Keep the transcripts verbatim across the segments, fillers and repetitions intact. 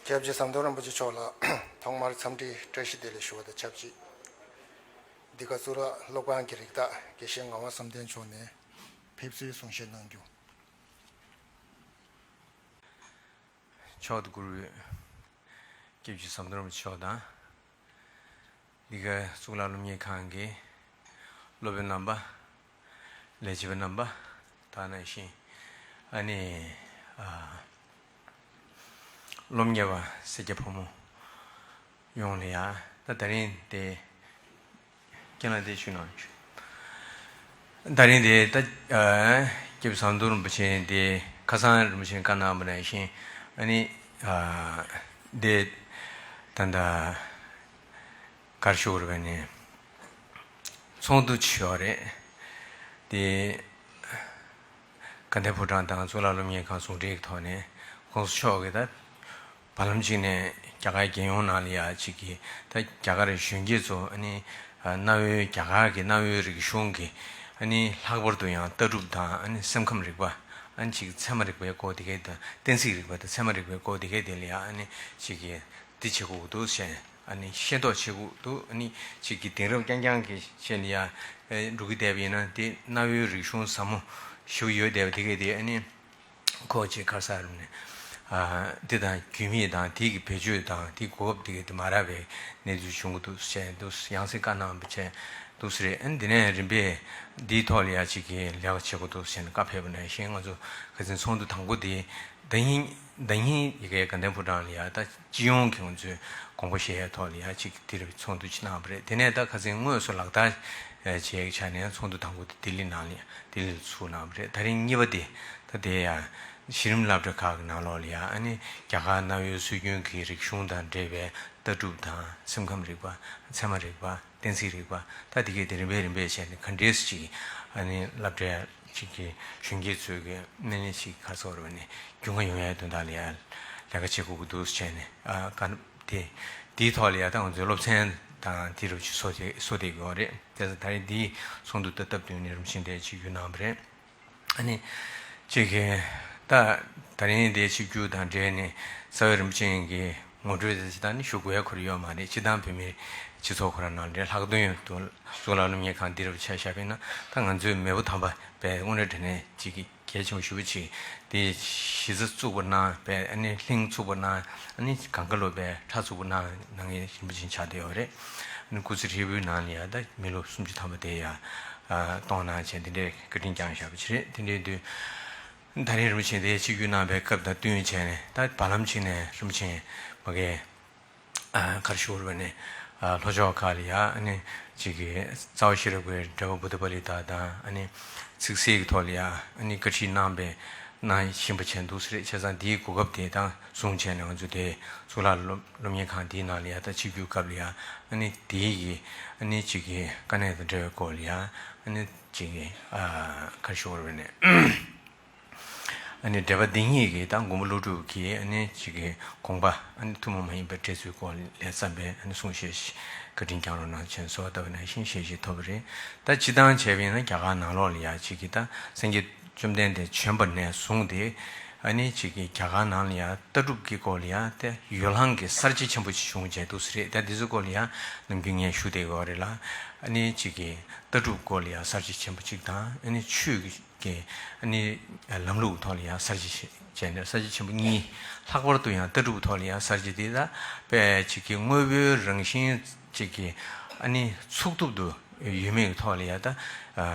སྐྱབས་རྗེ་ཟམ་གདོང་རིན་པོ་ཆེ་མཆོག་ལ་ཐོག་མར་འཚམས་འདྲི་བཀྲ་ཤིས་བདེ་ལེགས་ཞུ་བ་དང་ཆབས་ཅིག་འདི་ག་གཙུག་ལག་སློབ་ཁང་གི་རིགས་བདག་དགེ་བཤེས་ངག་དབང་བསམ་གཏན་མཆོག་ནས་ཕེབས་བསུའི་གསུང་བཤད་གནང་རྒྱུ། མཆོག་ཏུ་གུས་པའི་སྐྱབས་རྗེ་ཟམ་གདོང་རིན་པོ་ཆེ་མཆོག་དང་། འདི་ག་གཙུག་ལག་སློབ་གཉེར་ཁང་གི་སློབ་དཔོན་རྣམ་པ། ལས་བྱེད་པ་རྣམ་པ། དེ་ནང་བཞིན་ཨ་ནི་ཨ་སློབ་གཉེར་བ་སེར་སྐྱ་ཕོ་མོ་ཡོངས་ལ་ཡ། ད་ད་རིང་དེ་རྒན་ལགས་དེ་ཞུ་གནང་ཞུ། ད་རིང་དེ་ད་ཨ་སྐྱབས་ཟམ་གདོང་རིན་པོ་ཆེ་དེ་ཁ་སང་རིན་པོ་ཆེ་བཀའ་གནང་བ་ནང་བཞིན་ཨ་ནི་ཨ་དེ་ད་ད་གར་ཞུ་བར་བས་ནས་ཚོགས་འདུ་ཆེ་བ་རེད། དེ་དགའ་ལྡན་ཕོ་བྲང་དང་གཙུག་ལག་སློབ་གཉེར་ཁང་ཟུང་འབྲེལ་གྱི་ཐོག་ནས་གོང་ས་མཆོག་གིས་ད་བར་ལམ་གཅིག་ནས་རྒྱ་གར་རྒྱལ་ཡོངས་ནང་ལ་ཡ་གཅིག་གིས་ད་རྒྱ་གར་གཞོན་སྐྱེས་ཚོ་ཨ་ནི་གནའ་བོའི་རྒྱ་གར་གྱི་གནའ་བོའི་རིག་གཞུང་གི་ཨ་ནི་ལྷག་པར་དུ་ཡང་ལྟ་གྲུབ་དང་ཨ་ནི་སེམས་ཁམས་རིག་པ། ཨ་ནི་གཅིག་ཚད་མ་རིག་པའི་སྐོར་དེ་གས་དང་གཏན་ཚིགས་རིག་པ་དང་ཚད་མ་རིག་པའི་སྐོར་དེ་གས་དེ་ལ་ཡ་ཨ་ནི་གཅིག་གིས་འདི་བྱེད་དགོས་འདུག་ཟེར། ཨ་ནི་ཤེས་རྟོགས་བྱེད་དགོས་འདུག་ཨ་ནི་གཅིག་གི་དེང་རབས་རྐྱང་རྐྱང་གི་ཆེད་ལ་ཡ་འགྲོ་གི་བསྡད་པ་ཡིན་ན་དེ་གནའ་བོའི་རིག་གཞུང་ཟབ་མོ་ཞིག་ཡོད་བསྡད་པ་དེ་གས་དེ་ཨ་ནི་ཁོ་ཅིག་ག་རེ་ཟེར་ནས་ཨ་འདི་དང་རྒྱུས་མེད་དང་དེ་གི་བེད་སྤྱོད་དང་དེ་གོ་སྐབས་དེ་གས་དེ་མ་རག་པའི་གནས་ཚུལ་བྱུང་གི་འདུག་ཟེར་འདུག་ཡང་སེ་བཀའ་གནང་བ་བྱས་འདུག་ཟེར་རེད། ཨ་ནི་འདི་ནས་རིམ་པས་འདིའི་ཐོག་ལ་ཡ་གཅིག་གི་ལས་ཀ་བྱེད་དགོས་འདུག་ཟེར་ནས་བཀའ་ཕེབས་པ་ནང་བཞིན་ང་ཚོ་ཁ་སང་ཚོགས་འདུ་དང་པོ་དེ་ཟླ་ཉིན་ཟླ་ཉིན་ཡི་གེ་དགའ་ལྡན་ཕོ་བྲང་ལ་ཡ་ད་སྤྱི་ཡོངས་ཀྱི་ང་ཚོའི་དགོངས་པ་བཞེས་ཡའི་ཐོག་ལ་ཡ་གཅིག་དེ་རུ་ཚོགས་འདུ་ཅིག་གནང་བ་རེད། དེ་ནས་ད་ཁ་སང་དངོས་སུ་ལག་བསྟར་བྱེད་ཡག་ཆ་ནས་ཚོགས་འདུ་དང་པོ་དེ་ལྡི་ལི་ནང་ལ་ཡ་ལྡི་ལི་ལ་ཚུགས་གནང་བ་རེད། ད་རིང་གཉིས་པ་དེ་ད་དེ་ཡ་གཞི་རིམ་སློབ་གྲྭ་ཁག་གི་ནང་ལོགས་ལ་ཡ་ཨ་ནི་རྒྱ་གར་གནའ་བོའི་སྲོལ་རྒྱུན་གྱི་རིག་གཞུང་དང་འབྲེལ་བའི་ལྟ་གྲུབ་དང་སེམས་ཁམས་རིག་པ། ཚད་མ་རིག་པ། གཏན་ཚིགས་རིག་པ། ད་དེ་གས་དེ་རིམ་པས་རིམ་པས་བྱས་ནས་ག་འདྲས་ཅིག་ཨ་ནི་སློབ་གྲྭ་ཅིག་གི་གཞོན་སྐྱེས་ཚོས་ཀྱི་ཨ་ནི་ཅིག་ག་རེ་ཟེར་བ་ནི་རྒྱུས་མངའ་ཡོང་ཡའི་དོན་དག་ལ་ཡ་ལས་ཀ་བྱེད་དགོས་ཀྱི་འདུག་བྱས་ནས་ཨ་ག་དེ་དེའི་ཐོག་ལ་ཡ་ད་ང་ཚོའི་སློབ་ཚན་དང་དེ་རུ་ཅིག་བཟོ་བསྡད་བཟོ་བསྡད་ཀྱི་ཡོད་རེད། དེ་ཚོ་ད་རེས་འདིའི་ཚོགས་འདུ་ད་སྟབས་བསྟུན་ནས་རིམ་བཞིན་དེ་ཅིག་བརྒྱུད་གནང་བ་རེད། ཨ་ནི། ཅིག་གིས། ད། ད་རིང་འདིའི་ཆིབས་བསྒྱུར་དང་འབྲེལ་ནས་རྩ་བའི་རིན་པོ་ཆེ་གི་ངོ་སྤྲོད་དེ་ད་ནི་ཞུ་དགོས་ཡ་ཁོ་རང་ཡོད་མ་རེད། སྤྱིར་བཏང་བོད་མིའི་སྤྱི་ཚོགས་ཁོ་རང་ནང་ལ་ལྷག་དོན་དུ་གཙུག་ལག་སློབ་གཉེར་ཁང་འདི་རུ་ཆ་བཞག་པ་ཡིན་ན་ད་ང་ཚོའི་མེས་པོ་དམ་པ་པའི་དངོས་གནས་དྲང་གནས་ཅིག་གི་གལ་ཆེན་པོ་ཞེ་པོ་ཅིག་དེ་གཞི་རྩ་བཙུགས་པ་གནང་བས་ཨ་ནི་ལྷིང་བཙུགས་པ་གནང་ཨ་ནི་གངས་དཀར་སློབ་པའི་ཁྲག་བཙུགས་པ་གནང་གནང་མཁན་རིན་པོ་ཆེ་ཆགས་བསྡད་ཡོད་རེད། ཨ་ནི་སྐུ་ཚེ་ཧྲིལ་པོའི་ནང་ལ་ཡ་ད་མི་ལོ་སུམ་ཅུ་ཐམ་པ་དེ་ཡ། གཏོང་གནང་བྱས་འདི་འདྲའི་བཀའ་དྲིན་བསྐྱངས་བཞག་པ་ཅིག་རེད། དེ་འདྲའི་དུས་ད་རིང་རིན་པོ་ཆེ་དེ་ཆིབས་བསྒྱུར་གནང་བའི་སྐབས་དང་བསྟུན་བྱས་ནས་ད་བར་ལམ་ཅིག་ནས་རིན་པོ་ཆེ་མ་གིའི་གར་ཞུ་བར་བ་ནས་ལྷོ་ཕྱོགས་ཁག་ལ་ཡ་ཨ་ནི་ཅིག་གི་རྩ་བ་ཤེས་རབ་ཀྱི་འགྲེལ་པ་བུདྡྷ་པཱ་ལི་ཏ་དང་ཨ་ནི་ཚིག་གསལ་གྱི་ཐོག་ལ་ཡ་ཨ་ནི་བཀའ་ཁྲིད་གནང་བའི་གནང་བཞིན་པ་བྱས་འདུག་ཟེར་རེད། བྱས་ཙང་འདིའི་གོ་སྐབས་དེ་དང་བཟུང་བྱས་ནས་ང་ཚོ་དེ་གཙུག་ལག་སློབ་སློབ་གཉེར་ཁང་འདིའི་ནང་ལ་ཡ་ད་ཆིབས་བསྒྱུར་སྐབས་ལ་ཡ་ཨ་ནི་དེའི་གི་ཨ་ནི་ཅིག་གི་དཀའ་གནད་དང་འབྲེལ་བའི་སྐོར་ལ་ཡ་ཨ་ནི་ཅིག་གི་ཨ་ག་རེ་ཞུ་དགོས་རེད་ནས་ཨ་ནི་འགྲེལ་པ་འདི་ཉིད་ཀྱི་ད་མགོན་པོ་ཀླུ་སྒྲུབ་ཀྱི་ཨ་ནི་ཅིག་གི་དགོངས་པ་ཨ་ནི་ཐུན་མོང་མ་ཡིན་པའི་འགྲེལ་ཚུལ་སྐོར་ལས་བརྩམས་པའི་ཨ་ནི་གསུང་བཤད་ཞིག་བཀའ་དྲིན་བསྐྱང་རོགས་གནང་བྱས་གསོལ་བ་བཏབ་པ་ནང་བཞིན་ཞལ་བཞེས་ཐོབ་པ་རེད། ད་སྤྱིར་བཏང་བྱས་པ་ཡིན་ན་རྒྱ་གར་ནང་ལོགས་ལ་ཡ་ཅིག་གི་ད་སངས་རྒྱས་བཅོམ་ལྡན་འདས་བྱོན་པ་ནས་བཟུང་སྟེ་ཨ་ནི་ཅིག་གི་རྒྱ་གར་ནང་ལ་ཡ་ལྟ་གྲུབ་ཀྱི་སྐོར་ལ་ཡ་དེ་ཡོ་ལྷང་གི་གསར་བརྗེ་ཆེན་པོ་ཞིག་བྱུང་བྱས་འདུག་ཟེར་རེད། ད་འདི་ཚོའི་སྐོར་ལ་ཡ་ནམ་རྒྱུན་ངས་ཞུ་བསྡད་ཡོད་རེད་ལ། ཨ་ནི་ཅིག་གི་ལྟ་གྲུབ་སྐོར་ལ་ཡ་གསར་བརྗེ་ཆེན་པོ་གཅིག་དང་ཨ་ནི་ཆོས་ཀྱི་ཨ་ནི་ལམ་ལུགས་ཐོག་ལ་ཡ་གསར་བརྗེ་བྱས་ནས་གསར་བརྗེ་ཆེན་པོ་གཉིས། ལྷག་པར་དུ་ཡང་ལྟ་གྲུབ་ཐོག་ལ་ཡ་གསར་བརྗེ་དེ་ད་དཔེ་ཅིག་གི་དངོས་པོའི་རང་བཞིན་ཅིག་གི་ཨ་ནི་ཚུགས་ཐུབ་ཏུ་ཡོད་མེད་ཀྱི་ཐོག་ལ་ཡ་ད་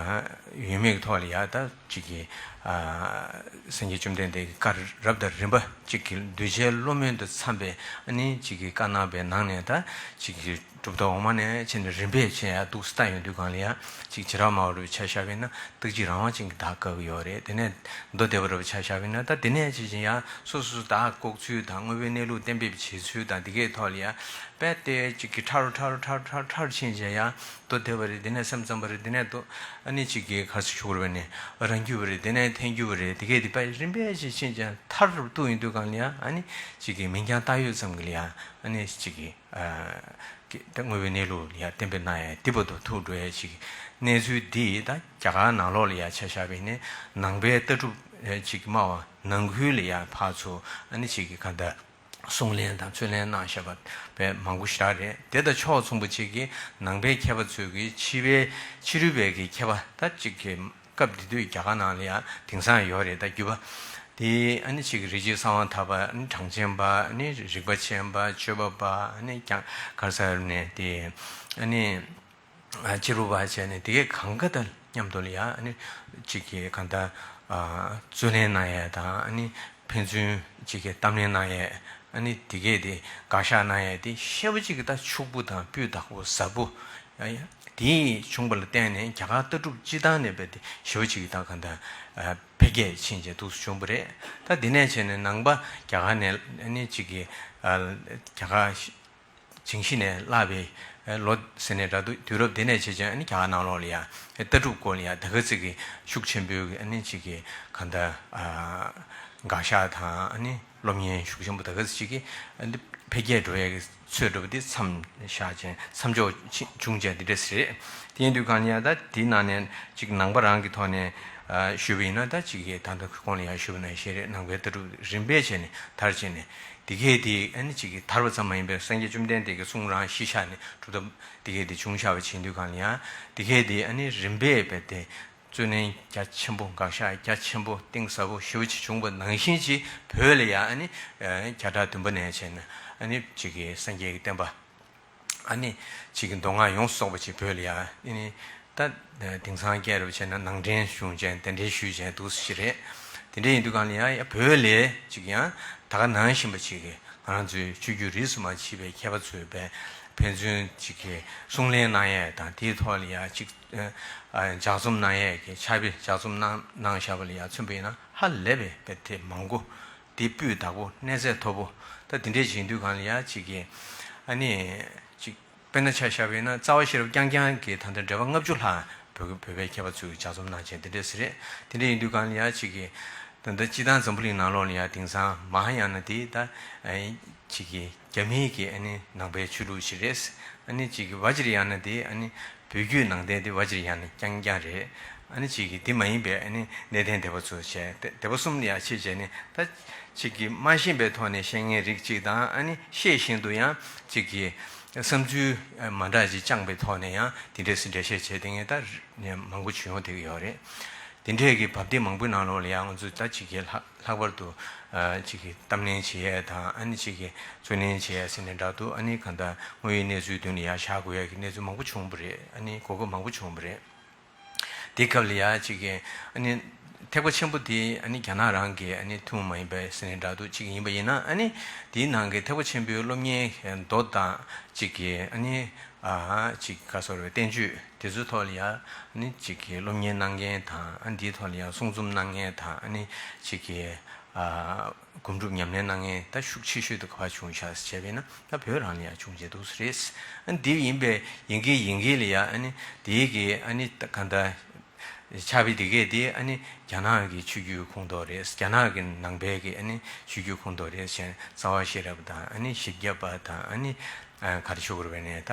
ཡོད་མེད་ཀྱི་ཐོག་ལ་ཡ་ད་ཅིག་གི་སངས་རྒྱས་བཅོམ་ལྡན་འདས་ཀྱི་བཀའ་རབ་དང་རིམ་པ་ཅིག་གི་གདུལ་བྱའི་བློ་མུན་དུ་འཚམ་པའི་ཨ་ནི་ཅིག་གི་བཀའ་གནང་བའི་ནང་ནས་ད་ཅིག་གི་གྲུབ་མཐའ་འོག་མ་ནས་བྱས་ནས་རིམ་པས་བྱས་ཡ་འདུག་སེ་ལྟ་ཡོང་དུས་གང་ལ་ཡ་ཅིག་བྱེ་བྲག་སྨྲ་བ་རུ་ཆ་བཞག་པས་ན་རྟག་གཅིག་རང་དབང་ཅན་གྱི་བདག་དགའ་གི་ཡོད་རེད། དེ་ནས་མདོ་སྡེ་པ་རུ་ཆ་བཞག་པས་ན་ད་དེ་ནས་ཅིག་ཅིག་ཡ་སོ་སོ་བདག་ལྐོག་ཚུལ་དང་དངོས་པོའི་གནས་ལུགས་གཏན་འབེབས་བྱེད་ཚུལ་དང་དེ་གའི་ཐོག་ལ་ཡ་དཔེ་དེ་ཅིག་གི་ཕྲ་རུ་ཕྲ་རུ་ཕྲ་རུ་ཕྲ་རུ་ཕྲ་རུ་ཕྱིན་བྱས་ཡ་མདོ་སྡེ་པ་རེད། དེ་ནས་སེམས་ཙམ་པ་རེད། དེ་ནས་མདོ་ཨ་ནི་ཅིག་གི་གར་སོ་ཞུ་བར་ནས་རང་རྒྱུད་པ་རེད། དེ་ནས་ཐལ་འགྱུར་བ་རེད། དེ་གའི་དེ་དཔེ་རིམ་པས་ཅིག་ཕྱིན་བྱས་མཐར་ཐུག་ཡིན་དུས་གང་ལ་ཡ་ཨ་ནི་ཅིག་གི་མིང་རྐྱང་བཏགས་ཡོད་ཙམ་གྱི་ལ་ཡ་ཨ་ནི་ཅིག་གི་ཨ་གི་ད་དངོས་པོའི་གནས་ལུགས་ལ་ཡ་གཏན་འབེབས་གནང་ཡ་དེ་བར་དུ་ཐུག་འགྲོ་ཡ་ཅིག་གནས་ཚུལ་འདི་ད་རྒྱ་གར་ནང་ལོགས་ལ་ཡ་ཆ་བཞག་པ་ཡིན་ནའི་ནང་པའི་ལྟ་གྲུབ་ཅིག་སྨྲ་བ་ནང་ཁུལ་ལ་ཡ་ཕར་ཚུར་ཨ་ནི་ཅིག་གི་ག་འདྲ་ གསུང་གླེང་དང་ཚུལ་གླེང་གནང་བཞག་པ་དཔེ་མང་པོ་ཞེ་དྲག་རེད། དེ་དང་ཕྱོགས་མཚུངས་པ་ཅིག་གིས་ནང་པའི་མཁས་པ་ཚོས་ཀྱི་ཕྱི་པའི་ཕྱི་རོལ་པའི་གི་མཁས་པ་ད་ཅིག་གི་སྐབས་དེ་དུས་རྒྱ་གར་ནང་ལ་ཡང་དེང་སང་ཡོད་རེད། ད་རྒྱུད་པ་དེ་ཨ་ནི་ཅིག་རིག་བྱེད་གསང་བ་ཐར་པ། ཨ་ནི་གྲངས་ཅན་པ། ཨ་ནི་རིག་པ་ཆེན་པ། སྤྱོད་པ་པ། ཨ་ནི་ཀྱང་ག་རེ་ཟེར་ནས་དེ་ཨ་ནི། ཨ་སྤྱིར་བ་བྱས་ནས་དེ་གས་གང་ག་དང་མཉམ་དུ་ལ་ཡ་ཨ་ནི་གཅིག་གིས་གང་ལྟར་ཨ་རྩོད་ལེན་གནང་ཡས་དང་། ཨ་ནི་ཕན་ཚུན་གཅིག་གིས་གཏམ་གླེང་གནང་ཡས། ཨ་ནི་དེ་གས་དེ་དགག་བཞག་གནང་ཡས་དེ་ཞེ་པོ་ཅིག་གི་ད་ཕྱུག་པོ་དང་སྤུས་དག་པོ་ཟབ་པོ། ཨ་ཡ་དེ་བྱུང་བ་ལ་བརྟེན་ནས་རྒྱ་གར་ལྟ་གྲུབ་སྤྱི་བཏང་ནས་རྦད་དེ་ཞེ་པོ་ཅིག་གི་ད་གང་ལྟར་ཨ་འཕེལ་རྒྱས་ཕྱིན་བྱས་འདུག་སེ་བྱུང་བ་རེད། ད་དེ་ནས་བྱས་ནས་ནང་པ་རྒྱ་གར་ནས་ཨ་ནི་གཅིག་གིས་ཨ་རྒྱ་གར་ཇིང་ཤི་ནས་བརླགས་པའི་ལོ་ཟེར་ནས་འདྲ་འདུག་དུས་རབས་དེ་ནས་བྱས་ཙང་ཨ་ནི་རྒྱ་གར་ནང་ལོགས་ལ་ཡ་ལྟ་གྲུབ་སྐོར་ལ་ཡ་ད་ག་ཚོད་ཀྱི་ཤུགས་ཆེན་པོའི་ཨ་ནི་ཅིག་གི་གང་ལྟར་དགག་བཞག་དང་། ཨ་ནི་སློབ་གཉེར་ཤུགས་ཆེན་པོ་ད་ག་ཚོད་ཅིག་གི་ཨ་ནི་འཕེལ་རྒྱས་འགྲོ་ཡ་གི་ཚོད་འགྲོ་བ་དེ་མཚམས་བཞག་ཅིང་མཚམས་འཇོག་བྱུང་ཅིང་དེ་འདྲ་ཟེར། དེ་ཡིན་དུས་གང་ལ་ཡ་ད་དེའི་ནང་ནས་ཅིག་ནང་པ་རང་གི་ཐོག་ནས་ཞུས་པ་ཡིན་ན། ད་ཅིག་གི་ད་ལྟ་གོང་ལ་ཡ་ཞུས་པ་ནང་བཞིན་རེད། ནང་པའི་ལྟ་གྲུབ་རིམ་པས་བྱས་ནས་དར་བྱས་ནས། དེ་གས་དེ་ཨ་ནི་ཅིག་གི་དར་བ་ཙམ་མ་ཡིན་པར་སངས་རྒྱས་བཅོམ་ལྡན་འདས་ཀྱི་གསུང་རང་གཞི་བཞག་ནས་གྲུབ་མཐའ་དེ་གས་དེ་བྱུང་བཞག་པ་བྱེད་དུས་གང་ལ་ཡང་དེ་གས་དེ་ཨ་ནི་རིམ་པས་རྦད་དེ་རྩོད་ལེན་རྒྱ་ཆེན་པོ། དགག་བཞག་རྒྱ་ཆེན་པོ་གཏིང་ཟབ་པོ་ཞེ་པོ་ཅིག་བྱུང་བ་ནང་བཞིན་ཅིག་བོད་ལ་ཡང་ཨ་ནི་བརྒྱ་ཕྲག་བདུན་པ་ནས་བྱས་ན་ཨ་ནི་ཅིག་གི་སངས་རྒྱས་ཀྱི་བསྟན་པ། ཨ་ནི་ཅིག་གི་མདོ་སྔགས་ཡོངས་སུ་རྫོགས་པ་ཅིག་བོད་ལ་ཡ་ཨ་ནི་ད་དེང་སང་སྐད་རུ་བྱས་ན་ནང་འདྲེན་བྱུང་ཅན། གདན་འདྲེན་ཞུས་ཅན་འདུག་སེ་ཞིག་རེད། དེ་འདྲ་ཡིན་དུས་གང་ལ་ཡ་ཡ་བོད་ལ་ཅིག་ཡང་ད་ག་ནང་བཞིན་པ་ཅིག་གི་ང་རང་ཚོའི་ཆོས་བརྒྱུད་རིས་སུ་མ་ཆད་པའི་མཁས་པ་ཚོས་པའི་ཕན་ཚུན་ཅིག་གི་གསུང་གླེང་གནང་ཡས་དང་། དེའི་ཐོག་ལ་ཡ་ཅིག་ཨ་ལྗགས་རྩོམ་གནང་ཡས་ཀྱི་ཕྱག་དཔེ་ལྗགས་རྩོམ་གནང་གནང་བཞག་པ་ལ་ཡ་མཚོན་པ་ཡིན་ན་ཧ་ལས་པའི་དཔེ་དེབ་མང་པོ། དེ་སྤུས་དག་པོ། གནས་ཚད་མཐོ་པོ། ད་དེ་འདྲས་བྱེད་དུས་གང་ལ་ཡ་ཅིག་གི་ཨ་ནི་ཅིག་དཔེར་ན་ཆ་བཞག་པ་ཡིན་ན་རྩ་བ་ཤེས་རབ་རྐྱང་རྐྱང་གི་ད་ལྟ་འགྲེལ་པ་ལྔ་བཅུ་ལྷག་བོད་བོད་པའི་མཁས་པ་ཚོས་ལྗགས་རྩོམ་གནང་བྱས་དེ་འདྲས་ཟེར་རེད། དེ་འདྲས་ཡིན་དུས་གང་ལ་ཡ་ཅིག་གི་ད་ལྟ་སྤྱི་བཏང་འཛམ་བུ་གླིང་ནང་ལོགས་ལ་ཡ་དེང་སང་མ་ཧཱ་ཡ་ན་དེ་ད་ཨ་ཅིག་གི་རྒྱ་མིའི་གི་ཨ་ནི་ནང་པའི་ཆོས་ལུགས་ཤིག་རེད། ཨ་ནི་ཅིག་གི་བཛྲ་ཡ་ན་དེ་ཨ་ནི་བོད་བརྒྱུད་ནང་བསྟན་དེ་བཛྲ་ཡ་ན་རྐྱང་རྐྱང་རེད། ཨ་ནི་ཅིག་གི་དེ་མ་ཡིན་པའི་ཨ་ནི་གནས་བརྟན་སྡེ་པ་ཚོ་བྱས་ཏེ་སྡེ་པ་གསུམ་ལ་ཡ་ཕྱེ་བྱས་ནས་ད་ཅིག་གི་མ་ཤེས་པའི་ཐོག་ནས་བཤད་མཁན་རིགས་གཅིག་དང་། ཨ་ནི་ཤེས་བཞིན་དུ་ཡང་ཅིག་གི་བསམ་ཚུལ་མ་འདྲ་ཅིག་བཅངས་པའི་ཐོག་ནས་ཡང་དེ་འདྲས་སུ་འགྲེལ་བཤད་བྱས་བསྡད་མཁན་ད་མང་པོ་བྱུང་ཡོང་བསྡད་ཀྱི་ཡོད་རེད། དེ་འདྲས་ཀྱི་བབ་དེབ་མང་པོའི་ནང་ལོགས་ལ་ཡང་ང་ཚོས་ད་ཅིག་གི་ལྷག་ལྷག་པར་དུ་ཨ་ཅིག་གི་གཏམ་གླེང་བྱེད་ཡས་དང་། ཨ་ནི་ཅིག་གི་རྩོད་གླེང་བྱེད་ཡས་ཟེར་ནས་འདྲ་འདུག་ཨ་ནི་གང་ལྟར་དངོས་ཡོད་གནས་ཚུལ་མདུན་ལ་ཡར་བཞག་དགོས་ཡས་ཀྱི་གནས་ཚུལ་མང་པོ་བྱུང་བ་རེད། ཨ་ནི་གོ་སྐབས་མང་པོ་བྱུང་བ་རེད། དེའི་སྐབས་ལ་ཡ་ཅིག་གི་ཨ་ནི་ཐེག་པ་ཆེན་པོ་དེ་ཨ་ནི་རྒྱ་ནག་རང་གི་ཨ་ནི་ཐུན་མོང་མ་ཡིན་པའི་ཟེར་ནས་འདྲ་འདུག་ཅིག་ཡིན་པ་ཡིན་ན། ཨ་ནི་དེའི་ནང་གི་ཐེག་པ་ཆེན་པོའི་སློབ་གཉེར་མདོ་དང་ཅིག་གི་ཨ་ནི་ཨ་ཅིག་ག་ཟེར་བའི་བསྟན་བཅོས་དེ་ཚོའི་ཐོག་ལ་ཡ་ཨ་ནི་ཅིག་གི་སློབ་གཉེར་གནང་མཁན་དང་། ཨ་ནི་དེའི་ཐོག་ལ་ཡ་གསུང་རྩོམ་གནང་མཁན་དང་། ཨ་ནི་ཅིག་གི་ཨ་སྒོམ་སྒྲུབ་ཉམས་ལེན་གནང་མཁན་ད་ཤུགས་ཆེ་ཤོས་དེ་ག་པར་བྱུང་ཤག་ཟེར་བྱས་པ་ཡིན་ན། ད་བོད་རང་ལ་ཡང་བྱུང་བྱས་འདུག་ཟེར་རེད། ཨ་འདི་ཡིན་པས་ཡིན་གྱི་ཡིན་གྱི་ལ་ཡ་ཨ་ནི་དེའི་གི་ཨ་ནི་ད་གང་ལྟར་ཕྱག་དཔེ་དེ་གས་དེ་ཨ་ནི་རྒྱ་ནག་གི་ཆོས་བརྒྱུད་ཁོངས་གཏོགས་རེད། རྒྱ་ནག་གི་ནང་པའི་གི་ཨ་ནི་ཆོས་བརྒྱུད་ཁོངས་གཏོགས་རེད་ཟེར། རྩ་བ་ཤེས་རབ་དང་། ཨ་ནི་བཞི་བརྒྱ་པ་དང་། ཨ་ནི་ཨ་ག་རེ་ཞུ་དགོས་རེད་པས་ནས། ད་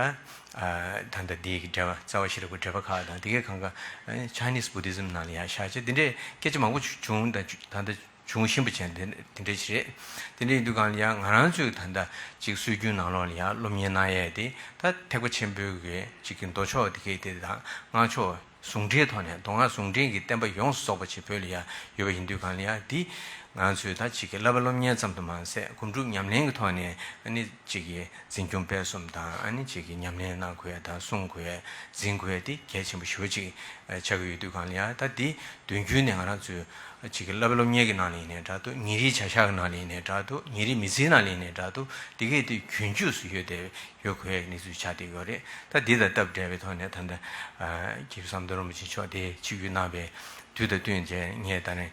ཨ་ད་ལྟ་འདི་གི་འགྲེལ་པ། རྩ་བ་ཤེས་རབ་ཀྱི་འགྲེལ་པ་ཁག་དང་། དེ་གས་གང་ག་ཨ་ནི་Chinese Buddhism ནང་ལ་ཡང་བཞག་བྱས་དེ་འདྲས་སྐད་ཆ་མང་པོ་བྱུང་། ད་ད་ལྟ་བྱུང་བཞིན་པ་བྱས་དེ་དེ་འདྲས་ཞིག་རེད། དེ་འདྲས་ཡིན་དུས་གང་ལ་ཡང་ང་རང་ཚོས་ད་ལྟ་ཅིག་སྲོལ་རྒྱུན་ནང་ལོགས་ལ་ཡང་སློབ་གཉེར་གནང་ཡས་དེ་ད་ཐེག་པ་ཆེན་པོའི་གི་ཅིག་གི་མདོ་ཕྱོགས་དེ་གས་དེ་དང་སྔགས་ཕྱོགས་ཟུང་འབྲེལ་ཐོག་ནས། མདོ་སྔགས་ཟུང་འབྲེལ་གྱི་བསྟན་པ་ཡོངས་སུ་རྫོགས་པ་ཅིག་བོད་ལ་ཡང་ཡོད་པ་ཡིན་དུས་གང་ལ་ཡང་འདི་ང་ཚོས་ད་ཅིག་གི་བསླབ་པ་སློབ་གཉེར་ཙམ་དུ་མ་ཟད། སྒོམ་སྒྲུབ་ཉམས་ལེན་གྱི་ཐོག་ནས་ཨ་ནི་ཅིག་གི་འཛིན་སྐྱོང་སྤེལ་གསུམ་དང་། ཨ་ནི་ཅིག་གི་ཉམས་ལེན་གནང་དགོས་ཡ་དང་། སྲུང་དགོས་ཡ། འཛིན་དགོས་ཡ་དེ་གལ་ཆེན་པོ་ཞེ་པོ་ཅིག་ཆགས་ཀྱི་ཡོད་དུས་གང་ལ་ཡང་། ད་འདི་དོན་རྒྱུན་ནས་ང་རང་ཚོས་ཅིག་གི་བསླབ་པ་སློབ་གཉེར་གྱི་ནང་ལ་ཡིན་ནའི་འདྲ་འདུག་ཉིན་རེའི་བྱ་གཞག་གི་ནང་ལ་ཡིན་ནའི་འདྲ་འདུག་ཉིན་རེའི་མི་ཚེའི་ནང་ལ་ཡིན་ནའི་འདྲ་འདུག་དེ་གས་དེ་རྒྱུན་མཆོད་སུ་ཡོད་དེ། ཡོད་དགོས་ཡ་གནས་ཚུལ་ཆགས་བསྡད་ཡོད་རེད། ད་འདི་དང་སྟབས་བདེ་བའི་ཐོག་ནས་ད་ལྟ་ཨ་རྒྱལ་བ་ཟམ་གདོང་རིན་པོ་ཆེ་མཆོག་དེ་ཆིབས་བསྒྱུར་གནང་བའི་དུས་དང་བསྟུན་བྱས། ངས་ད་ནི་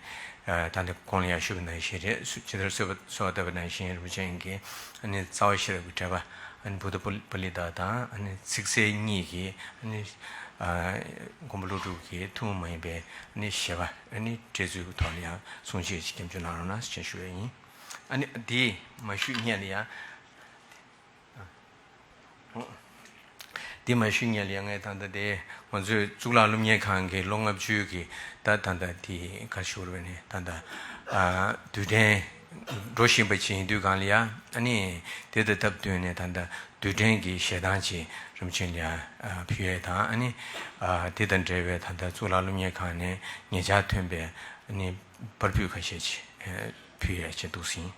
ཨ་ད་ལྟ་གོང་ལ་ཡང་ཞུས་པ་ནང་བཞིན་རེད། སུ་ཇི་ལྟར་གསོལ་བ་གསོལ་བ་བཏབ་པ་ནང་བཞིན་རིན་པོ་ཆེ་གིས་ཨ་ནི་རྩ་བ་ཤེས་རབ་ཀྱི་འགྲེལ་པ། ཨ་ནི་བུདྡྷ་པཱ་ལི་ཏ་དང་། ཨ་ནི་ཚིག་གསལ་གཉིས་ཀྱི་ཨ་ནི་ཨ་མགོན་པོ་ཀླུ་སྒྲུབ་ཀྱི་ཐུན་མོང་མ་ཡིན་པའི་ཨ་ནི་བཞེད་པ། ཨ་ནི་འགྲེལ་ཚུལ་གྱི་ཐོག་ལ་ཡང་གསུང་བཤད་ཅིག་སྐྱབས་འཇུག་གནང་རོགས་གནང་ཞེས་ཞུ་བ་ཡིན། ཨ་ནི་འདི་མ་ཞུས་སྔོན་ལ་ཡང་། འདི་མ་ཞུས་སྔོན་ལ་ཡང་ངས་ད་ལྟ་དེ་ང་ཚོའི་གཙུག་ལག་སློབ་གཉེར་ཁང་གི་ལོ་ལྔ་བཅུའི་གི་ད་ད་ལྟ་དེ་ག་ཞུ་རུ་བས་ནས། ད་ལྟ་ཨ་དུས་དྲན་ འགྲོ་བཞིན་པ་ཅིག་ཡིན་དུས་གང་ལ་ཡ། ཨ་ནི་དེ་དང་སྟབས་བསྟུན་ནས་ད་ལྟ་རྡུལ་ཕྲན་གྱི་ཞལ་ཐང་ཅིག་རིམ་བྱོན་ལ་ཡ་ཕུལ་ཡས་དང་། ཨ་ནི་དེ་དང་འབྲེལ་བའི་ད་ལྟ་གཙུག་ལག་སློབ་གཉེར་ཁང་ནས་ཉེ་ཆར་ཐོན་པའི་ཨ་ནི་པར་ཕུད་ཁ་ཤས་ཅིག་ཕུལ་ཡས་ཅིག་འདུག་ཟིན།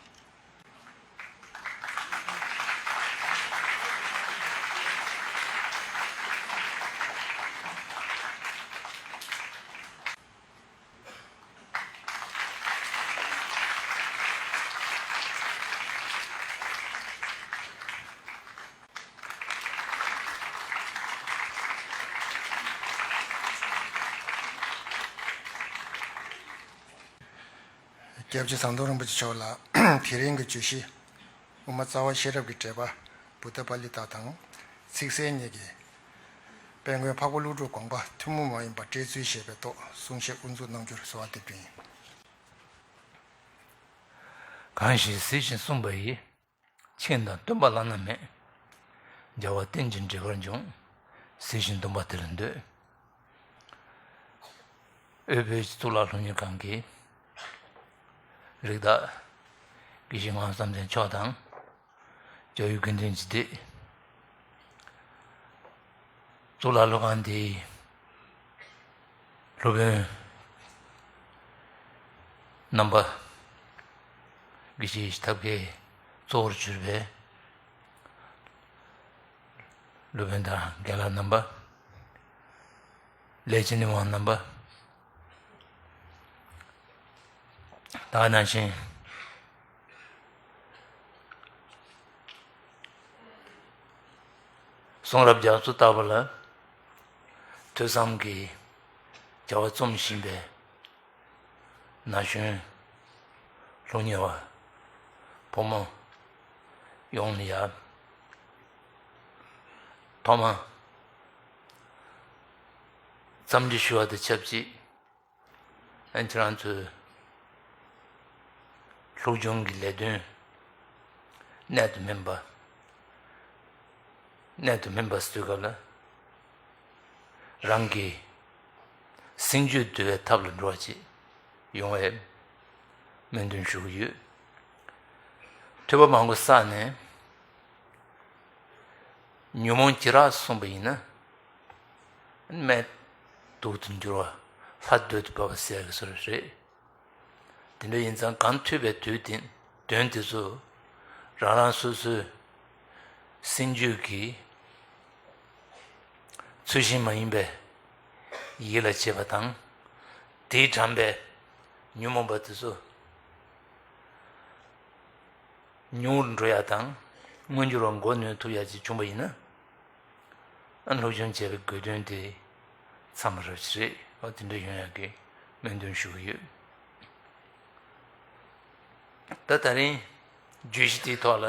སྐྱབས་རྗེ་ཟམ་གདོང་རིན་པོ་ཆེ་མཆོག་ལ་དེ་རིང་གི་བརྗོད་གཞི། དབུ་མ་རྩ་བ་ཤེས་རབ་ཀྱི་འགྲེལ་པ་བུདྡྷ་པཱ་ལི་ཏ་དང་། ཚིག་གསལ་གཉིས་ཀྱི་དཔལ་མགོན་འཕགས་པ་ཀླུ་སྒྲུབ་དགོངས་པ་ཐུན་མོང་མ་ཡིན་པ་འགྲེལ་ཚུལ་ཞེས་པའི་ཐོག་གསུང་བཤད་དབུ་འཛུགས་གནང་རྒྱུར་གསོལ་བ་འདེབས་རྒྱུ་ཡིན། གང་ཞིག་གཟིགས་ཤིང་གསུངས་པ་ཡིས། མཁྱེན་དང་སྟོན་པ་བླ་ན་མེད། རྒྱལ་བ་རྟེན་ཅིང་འབྲེལ་བར་འབྱུང་། གཟིགས་ཤིང་སྡོམ་པ་དེ་ལ་འདུད། དབུས་བོད་ཀྱི་གཙུག་ལག་སློབ་གཉེར་ཁང་གི་རིགས་བདག་དགེ་བཤེས་ངག་དབང་བསམ་གཏན་མཆོག་དང་། ཇོ་ཡུ་དགེ་འདུན་གྱི་སྡེ། གཙུག་ལག་སློབ་ཁང་འདིའི་སློབ་དཔོན་རྣམ་པ། དགེ་བཤེས་ཡེ་ཤེས་ཐབས་མཁས་གཙོ་བོར་གྱུར་པའི་སློབ་དཔོན་དང་རྒན་ལགས་རྣམ་པ། ལས་བྱེད་ནི་དབང་རྣམ་པ། ད་ག་ནང་བཞིན། གསུང་རབ་རྒྱ་མཚོ་ལྟ་བུ་ལ་ཐོས་བསམ་གྱི་བྱ་བ་རྩོམ་བཞིན་པའི་ན་གཞོན་སློབ་གཉེར་བ་ཕོ་མོ་ཡོངས་ལ་ཡ། ཐོག་མ་འཚམས་འདྲི་ཞུ་བ་དང་ཆབས་ཅིག་ཨ་ཁྱེད་རང་ཚོའི་སློབ་སྦྱོང་གི་ལས་དོན་གནད་དུ་སྨིན་པ། གནད་དུ་སྨིན་པ་ཟེར་དུས་སྐབས་ལ། རང་གི་སེམས་རྒྱུད་བསྡུ་བའི་ཐབས་ལ་འགྲོ་བ་ཅིག་ཡོང་བའི་སྨོན་འདུན་ཞུ་གི་ཡོད། ཐོས་པ་མང་པོ་བསགས་ནས། ཉོན་མོངས་ཅི་རག་གསུངས་པ་ཡིན་ན། རྨད་དུ་འགྱུར་བ་ལྷ་སྡོད་དུ་བབས་པ་ཟེར་གི་སོ་རེད། དེ་འདྲ་ཡིན་ཙང་གང་ཐོས་པའི་དུས་དེ་དོན་དེ་ཚོ་རང་རང་སོ་སོའི་སེམས་རྒྱུད་ཀྱི་ཚུལ་བཞིན་མ་ཡིན་པའི་ཡིད་ལ་བྱེད་པ་དང་། དེས་དྲངས་པའི་ཉོན་མོངས་པ་དེ་ཚོ་ཉུང་རུ་འགྲོ་ཡ་དང་མངོན་འགྱུར་བ་མགོ་གནོན་ཐུབ་ཡ་ཅིག་བྱུང་བ་ཡིན་ན། ཨ་སློབ་སྦྱོང་བྱས་པའི་དགོས་དོན་དེ་ཚང་བ་རབ་ཞིག་རེད། ཨོ་དེ་འདྲ་ཡོང་ཡག་གི་སྨོན་འདུན་ཞུ་གི་ཡོད། ད་ད་རིང་བརྗོད་གཞི་དེའི་ཐོག་ལ་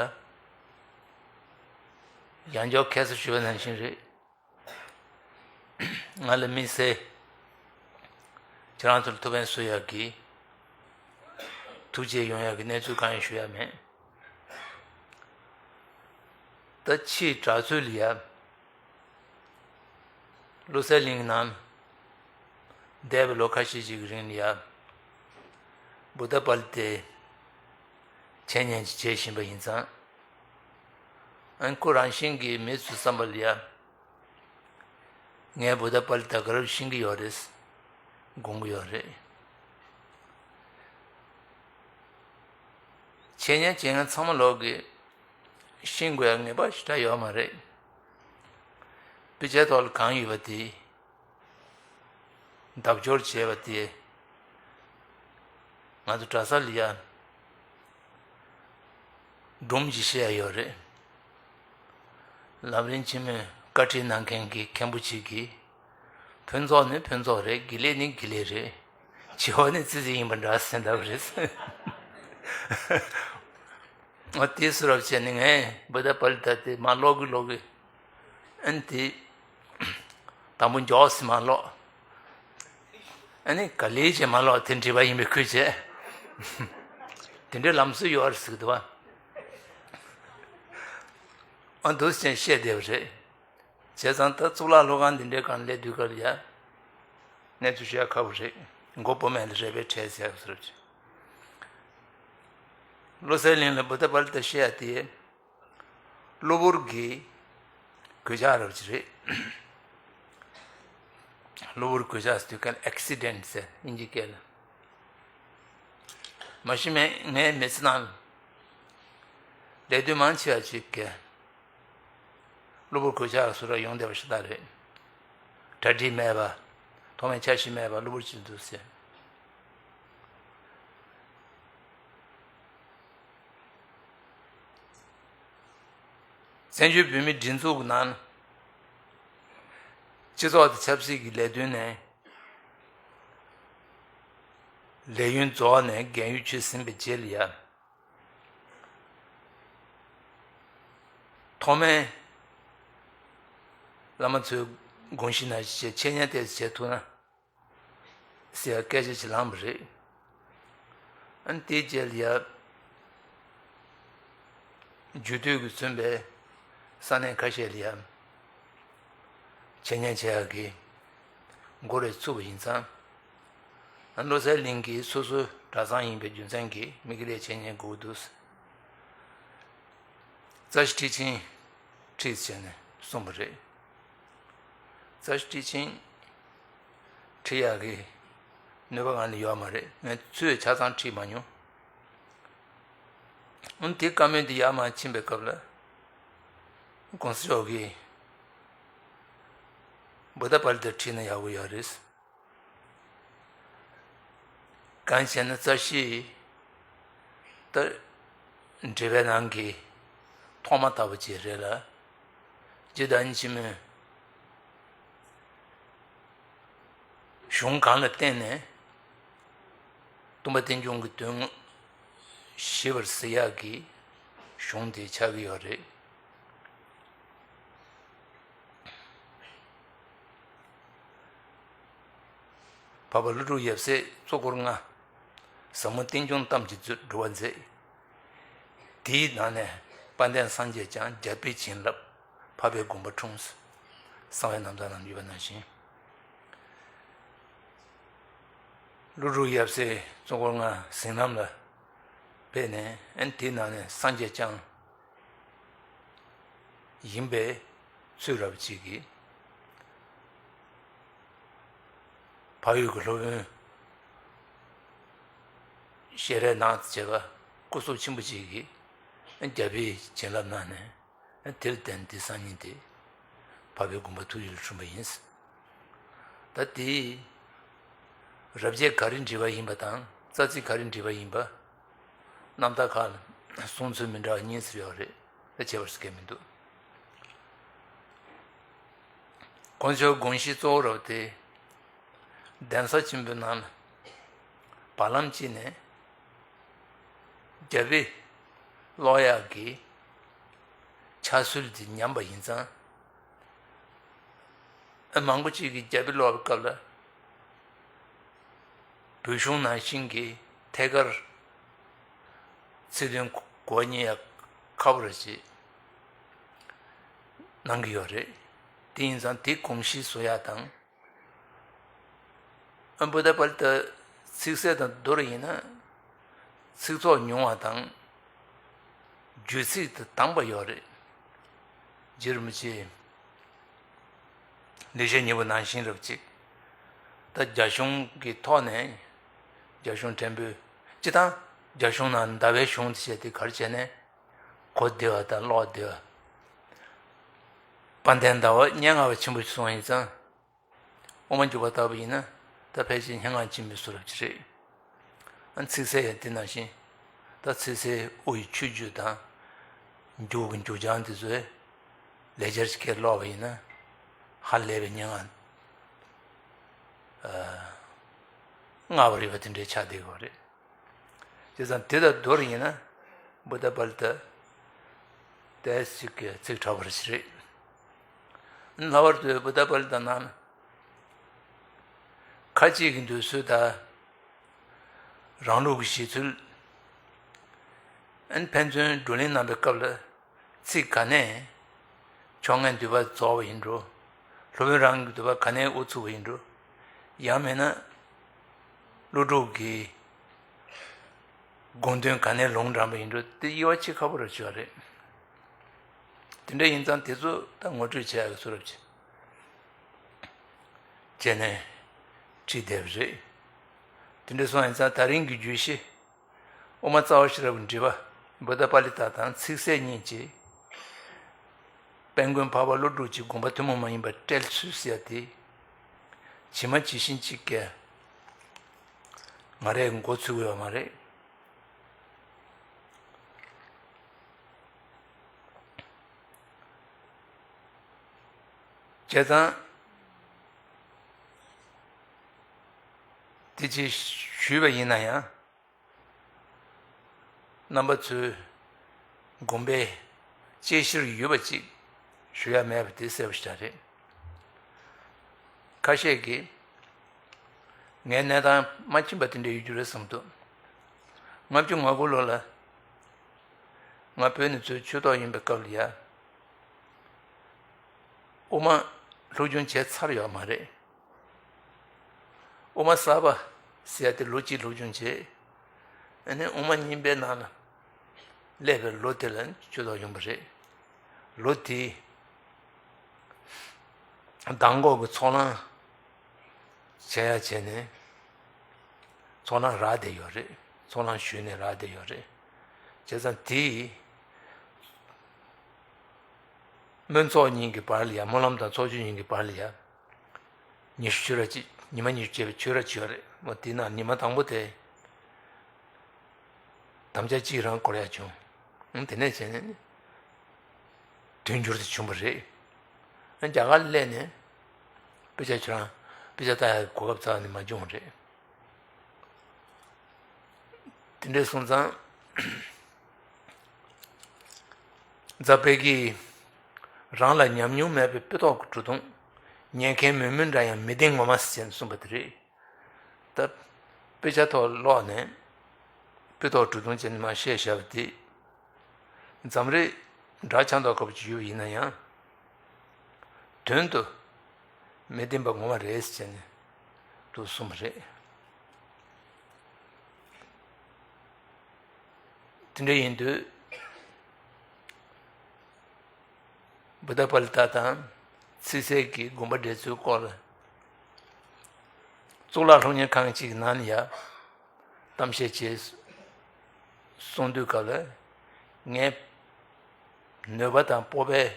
ཡང་བསྐྱར་ཁ་སང་ཞུས་པ་ནང་བཞིན་རེད། ང་ལ་དམིགས་བསལ་ཁྱེད་རང་ཚོར་ཐུགས་ཕན་གསོས་ཡག་གི་ཐུགས་རྗེ་ཡོང་ཡག་གི་གནས་ཚུལ་གང་ཡང་ཞུ་ཡ་མེད། ད་ཕྱིའི་གྲགས་ཚོད་ལ་ཡ། བློ་གསལ་གླིང་ནང་འདས་པའི་ལོ་ཁ་ཤས་ཤིག་གི་རིང་ལ་ཡ། བུདྡྷ་པཱ་ལི་ཏའི་འཆད་ཉན་ཅིག་བྱེད་བཞིན་པ་ཡིན་ཙང་། ཨན་ཁོ་རང་བཞིན་གྱིས་མི་ཚོའི་བསམ་པ་ལ་ཡ། ངས་བུདྡྷ་པཱ་ལི་ཏ་ག་རེ་ཤེས་ཀྱི་ཡོད་རེད། དགོངས་ཀྱི་ཡོད་རེད། འཆད་ཉན་བྱེད་མཁན་ཚང་མ་ལོག་གི་ཤེས་དགོས་ཡ་ངེས་པ་ཞེ་དྲག་ཡོད་མ་རེད། དཔེ་ཆའི་ཐོག་ལ་གང་ཡོད་པ་དེ་ལྡབ་སྐྱོར་བྱས་པ་དེ་ང་ཚོ་གྲྭ་ས་ལ་ཡ་སྒྲོམ་གྱིས་བཤད་ཡ་ཡོད་རེད། ལམ་རིམ་ཆེན་མོའི་བཀའ་ཁྲིད་གནང་མཁན་གྱི་མཁན་པོ་གཅིག་གིས། ཕུན་ཚོགས་ནི་ཕུན་ཚོགས་རེད། དགེ་ལེགས་ནི་དགེ་ལེགས་རེད། བྱེད་པ་ནི་ཙི་ཙི་ཡིན་པ་འདྲ་ཟེར་འདྲ་བ་རེད། ཨ་དེ་སུ་རབ་བྱས་ནས་ངས་བུདྡྷ་པཱ་ལི་ཏ་དེ་མ་ཀློག་གི་ཀློག་གི། ཨན་དེ་དང་པོ་མགྱོགས་སེ་མ་ཀློག་ཨ་ནི་ག་ལེ་བྱས་མ་ཀློག་དེ་འདྲི་བ་ཡིན་པའི་ཁུལ་བྱས། དེ་འདྲའི་ལམ་སྲོལ་ཡོད་རེད་ཟེར་གི་འདུག་བ། ཨ་འདུག་སེ་བཤད་བསྡད་པ་རེད། བྱས་ཙང་ད་གཙུག་ལག་སློབ་ཁང་འདི་འདྲའི་སྒང་སླེབས་དུས་སྐབས་ལ་ཡ། གནས་ཚུལ་བཤད་ཁག་པོ་རེད། མགོ་བོ་མེད་ལ་རས་པའི་གྲས་ཟེར་བ་ཟེར་བ་ཅིག་བློ་གསལ་གླིང་ལ་བུདྡྷ་པཱ་ལི་ཏ་བཤད་ཡ་དེ། གློ་བུར་གྱི་གོད་ཆག་རབ་ཅིག་རེད། གློ་བུར་གོད་ཆག་ཟེར་དུས་ཀན་ཨེག་སི་ཌེན་ཟེར་དབྱིན་ཇི་སྐད་ལ། མ་གཞི་ངའི་མི་ཚེ་ནང་ལ་ལས་དོན་མང་ཆེ་བ་ཅིག་གི་གློ་བུར་གོད་ཆག་སུ་ར་ཡོང་བསྡད་པ་ཞིག་ད་རེད། གྲ་སྒྲིག་མེད་པ། ཐོག་མའི་འཆར་གཞི་མེད་པ། གློ་བུར་ཅིག་འདུག་ཟེར། བཙན་བྱོལ་བོད་མིའི་སྒྲིག་འཛུགས་ཀྱི་ནང་སྤྱི་ཚོགས་དང་ཆབ་སྲིད་ཀྱི་ལས་དོན་ནས་ལས་ཡུན་རྫོགས་ནས་རྒན་ཡོལ་ཕྱིན་ཟིན་པའི་རྗེས་ལ་ཡ། ཐོག་མའི་བླ་མ་ཚོའི་དགོངས་གཞི་ནང་བཞིན་འཆད་ཉན་ཏོག་ཙམ་བྱེད་ཐུབ་ན་ཟེར་ཡ་སྐད་ཆ་ཅིག་ལངས་པ་རེད། ཨ་ནི་དེའི་རྗེས་ལ་ཡ། རྒྱུ་དུས་ཀྱིས་མཚོན་པའི་ས་གནས་ཁ་ཤས་ལ་ཡང་འཆད་ཉན་བྱེད་ཡག་གི་འགོ་རེ་ཚུགས་པ་ཡིན་ཙང་། བློ་གསལ་གླིང་གི་སོ་སོའི་གྲྭ་ཚང་ཡིན་པའི་རྒྱུ་མཚན་གྱིས་མི་དགེ་ལས་འཆད་ཉན་དགོས་འདུག། རྩ་ཞིག་ཁྲིད་ཕྱིན་ཁྲིད་བྱས་ནས་གསུངས་པ་རེད། རྩ་ཞིག་ཁྲིད་ཕྱིན་ཁྲིད་ཡག་གི་ནུས་པ་ང་ལ་ཡོད་མ་རེད། ངས་ཚུར་ཆ་ཚང་ཁྲིད་མ་མྱོང་། འོན་ཏེ་བཀའ་མོལ་འདི་ཡར་མར་ཕྱིན་པའི་སྐབས་ལ། གོང་ས་མཆོག་གིས་བུདྡྷ་པཱ་ལི་ཏ་ཁྲིད་ན་ཡག་པོ་ཡོད་རེད། གང་ཞེ་ན་རྩ་ཤེས་ད་འགྲེལ་པའི་ནང་གི་ཐོག་མ་ལྟ་བུ་ཅིག་རེད་ལ། རྗེ་བདག་ཉིད་ཆེན་མོས། གཞུང་གང་ལ་བརྟེན་ནས་སྟོན་པ་རྟེན་འབྱུང་གི་དོན་དངོས་ཞི་བར་གཟིགས་ཡག་གི་གཞུང་དེ་ཆགས་ཀྱི་ཡོད་རེད། འཕགས་པ་ཀླུ་སྒྲུབ་ཡབ་སྲས་གཙོ་འཁོར་ལྔ། ཟབ་མོ་རྟེན་འབྱུང་གཏམ་གྱི་མཛོད་སྒྲུབ་པ་མཛད། དེའི་ནང་ནས་དཔལ་ལྡན་སངས་རྒྱས་བསྐྱངས། རྒྱལ་པོས་བྱིན་རླབས་འཕགས་པའི་དགོངས་པ་འཁྲུངས། གསང་བའི་རྣམ་ཐར་ནང་ཡོད་པ་ནང་བཞིན། ཀླུ་སྒྲུབ་ཡབ་སྲས་གཙོ་འཁོར་ལྔ་གཟིགས་རྣམ་ལ་འབད་ནས། ཨན་དེའི་ནང་ནས་སངས་རྒྱས་བསྐྱངས་ཡིན་པའི་ཚུལ་རབ་ཅིག་གིས། འཕགས་ཡུལ་གྱི་སློབ་དཔོན་ཤེས་རབ་ནག་ཅེས་པ་སྐུ་ཚབ་ཆེན་པོ་ཅིག་གིས་རྒྱལ་པོའི་བྱིན་རླབས་གནང་ནས། དེར་བརྟེན་ཏེ་སང་ཉིན་དེ་འཕགས་པའི་དགོངས་པ་ཐུགས་རྗེ་ལ་འཁྲུངས་པ་ཡིན། ད་དེ་རབ་བྱེད་ག་རེ་འབྲི་བ་ཡིན་པ་དང་རྩ་ཚིག་ག་རེ་འབྲི་བ་ཡིན་པ། རྣམ་ཐར་ཁག་ལ་གསུང་ཚུལ་མི་འདྲ་བ་གཉིས་ཙམ་ཡོད་རེད། ད་བྱས་པར་སྐད་མི་འདུག། དཀོན་མཆོག་དགོངས་གཞི་གཙོ་བོ་རབ་སྟེ། གདན་ས་ཆེན་པོའི་ནང་ལ་བར་ལམ་གཅིག་ནས་རྒྱལ་པོས་ཀློག་ཡག་གི་ཕྱག་སྲོལ་འདི་ཉམས་པ་ཡིན་ཙང་། ཨ་མང་པོ་ཅིག་གིས་རྒྱལ་པོས་ཀློག་པའི་སྐབས་ལ། བོད་གཞུང་ནང་བཞིན་གྱི་ཐད་ཀར་ཚིག་དོན་གོ་རྙེད་ཡག་ཁག་པོ་རེད་ཅེས་གནང་གི་ཡོད་རེད། དེ་ཡིན་ཙང་དེ་གོམས་གཤིས་བཟོ་ཡག་དང་། ཨ་བུདྡྷ་པཱ་ལི་ཏ་ཚིག་གསལ་དང་མདོར་ཡིན་ན། ཚིག་ཚོགས་ཉུང་བ་དང་། རྒྱུད་ཚིག་དང་དྭངས་པ་ཡོད་རེད། རྗེ་རིན་པོ་ཆེ་ལེགས་བཤད་སྙིང་པོ་ནང་བཞིན་རབ་ཅིག། ད་རྒྱ་གཞུང་གི་ཐོག་ནས་རྒྱ་གཞུང་ཕྲན་བུ་སྤྱི་དང་རྒྱ་གཞུང་ནང་ཟླ་བའི་གཞུང་དེ་བྱས་ཏེ་ག་རེ་བྱས་ནས་གོ་བདེ་བ་དང་ཀློག་བདེ་བ། དཔལ་ལྡན་ཟླ་བ་སྙན་ངག་པ་ཆེན་པོ་ཞིག་སོང་ཡིན་ཙང་། དབུ་མ་འཇུག་པ་ལྟ་བུ་ཡིན་ན་ད་ཕལ་ཆེར་སྙན་ངག་སྦྱིན་པའི་བཟོ་འདྲ་ཅིག་རེད། ཨ་ཚིག་གསལ་ཡང་དེ་ནང་བཞིན། ད་ཚིག་གསལ་དབུ་ཡི་ཆོས་བརྒྱུད་དང་། མཇུག་གི་མཇུག་བྱང་དེ་ཚོའི་ལེགས་སྦྱར་གྱི་སྐད་ཀློག་པ་ཡིན་ན་ཧ་ལས་པའི་སྙན་ངག་ཨ་སྔ་བ་རེད་པ་དེ་འདྲའི་ཆགས་བསྡད་ཡོད་རེད། བྱས་ཙང་དེ་དང་མདོར་ཡིན་ན་བུདྡྷ་པཱ་ལི་ཏ་ཏོག་ཙམ་གྱི་ཚིག་དྲག་པོ་རེད། ལྷག་པར་དུ་བུདྡྷ་པཱ་ལི་ཏ་ནང་ན་ཁ་ཅིག་གི་འདོད་ཚུལ་དང་། རང་ལུགས་ཀྱི་བཞེད་ཚུལ། ཨན་ཕན་ཚུན་བགྲོ་གླེང་གནང་བའི་སྐབས་ལ། ཚིག་ག་ནས་ཕྱོགས་སྔའི་འདོད་པ་རྫོགས་པ་ཡིན་འགྲོ། སློབ་དཔོན་རང་གི་འདོད་པ་ག་ནས་དབུ་ཚུགས་པ་ཡིན་འགྲོ། ཡང་མིན་ན། ཀླུ་སྒྲུབ་ཀྱི་ དགོངས་དོན་ག་ནས་ལུང་དྲངས་པ་ཡིན་འགྲོ་དེ་དབྱེ་བ་ཕྱེ་ཁག་པོ་རུ་བྱུང་བ་རེད། དེ་འདྲ་ཡིན་ཙང་དེ་ཚོ་ད་ངོ་སྤྲོད་བྱེད་ཡག་གི་བཟོ་འདྲ་བྱས། བྱས་ནས་བྲིས་བསྡད་པ་རེད། དེ་འདྲ་སོང་ཡིན་ཙང་ད་རིང་གི་བརྗོད་གཞི། དབུ་མ་རྩ་བ་ཤེས་རབ་ཀྱི་འགྲེལ་པ་བུདྡྷ་པཱ་ལི་ཏ་དང་ཚིག་གསལ་གཉིས་ཀྱིས་དཔལ་མགོན་འཕགས་པ་ཀླུ་སྒྲུབ་ཀྱི་དགོངས་པ་ཐུན་མོང་མ་ཡིན་པ་བཀྲལ་ཚུལ་ཟེར་ཡ་དེ་ཇི་མ་ཇི་བཞིན་ཅིག་གས་ང་རས་མགོ་ཚོས་ཀྱི་ཡོད་མ་རེད། བྱས་ཙང་དེ་ཅིག་ཞུས་པ་ཡིན་ན་ཡང་། རྣམ་པ་ཚོའི་དགོངས་པའི་དཔྱད་གཞིར་ཡོད་པ་ཅིག་ཞུ་ཡ་མེད་པ་དེ་གསལ་པོ་ཞིག་རེད། ཁ་ཤས་ཀྱིས་ངའི་གནས་སྟངས་མ་མཁྱེན་པ་དེ་འདྲ་ཡོད་རྒྱུ་རེད་བསམ་འདུག་ལྔ་བཅུ་ང་དགུ་ལོ་ལ་ང་བོད་ནས་ཚུར་ཆོས་ཐོག་ཡིན་པའི་སྐབས་ལ་ཡ། དབུ་མ་སློབ་སྦྱོང་བྱས་ཚར་ཡོད་མ་རེད། དབུ་མ་གསར་པ་ཟེར་ཡ་དེ་ལོ་གཅིག་སློབ་སྦྱོང་བྱས། ཨ་ནི་དབུ་མ་རྙིང་པའི་ནང་ལ་སླེབས་པའི་ལོ་དེ་ལ་ཆོས་ཐོག་ཡོང་པ་རེད། ལོ་དེའི་མདང་དགོང་གི་ཚོགས་ལངས་བྱས་ཡ་བྱས་ནས་ཚོགས་ལངས་རག་བསྡད་ཡོད་རེད། ཚོགས་ལངས་ཞུས་ནས་རག་བསྡད་ཡོད་རེད། བྱས་ཙང་དེ་སྨོན་ཚོགས་གཉིས་ཀྱི་བར་ལ་ཡ། སྨོན་ལམ་དང་ཚོགས་ཆོས་གཉིས་ཀྱི་བར་ལ་ཡ། ཉི་ཤུ་ཆོས་ར་གཅིག་ཉི་མ་ཉི་ཤུ་བྱས་པའི་ཆོས་ར་གཅིག་ཡོད་རེད། འོ་དེ་ནང་ཉི་མ་དང་པོ་དེ་དམ་བཅའ་གཅིག་རང་བསྐོར་ཡ་བྱུང་། ཨང་། དེ་ནས་བྱས་ནས་དུས་འགྱུར་དུ་བྱུང་བ་རེད། ཨ། རྒྱ་གར་སླེབས་ནས་དཔེ་ཆ་ཁྱོད་རང་དཔེ་ཆ་ལྟ་ཡ་གོ་སྐབས་རྩ་བ་ནས་མ་བྱུང་བ་རེད། དེ་འདྲ་སོང་ཙང་། རྫ་དཔལ་གྱིས་རང་ལ་ཉམས་མྱོང་མེད་པའི་དཔེ་ཐོག་གི་གྲུ་གདུང་ཉན་མཁན་མོད་མོད་འདྲ་ཡང་མི་བདེན་ངོ་མ་ཟེར་ནས་གསུངས་པ་དེ་རེད། ད་དཔེ་ཆ་ཐོག་ཀློག་ནས་དཔེ་ཐོག་གྲུ་གདུང་བྱས་ནས་མར་བཤད་བཞག་པ་དེ། འཛམ་རེད་འདྲ་ཆགས་མདོག་ཁ་པོ་ཅིག་ཡོད་པ་ཡིན་ན་ཡང་། དོན་དུ་མི་བདེན་པ་ངོ་མ་རེད་ཟེར་ནས་དུ་གསུངས་པ་རེད། དེ་འདྲ་ཡིན་དུས། བུདྡྷ་པཱ་ལི་ཏ་དང་ཚིག་གསལ་གྱི་དགོངས་པ་འགྲེལ་ཚུལ་སྐོར་ལ། གཙུག་ལག་སློབ་གཉེར་ཁང་གཅིག་གི་ནང་ནས་ཡ། གཏམ་བཤད་བྱས་གསུང་དུས་སྐབས་ལ་ངས་ནུས་པ་དང་སྤོབས་པས་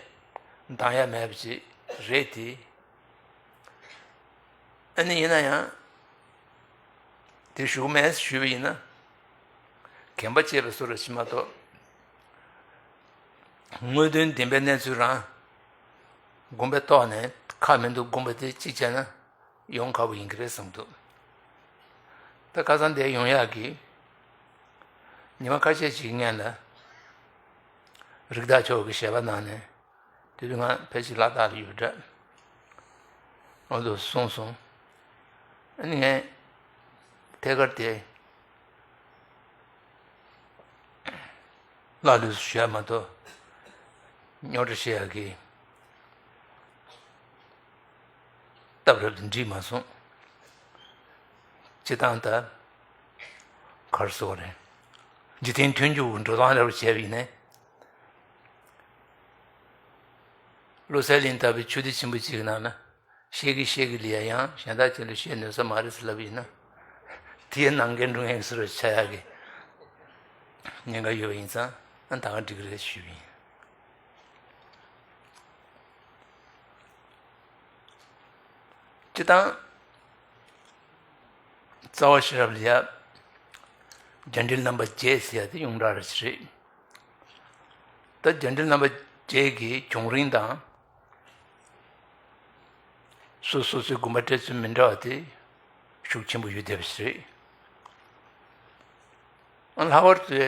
འདང་ཡ་མེད་པ་ཅིག་རེད་དེ། ཨ་ནི་ཡིན་ན་ཡང་དེ་ཞུ་གི་མེད་ཞུས་པ་ཡིན་ན། གན་པ་བཅད་པའི་བཟོ་འདྲ་ཞིག་མ་གཏོགས། དངོས་དོན་བདེན་པའི་གནས་ཚུལ་རང་དགོངས་པའི་ཐོག་ནས་ཁག་མི་འདུག་དགོངས་པ་དེ་གཅིག་བྱས་ན། ཡོང་ཁག་པོ་ཡིན་གྱི་རེད་བསམ་འདུག་ད་ཁ་སང་དེ་ཡོང་ཡག་གི་ཉི་མ་ཁ་ཤས་ཤིག་སྔོན་ལ་རིགས་བདག་མཆོག་གི་ཞལ་པར་ནང་ནས། དེ་དུས་ང་ཕལ་ཆེར་ལ་དྭགས་ལ་ཡོད་འདྲ། འོ་དུ་གསུངས་སོང་། ཨ་ནི་ངས་ཐད་ཀར་དེ། ལ་ལུས་སུ་ཞུ་ཡ་མ་གཏོགས། རྙོག་དྲ་བཤད་ཡག་གི་སྟབས་རབ་ཏུ་འགྲིག་མ་སོང་། སྤྱི་བཏང་ད་གར་སོགས་རེད། འཇིག་རྟེན་མཐུན་འཇུག་གི་འགྲོ་སྟངས་ལྟ་བུ་བྱས་པ་ཡིན་ནའི། བློ་གསལ་གླིང་ལྟ་བུའི་ཆོས་སྡེ་ཆེན་པོ་གཅིག་གི་ནང་ན། བཤད་ཀྱི་བཤད་ཀྱི་ལ་ཡ་ཡང་གཞན་དག་ཅིག་ལ་བཤད་ནུས་ས་མ་རེད་ཟེར་ལབ་ཡིན་ན། དེའི་ནང་འགལ་འགྲོ་ངེས་ཟེར་བ་ཆགས་ཡག་གི་ཉེན་ཁ་ཡོད་པ་ཡིན་ཙང་ཨ་ད་ག་འགྲིག་གི་རེད་ཞུས་པ་ཡིན། སྤྱི་བཏང་རྩ་བ་ཤེས་རབ་ལ་ཡ་རྒྱ་འགྲེལ་རྣམ་པ་བརྒྱད་ཟེར་ཡ་དེ་ཡོངས་གྲགས་རེད། ད་རྒྱ་འགྲེལ་རྣམ་པ་བརྒྱད་ཀྱི་བྱུང་རིམ་དང་། སོ་སོ་སོའི་དགོངས་པ་བཀྲལ་ཚུལ་མི་འདྲ་བ་དེ་ཤུགས་ཆེན་པོ་ཡོད་བསྡད་པ་ཞིག་རེད། ཨ། ལྷག་པར་དུ་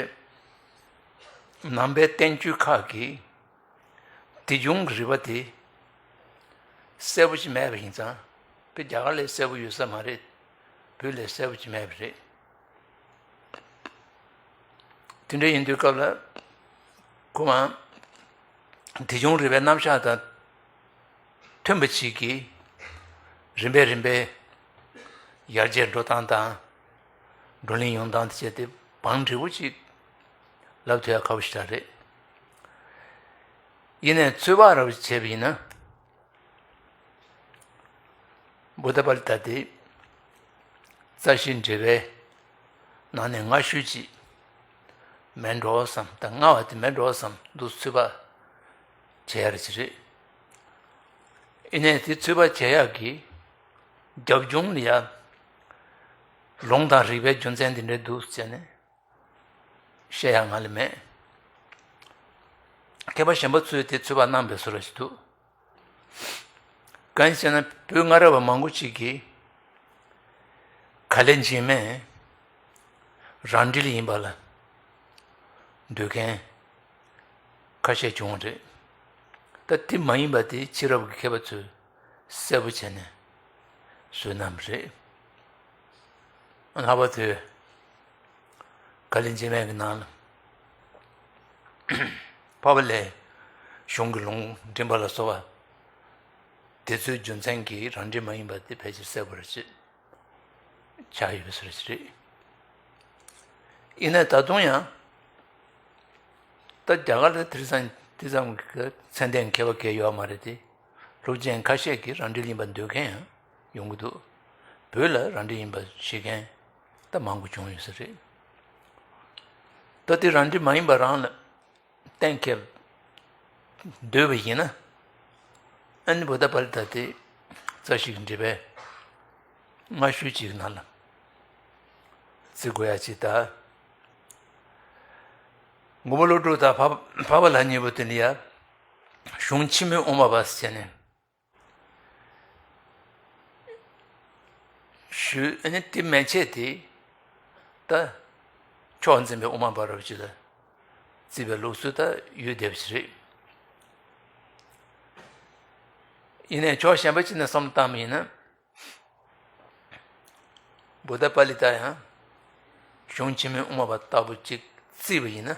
ནང་པའི་བསྟན་བཅོས་ཁག་གིས་དེ་བྱུང་གི་རིམ་པ་དེ་གསལ་པོ་ཞིག་མེད་པ་ཡིན་ཙང་། དཔེ་རྒྱ་གར་ལས་གསལ་པོ་ཡོད་ས་མ་རེད། བོད་ལས་གསལ་པོ་ཅིག་མེད་པ་རེད། དེ་འདྲ་ཡིན་དུས་སྐབས་ལ་ཁོ་མ་དེ་བྱུང་རིམ་པའི་རྣམ་གཞག་དང་མཐུན་པ་ཞིག་གིས་རིམ་པས་རིམ་པས་ཡར་རྒྱས་འགྲོ་སྟངས་དང་བགྲོ་གླེང་ཡོང་སྟངས་དེ་བྱས་ཏེ་ བང་འབྲས་བུ་ཅིག་ལབ་ཐུབ་ཡ་ཁག་པོ་ཞིག་རེད། ཡིན་ནའི་ཚོད་དཔག་ར་བ་བྱས་པ་ཡིན་ན། བུདྡྷ་པཱ་ལི་ཏ་དེ་རྩ་ཤེའི་འགྲེལ་པའི་ནང་ནས་སྔ་ཤོས་ཅིག་མེད་འགྲོ་བསམ། ད་སྔ་བ་དེ་མེད་འགྲོ་བསམ་འདུག། ཚོད་དཔག་བྱེད་ཡ་ར་ཅིག་རེད། ཡིན་ནའི་དེ་ཚོད་དཔག་བྱེད་ཡག་གི་རྒྱབ་ལྗོངས་ལ་ཡ་ལུང་དང་རིགས་པའི་རྒྱུ་མཚན་དེ་འདྲ་འདུག་ཟེར་ནས་བཤད་ཡག་ང་ལ་མེད། མཁས་པ་གཞན་པ་ཚོས་དེ་ཚོད་དཔག་གནང་བའི་བཟོ་འདྲ་ཞིག་འདུག། གང་ཡིན་ཟེར་ན་བོད་སྔ་རབས་པ་མང་པོ་ཅིག་གིས་ག་ལེ་འཇིགས་མེད་རང་འགྲེལ་ཡིན་པ་ལ་འདོད་མཁན་ཁ་ཤས་བྱུང་བ་རེད། ད་དེ་མ་ཡིན་པ་དེ་ཕྱི་རབས་ཀྱི་མཁས་པ་ཚོས་གསལ་པོ་བྱས་ནས་བཟོས་གནང་བ་རེད། ལྷག་པར་དུ་ག་ལེ་འཇིགས་མེད་ཀྱི་ནང་ལ་འཕགས་པ་ལྷའི་གཞུང་གི་ལུང་འདྲེན་པ་ལ་སོགས་པ་དེ་ཚོའི་རྒྱུ་མཚན་གྱིས་རང་འགྲེལ་མ་ཡིན་པ་དེ་ཕལ་ཆེར་གསལ་པོ་རེད་ཅེས་ཆགས་ཡོད་པའི་བཟོ་འདྲ་ཞིག་རེད། ཡིན་ནའི་ད་དུང་ཡང་ད་རྒྱ་གར་ལ་དེ་ཙམ་དེ་ཙམ་གྱི་མཚན་ལྡན་མཁས་པ་གང་ཡོད་མ་རེད་དེ། སློབ་ཆེན་ཁ་ཤས་ཀྱིས་རང་འགྲེལ་ཡིན་པ་འདོད་མཁན་ཡང་ཡོང་གི་འདུག། བོད་ལ་རང་འགྲེལ་ཡིན་པ་བཤད་མཁན་ད་མང་པོ་བྱུང་ཡོད་ས་རེད། ད་དེ་རང་འགྲེལ་མ་ཡིན་པ་རང་ལ་གཏན་འཁེལ་འདོད་པ་ཡིན་ན། ཨ་ནི་བུདྡྷ་པཱ་ལི་ཏ་དེ་རྩ་ཤེ་གི་འགྲེལ་པའི་སྔ་ཤོས་ཅིག་ནང་ལ་བརྩི་དགོས་ཡ་ཅིག་ད། མགོན་པོ་ཀླུ་སྒྲུབ་དང་འཕགས་འཕགས་པ་ལྷ་གཉིས་པོ་དེ་ནི་ཡ་གཞུང་ཆེན་མོའི་དབུ་མ་པ་ཟེར་ནས་ཞུས། ཨ་ནི་དེ་མན་ཆད་དེ་ད་ཕྱོགས་འཛིན་པའི་དབུ་མ་པ་རབ་ཅིག་ལ་བརྩི་བའི་ལུགས་སྲོལ་ད་ཡོད་བསྡད་པ་ཞིག་རེད། ཡིན་ནའི་ཕྱོགས་གཞན་པ་ཅིག་ནས་བསམ་བློ་བཏང་བ་ཡིན་ན། བུདྡྷ་པཱ་ལི་ཏ་ཡང་གཞུང་ཆེན་མོའི་དབུ་མ་པ་ལྟ་བུ་ཅིག་བརྩིས་པ་ཡིན་ན།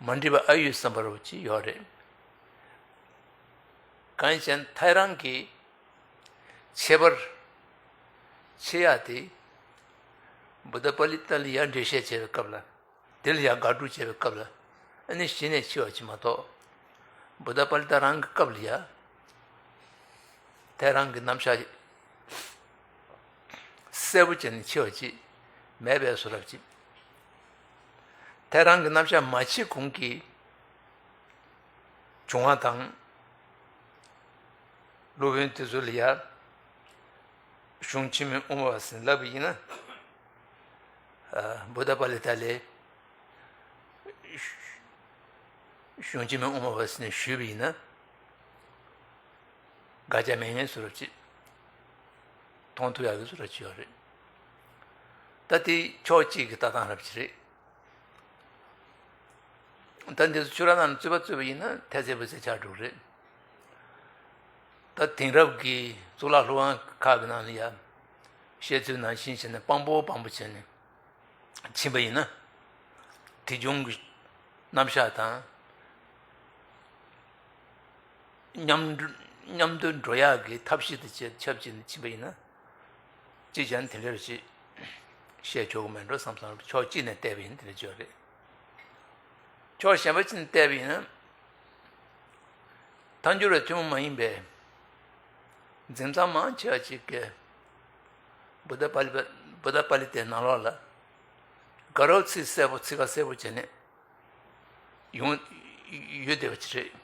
མ་འགྲིག་པ་ཨ་ཡོད་བསམ་པ་རུ་ཅིག་ཡོད་རེད། གང་ཡིན་ཟེར་ན་ཐལ་རང་གི་ཁྱད་པར་ཕྱེ་ཡག་དེ་བུདྡྷ་པཱ་ལི་ཏ་ལ་ཡང་འགྲེལ་བཤད་བྱེད་པའི་སྐབས་ལ། དེ་ལ་ཡང་དགག་སྒྲུབ་བྱེད་པའི་སྐབས་ལ་ཨ་ནི་གཞི་ནས་ཕྱེ་བ་ཅིག་མ་གཏོགས། བུདྡྷ་པཱ་ལི་ཏ་རང་གི་སྐབས་ལ་ཡང་ཐལ་རང་གི་རྣམ་གཞག་གསལ་པོ་བྱས་ནས་ཕྱེ་བ་ཅིག་མེད་པའི་བཟོ་འདྲ་ཅིག། ཐལ་རང་གི་རྣམ་གཞག་མ་ཕྱེ་གོང་གི་བྱུང་བ་དང་། སློབ་དཔོན་དེ་ཚོ་ལ་ཡང་གཞུང་ཆེན་མོའི་དབུ་མ་པ་ཟེར་ལབ་པ་ཡིན་ན། ཨ། བུདྡྷ་པཱ་ལི་ཏ་ལས་གཞུང་ཆེན་མོའི་དབུ་མ་པ་ཟེར་ནས་ཞུས་པ་ཡིན་ན། དགག་བྱ་མེད་མཁན་བཟོ་འདྲ་ཅིག་མཐོང་ཐུབ་ཡག་གི་བཟོ་འདྲ་ཅིག་ཡོད་རེད། ད་དེ་ཕྱོགས་གཅིག་གི་ལྟ་སྟངས་རབ་ཅིག་རེད། ད་འདི་ཚོ་ཆོས་ར་ནང་རྩོད་པ་རྩོད་པ་ཡིན་ན་ཐལ་ཚད་པོ་ཚད་ཆགས་འགྲོ་གི་རེད། ད་དེང་རབས་ཀྱི་གཙུག་ལག་སློབ་ཁང་ཁག་གི་ནང་ལ་ཡ་བཤད་ཚུལ་ནང་བཞིན་བྱས་ནས་དཔང་པོ་དཔང་པོ་བྱས་ནས་ཕྱིན་པ་ཡིན་ན། དེ་བྱུང་གི་རྣམ་གཞག་དང་མཉམ་མཉམ་དུ་འགྲོ་ཡག་གི་ཐབས་ཤེས་དང་བཅས་ཆབས་ཅིག་ནས་ཕྱིན་པ་ཡིན་ན། ཅིག་ཀྱང་དེ་འདྲ་ཞིག་བཤད་ཆོག་གི་མེད་འགྲོ་བསམ་བསམ་ཕྱོགས་གཅིག་ནས་བལྟས་པ་ཡིན་དེ་འདྲ་ཅིག་ཡོད་རེད། ཕྱོགས་གཞན་པ་ཅིག་ནས་བལྟས་པ་ཡིན་ན། ཐལ་འགྱུར་བའི་ཐུན་མོང་མ་ཡིན་པའི་འཛིན་སྟངས་མང་ཆེ་བ་ཅིག་གིས་བུདྡྷ་པཱ་ལི་པ་བུདྡྷ་པཱ་ལི་ཏའི་ནང་ལོགས་ལ་དགག་རབ་ཚིག་གསལ་པོ་ཚིག་ཁ་གསལ་པོ་བྱས་ནས་ཡོང་ཡོད་བསྡད་པ་ཅིག་རེད།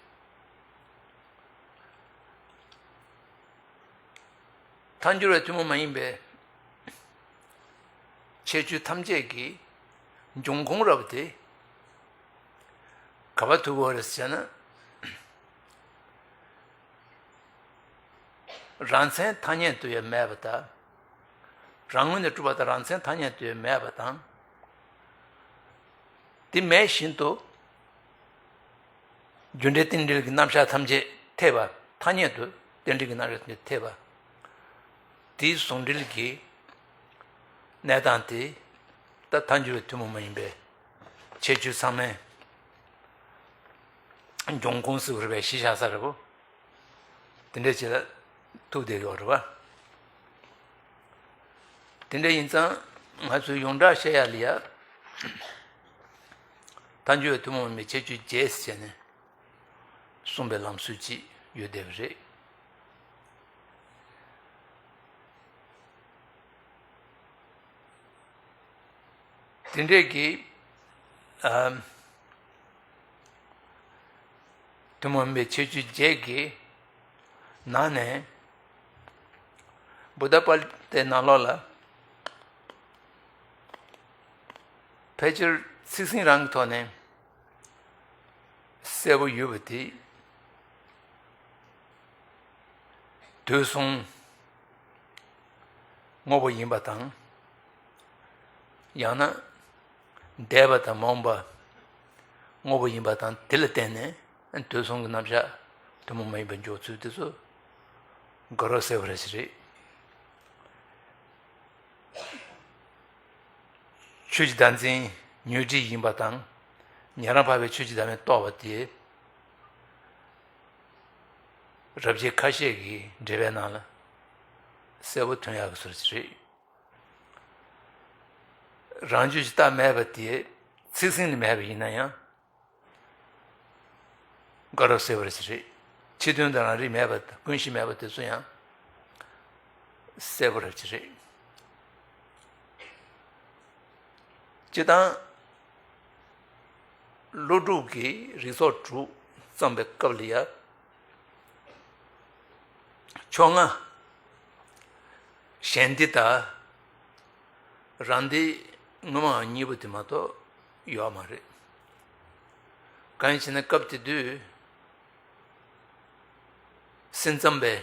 ཐལ་འགྱུར་བའི་ཐུན་མོང་མ་ཡིན་པའི་ཁྱད་ཆོས་ཐམས་ཅད་ཀྱི་འབྱུང་ཁུངས་རབ་དེ་ག་པར་ཐུག་གོ་རེད་ཟེར་ན། རང་མཚན་ཐ་སྙད་དུ་ཡང་མེད་པ་དང་། རང་ངོས་ནས་གྲུབ་པ་དང་རང་མཚན་ཐ་སྙད་དུ་ཡང་མེད་པ་དང་། དེ་མེད་བཞིན་དུ། རྒྱུ་འབྲས་རྟེན་འབྲེལ་གྱི་རྣམ་གཞག་ཐམས་ཅད་འཐད་པ། ཐ་སྙད་དུ་རྟེན་འབྲེལ་གྱི་རྣམ་གཞག་ཐམས་ཅད་འཐད་པ། དེའི་ཟུང་འབྲེལ་གྱི་གནས་སྟངས་དེ་ད་ཐལ་འགྱུར་བའི་ཐུན་མོང་མ་ཡིན་པའི་ཁྱད་ཆོས་ཚང་མའི་འབྱུང་ཁུངས་སུ་རེད་པས་གཞི་བཞག་ས་རེད་པོ། དེ་འདྲ་ཅིག་ལ་ཐུག་བསྡད་ཡོད་རེད་པ། དེ་འདྲ་ཡིན་ཙང་ ང་ཚོས་ཡོངས་གྲགས་བཤད་ཡ་ལ་ཡ། མཐའ་འཁྱོལ་བའི་ཐུན་མོང་མ་ཡིན་པའི་ཁྱད་ཆོས་བརྒྱད་ཟེར་ནས་གསུངས་པའི་ལམ་སྲོལ་ཅིག་ཡོད་བསྡད་པ་རེད། དེ་འདྲས་ཀྱི་ཨ། ཐུན་མོང་མ་ཡིན་པའི་ཁྱད་ཆོས་བརྒྱད་ཀྱི་ནང་ནས་བུདྡྷ་པཱ་ལི་ཏའི་ནང་ལོགས་ལ་ཕལ་ཆེར་ཚིག་ཟིན་རང་གི་ཐོག་ནས་གསལ་པོ་ཡོད་པ་དེ། དུས་གསུམ་དངོས་པོ་ཡིན་པ་དང་། ཡང་ན་འདས་པ་དང་མ་འོངས་པ་དངོས་པོ་ཡིན་པ་དང་། དེ་ལ་བརྟེན་ནས་དུས་གསུམ་གྱི་རྣམ་གཞག་ཐུན་མོང་མ་ཡིན་པར་འཇོག་ཚུལ་དེ་ཚོ་དགོད་བྲོ་སེལ་བ་རེ་ཞིག་རེད། ཆོས་ཀྱི་བདག་འཛིན་ཉོན་སྒྲིབ་ཡིན་པ་དང་། ཉན་རང་འཕགས་པའི་ཆོས་ཀྱི་བདག་མེད་རྟོགས་པ་དེ། རབ་བྱེད་ཁ་ཤས་ཀྱི་འགྲེལ་པའི་ནང་ལ་གསལ་པོ་ཐོན་ཡག་གི་ཚུལ་ཞིག་རེད། རང་རྒྱུད་ཀྱི་རྟགས་མེད་པ་དེ་ཚིག་ཟིན་ནས་མེད་པ་ཡིན་ན་ཡང་། དགོད་བྲོ་སེལ་བ་རེ་ཞིག་རེད། ཕྱི་དོན་དང་རང་རིག་མེད་པ་དང་། ཀུན་གཞི་མེད་པ་དེ་ཚོ་ཡང་གསལ་པོ་རེ་ཞིག་རེད། སྤྱིར་བཏང་། ཀླུ་སྒྲུབ་ཀྱིས་རིགས་ཚོགས་དྲུག་བརྩམས་པའི་སྐབས་ལ་ཡ། ཕྱོགས་སྔ་གཞན་སྡེ་དང་རང་སྡེ་སྔོན་མའམ་གཉིས་པ་དེ་མ་གཏོགས་ཡོད་མ་རེད། གང་ཡིན་ཞེ་ན། སྐབས་དེ་དུས་སེམས་ཙམ་པས་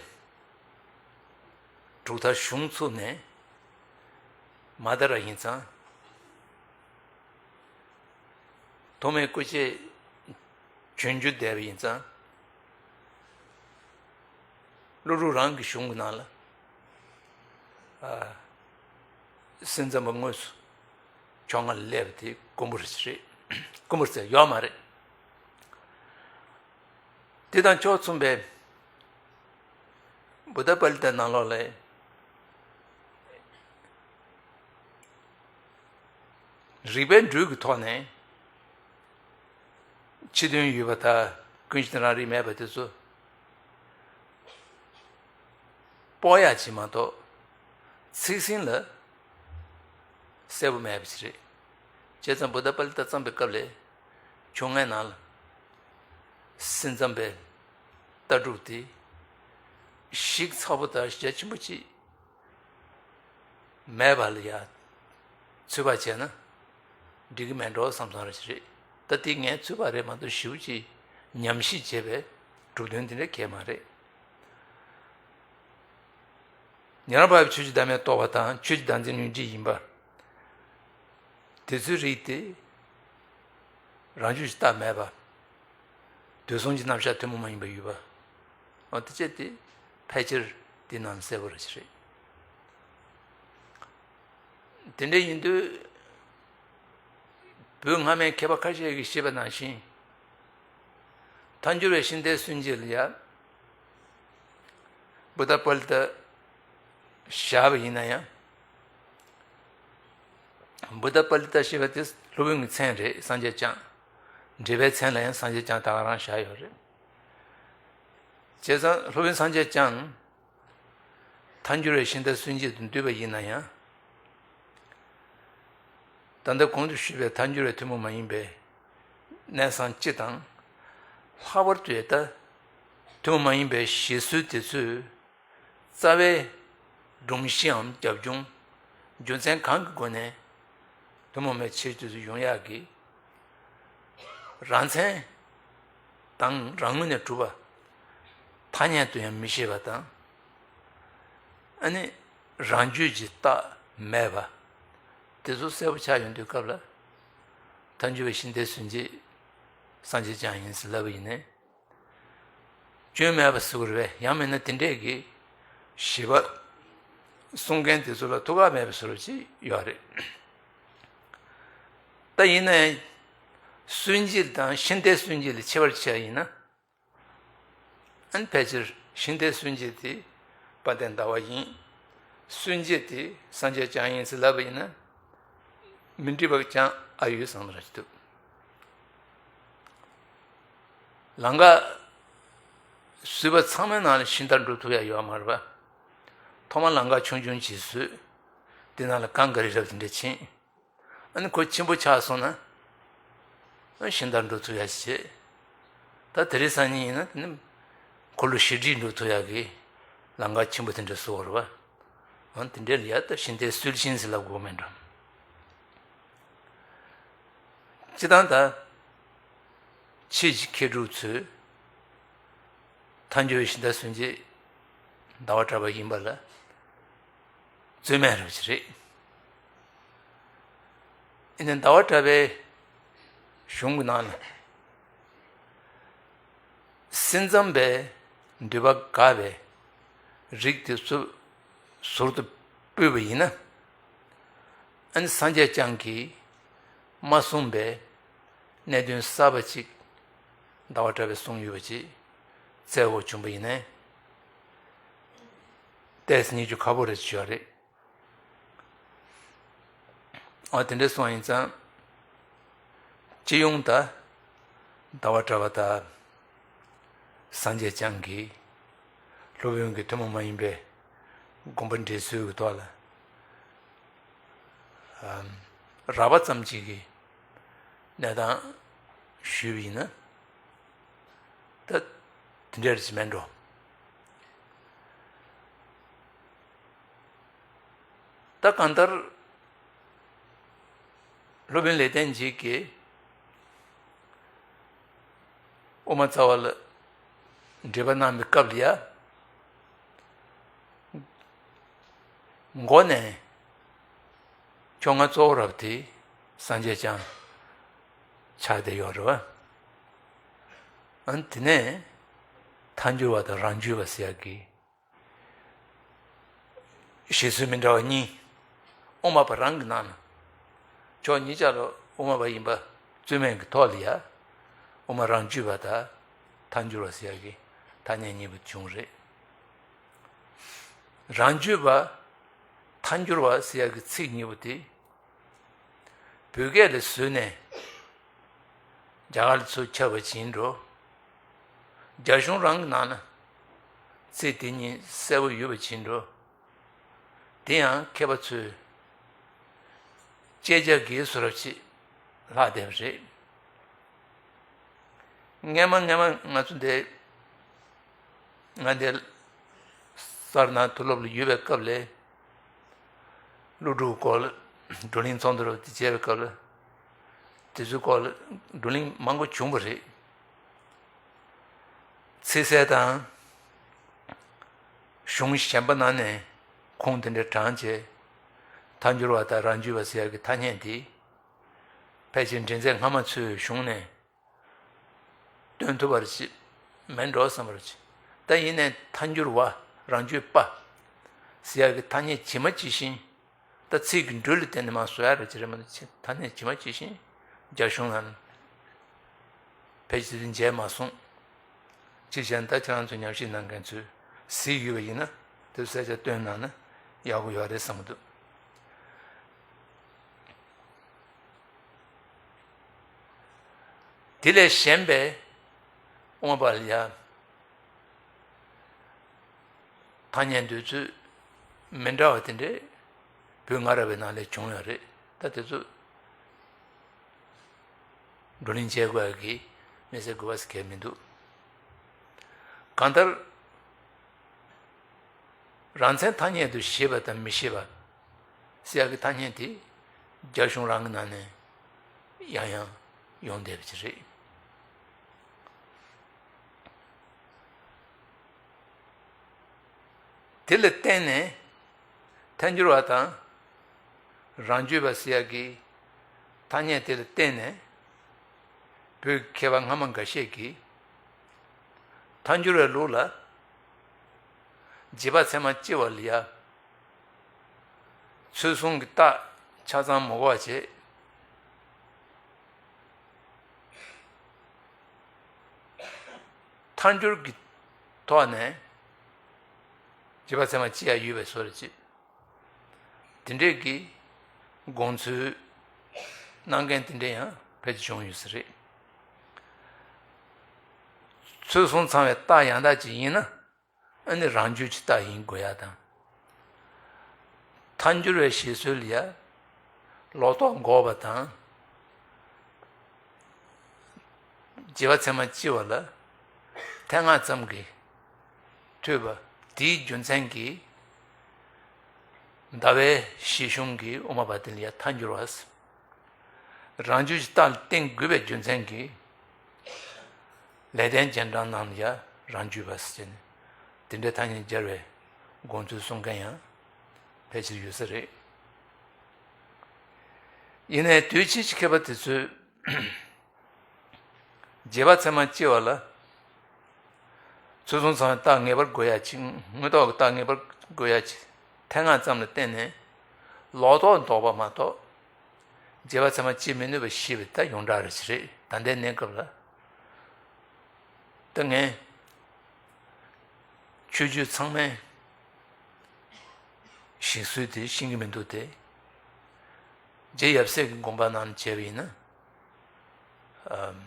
གྲུབ་མཐའ་གཞུང་བཙུགས་ནས་མ་ད་ར་ཡིན་ཙང་། ཐོགས་མེད་སྐུ་མཆེད་བྱོན་རྒྱུ་བསྡད་པ་ཡིན་ཙང་། ཀླུ་སྒྲུབ་རང་གི་གཞུང་གི་ནང་ལ། ཨ། སེམས་ཙམ་པ་དངོས་སུ་ཕྱོགས་སྔ་ལ་སླེབས་པ་དེ་དཀོན་པོ་རེད། དཀོན་པོ་རེད་ཟེར་ཡོད་མ་རེད། དེ་དང་ཕྱོགས་མཚུངས་པའི་བུདྡྷ་པཱ་ལི་ཏའི་ནང་ལོགས་ལ། རིགས་པའི་འགྲོས་ཀྱི་ཐོག་ནས་ཕྱི་དོན་ཡོད་པ་དང་། ཀུན་གཞི་དང་རང་རིག་མེད་པ་དེ་ཚོ་སྤོག་ཡག་ཅིག་མ་གཏོགས། ཚིག་ཟིན་ལ་གསལ་པོ་མེད་པ་ཞིག་རེད། བྱས་ཙང་བུདྡྷ་པཱ་ལི་ཏ་བརྩམས་པའི་སྐབས་ལ་ཕྱོགས་སྔའི་ནང་ལ་སེམས་ཙམ་པའི་ལྟ་གྲུབ་དེ་ཞིབ་ཚགས་པོ་དང་རྒྱ་ཆེན་པོ་ཅིག་མེད་པ་ལ་ཡ། ཚོད་དཔག་བྱས་ན་འགྲིག་གི་མེད་འགྲོ་བསམ་བསམ་རེ་ཞིག་རེད། ད་དེ་ངས་ཚོད་དཔག་རེད་མ་གཏོགས། ཞིབ་ཅིག་ཉམས་ཞིབ་བྱས་པའི་གྲུབ་དོན་དེ་འདྲ་གང་ཡང་མ་རེད། ཉན་རང་འཕགས་པའི་ཆོས་ཀྱི་བདག་མེད་རྟོགས་པ་དང་། ཆོས་ཀྱི་བདག་འཛིན་ཉོན་སྒྲིབ་ཡིན་པ། དེ་ཚོའི་རིགས་དེ་རང་རྒྱུད་ཀྱི་རྟགས་མེད་པ། དུས་གསུམ་གྱི་རྣམ་གཞག་ཐུན་མོང་མ་ཡིན་པ་ཡོད་པ། འོ་དེ་བྱས་ཏེ་ཕལ་ཆེར་དེ་རྣམས་གསལ་པོ་རེ་ཞིག་རེད། དེ་འདྲ་ཡིན་དུས། བོད་སྔ་མའི་མཁས་པ་ཁ་ཤས་ཀྱིས་བཤད་པ་ནང་བཞིན། མཐའ་འཁྱོལ་བའི་ཤིང་རྟའི་སུན་འབྱིན་ལ་ཡ། བུདྡྷ་པཱ་ལི་ཏ་བཞག་པ་ཡིན་ན་ཡང་། བུདྡྷ་པཱ་ལི་ཏ་ཞེས་པ་དེ་སློབ་དཔོན་གྱི་མཚན་རེད། སངས་རྒྱས་བསྐྱངས། འགྲེལ་པའི་མཚན་ལ་ཡང་སངས་རྒྱས་བསྐྱངས་ད་ག་རང་བཞག་ཡོད་རེད། བྱས་ཙང་སློབ་དཔོན་སངས་རྒྱས་བསྐྱངས། མཐའ་འཁྱོལ་བའི་ཤིང་རྟ་སུན་འབྱིན་དུ་འདུས་པ་ཡིན་ན་ཡང་། ད་ལྟ་གོང་དུ་ཞུས་པའི་མཐའ་འཁྱོལ་བའི་ཐུན་མོང་མ་ཡིན་པའི་གནས་སྟངས་སྤྱི་དང་། ལྷག་པར་དུ་ཡང་ད་ཐུན་མོང་མ་ཡིན་པའི་བཞེད་སྲོལ་དེ་ཚོས་རྩ་བའི་སྒྲོམ་གཞིའམ་རྒྱབ་ལྗོངས། རྒྱུ་མཚན་གང་གི་སྒོ་ནས་ཐུན་མོང་མའི་ཁྱད་ཆོས་སུ་ཡོང་ཡག་གི་རང་མཚན་དང་རང་ངོས་ནས་གྲུབ་པ་ཐ་སྙད་དུ་ཡང་མི་བཞེད་པ་དང་། ཨ་ནི་རང་རྒྱུད་ཀྱི་རྟགས་མེད་པ་དེ་ཚོ་གསལ་པོ་ཆགས་ཡོང་དུས་སྐབས་ལ། མཐའ་འཁྱོལ་བའི་ཤིང་རྟའི་སུན་འབྱིན་སངས་རྒྱས་བསྐྱངས་ཡིན་ཟེར་ལབ་པ་ཡིན་ནའི། སྐྱོན་མེད་པ་ཟེར་དགོས་རེད་པས། ཡང་མིན་ན་དེ་འདྲས་ཀྱི་བཞེད་པ་གསུང་མཁན་དེ་ཚོ་ལ་ཐུགས་ཁག་མེད་པ་བཟོ་འདྲ་ཅིག་ཡོད་རེད། ད་ཡིན་ན་ཡང་སུན་འབྱིན་དང་ཤིང་རྟའི་སུན་འབྱིན་ལ་ཕྱེ་བར་བྱས་ཡིན་ན། ཨ་ནི་ཕལ་ཆེར་ཤིང་རྟའི་སུན་འབྱིན་དེ་དཔལ་ལྡན་ཟླ་བ་ཡིན། སུན་འབྱིན་དེ་སངས་རྒྱས་བསྐྱངས་ཡིན་ཟེར་ལབ་པ་ཡིན་ན། མི་འགྲིག་པ་ཅང་ཨ་ཡོད་བསམ་ར་ཅིག་འདུག་ལམ་ཁ་བཟོས་པ་ཚང་མའི་ནང་ལ་ཤིང་རྟ་འགྲོ་ཐུབ་ཡ་ཡོད་མ་རེད་པ། ཐོག་མར་ལམ་ཁ་ཆུང་ཆུང་ཅིག་བཟོས། དེ་ནང་ལ་གངས་དཀར་རི་རབ་དེ་འདྲ་ཕྱིན། ཨ་ནི་ཁོ་ཆེན་པོ་ཆགས་སོང་ན། ཨ་ཤིང་རྟ་འགྲོ་ཐུབ་ཡ་ཞིག་བྱས། ད་དེ་རིང་སང་ཉིན་ཡིན་ན་དེ་ནི་འཁོར་ལོ་བཞི་ཁྲི་འགྲོ་ཐུབ་ཡ་གི་ལམ་ཁ་ཆེན་པོ་དེ་འདྲ་བཟོ་བ་རེད་པ། ཨ་དེ་འདྲའི་ལ་ཡ་ད་ཤིང་རྟའི་སྲོལ་ཤིང་ཟེར་ལབ་དགོས་མེད་འགྲོ། སྤྱིར་བཏང་ད་ཆོས་ཀྱི་མཁས་གྲུབ་ཚོས་ཐལ་འགྱུར་བའི་ཤིང་རྟ་སྲོལ་འབྱེད་ཟླ་བ་གྲགས་པ་ཡིན་པ་ལ་རྩོད་མེད་རེད་པ་ཅིག་རེད། ཡིན་ནའི་ཟླ་བ་གྲགས་པའི་གཞུང་གི་ནང་ལ་སེམས་ཙམ་པས་འདོད་པ་དགག་པའི་རིགས་དེ་ཚོ་ཟུར་དུ་སྤོས་པ་ཡིན་ན། ཨ་ནི་སངས་རྒྱས་བསྐྱངས་ཀྱིས་མ་གསུངས་པའི་གནད་དོན་གསར་པ་ཅིག་ཟླ་བ་གྲགས་པས་གསུངས་ཡོད་པ་ཅིག་བཙལ་དགོས་བྱུང་བ་ཡིན་ནའི། ཏོག་ཙམ་ཉན་རྒྱུ་ཁག་པོ་རེད་ཅེས་བྱས་པ་རེད། ཨ་དེ་འདྲ་སོང་ཡིན་ཙང་། སྤྱི་ཡོངས་ད་ཟླ་བ་གྲགས་པ་དང་སངས་རྒྱས་བསྐྱངས་ཀྱིས་སློབ་དཔོན་གྱི་ཐུན་མོང་མ་ཡིན་པའི་དགོངས་པ་འགྲེལ་ཚུལ་གྱི་ཐོག་ལ་ཨམ་རགས་པ་ཙམ་ཅིག་གི་གནས་སྟངས་ཞུས་པ་ཡིན་ན། ད་དེ་འདྲ་རེད་ཅེས་མེད་འགྲོ། ད་གང་ལྟར་སློབ་དཔོན་ལེགས་ལྡན་འབྱེད་ཀྱིས་དབུ་མ་རྩ་བ་ལ་འགྲེལ་པ་གནང་བའི་སྐབས་ལ་ཡ། མགོ་ནས་ཁྱོ་ང་གཙོ་བོ་རབ་དེ་སངས་རྒྱས་བསྐྱངས་ཆགས་བསྡད་ཡོད་རེད་པ། ཨ་ནི་དེ་ནས་ཐལ་འགྱུར་བ་དང་རང་རྒྱུད་པ་ཟེར་ཡག་གི་བཞེད་སྲོལ་མི་འདྲ་བ་གཉིས། དབུ་མ་པ་རང་གི་ནང་ན། ཕྱོགས་གཉིས་ཆ་ལ་དབུ་མ་པ་ཡིན་པ་རྩོད་མེད་ཀྱི་ཐོག་ལ་ཡ། དབུ་མ་རང་རྒྱུད་པ་དང་ཐལ་འགྱུར་བ་ཟེར་ཡག་གི་ཐ་སྙད་གཉིས་པོ་བྱུང་རེད། རང་རྒྱུད་པ། ཐལ་འགྱུར་བ་ཟེར་ཡག་གི་ཚིག་གཉིས་པོ་དེ། བོད་སྐད་ལ་བཟོས་ནས་རྒྱ་གར་ལ་ཚུར་ཁྱབ་པ་བྱིན་འགྲོ། རྒྱ་གཞུང་རང་གི་ནང་ན་ཚིག་དེ་གཉིས་གསལ་པོ་ཡོད་པ་བྱིན་འགྲོ། དེ་ཡང་མཁས་པ་ཚོས་དཔྱད་བྱ་གི་བཟོ་འདྲ་ཅིག་ལྷག་བསྡད་པ་རེད། སྔན་མ་སྔན་མ་ང་ཚོ་འདི་ང་འདི་སར་ན་མཐོ་སློབ་ལ་ཡོད་པའི་སྐབས་ལ། ཀླུ་སྒྲུབ་སྐོར་ལ་བགྲོ་གླེང་ཚོགས་འདུ་རབ་དེ་བྱས་པའི་སྐབས་ལ། དེ་ཚོའི་སྐོར་ལ་བགྲོ་གླེང་མང་པོ་བྱུང་བ་རེད། ཚིག་གསལ་དང་། གཞུང་གཞན་པ་ནང་ནས་ཁུངས་དེ་འདྲ་དྲངས་བྱས། ཐལ་འགྱུར་བ་དང་རང་རྒྱུད་པ་ཟེར་ཡག་གི་ཐ་སྙད་དེ། ཕལ་ཆེར་འགྲེལ་མཛད་སྔ་མ་ཚོའི་གཞུང་ནས་སྟོན་ཐུབ་པ་ཅིག་མེད་འགྲོ་བསམ་པ་ཅིག་ད་ཡིན་ནའི་ཐལ་འགྱུར་བ་རང་རྒྱུད་པ་ཟེར་ཡག་གི་ཐ་སྙད་ཇི་མ་ཇི་བཞིན། ད་ཚིག་གི་འགྲོས་ལ་བརྟེན་ནས་མར་བཟོ་ཡག་རེད་ཅེས་རེད་མ་གཏོགས་ཐ་སྙད་ཇི་མ་ཇི་བཞིན་རྒྱ་གཞུང་ནང་ཕལ་ཆེར་མཇལ་མ་སོང་། ཅིག་བྱས་ན་ད་ཁྱེད་རང་ཚོ་ཉམས་ཞིབ་གནང་མཁན་ཚོས་གཟིགས་ཡོད་པ་ཡིན་ན་དེ་ཚོ་གསལ་ཆ་སྟོན་གནང་ན་ཡག་པོ་ཡོད་རེད་བསམ་གྱི་འདུག་དེ་ལས་གཞན་པའི་དབུ་མ་པ་ལ་ཡ། ཐ་སྙད་འདོད་ཚུལ་མི་འདྲ་བ་དེ་འདྲས་བོད་སྔ་རབས་པའི་ནང་ལ་བྱུང་ཡོད་རེད། ད་དེ་ཚོ་བགྲོ་གླེང་བྱེད་དགོས་ཡག་གི་དམིགས་བསལ་དགོས་པ་ཟེར་གྱི་མི་འདུག་གང་ལྟར། རང་མཚན་ཐ་སྙད་དུ་ཤེས་པ་དང་མི་ཤེས་པ་ཟེར་ཡག་གི་ཐ་སྙད་དེ་རྒྱ་གཞུང་རང་གི་ནང་ནས་ཡང་ཡང་ཡོང་བསྡད་པ་ཅིག་རེད། དེ་ལ་བརྟེན་ནས་ཐལ་འགྱུར་བ་དང་རང་རྒྱུད་པ་ཟེར་ཡག་གི་ཐ་སྙད་དེ་ལ་བརྟེན་ནས་བོད་ཀྱི་མཁས་པ་སྔ་མ་འགའ་ཤས་ཀྱིས་ཐལ་འགྱུར་བའི་ལུགས་ལ་རྗེས་དཔག་ཚད་མ་སྤྱི་བ་ལ་ཡ། ཚུལ་གསུམ་གྱི་རྟགས་ཆ་ཚང་མི་གོ་བ་བྱས། ཐལ་འགྱུར་གྱི་ཐོག་ནས་རྗེས་དཔག་ཚད་མ་སྤྱི་ཡ་ཡོད་པའི་བཟོ་འདྲ་ཅིག་དེ་འདྲས་ཀྱི་དགོངས་ཚུལ་ གནང་མཁན་དེ་འདྲ་ཡང་ཕལ་ཆེར་བྱུང་ཡོད་ས་རེད། ཚུལ་གསུམ་ཚང་བའི་རྟགས་ཡང་དག་ཅིག་ཡིན་ན། ཨ་ནི་རང་རྒྱུད་ཀྱི་རྟགས་ཡིན་དགོས་ཡ་དང་། ཐལ་འགྱུར་བའི་བཞེད་སྲོལ་ཡ། ལོག་རྟོག་འགོག་པ་དང་། རྗེས་དཔག་ཚད་མ་སྤྱི་བ་ལ་ཐལ་སྔགས་ཙམ་གྱིས་ཐོས་པ་དེའི་རྒྱུ་མཚན་གྱིས། ཟླ་བའི་བཞེད་གཞུང་གི་དབུ་མ་པ་དེ་ལ་ཡ་ཐལ་འགྱུར་བ། རང་རྒྱུད་ཀྱི་རྟགས་ལ་བརྟེན་དགོས་པའི་རྒྱུ་མཚན་གྱིས། ལེགས་ལྡན་རྒྱན་གྲངས་ནང་ལ་ཡང་རང་རྒྱུད་པ་ཟེར་ནས་དེ་འདྲའི་ཐ་སྙད་སྦྱར་བའི་དགོངས་ཚུལ་གསུང་མཁན་ཡང་ཕལ་ཆེར་ཡོད་ས་རེད། ཡིན་ནའི་དུས་ཕྱིས་ཀྱི་མཁས་པ་དེ་ཚོས། རྗེས་དཔག་ཚད་མ་སྤྱི་བ་ལ། ཚུལ་གསུམ་ཚང་བའི་རྟགས་ངེས་པར་དགོས་ཡ་ཅིག་དངོས་ཐོག་གི་རྟགས་ངེས་པར་དགོས་ཡ་ཅིག་ཐལ་སྔགས་ཙམ་ལ་བརྟེན་ནས། ལོག་རྟོག་ལྡོག་པ་མ་གཏོགས། རྗེས་དཔག་ཚད་མ་སྤྱི་མི་ནུས་པ་ཞེས་པའི་ད་ཡོངས་གྲགས་རེ་ཞིག་རེད། ད་ལྟའི་གནས་སྐབས་ལ། ད་ངས་ཆོས་བརྒྱུད་ཚང་མའི་བཞེད་སྲོལ་དེ་ཤེས་ཀྱི་མི་འདུག་སྟེ། རྗེ་ཡབ་སྲས་ཀྱི་དགོངས་པ་ནང་བྱས་པ་ཡིན་ན། ཨམ།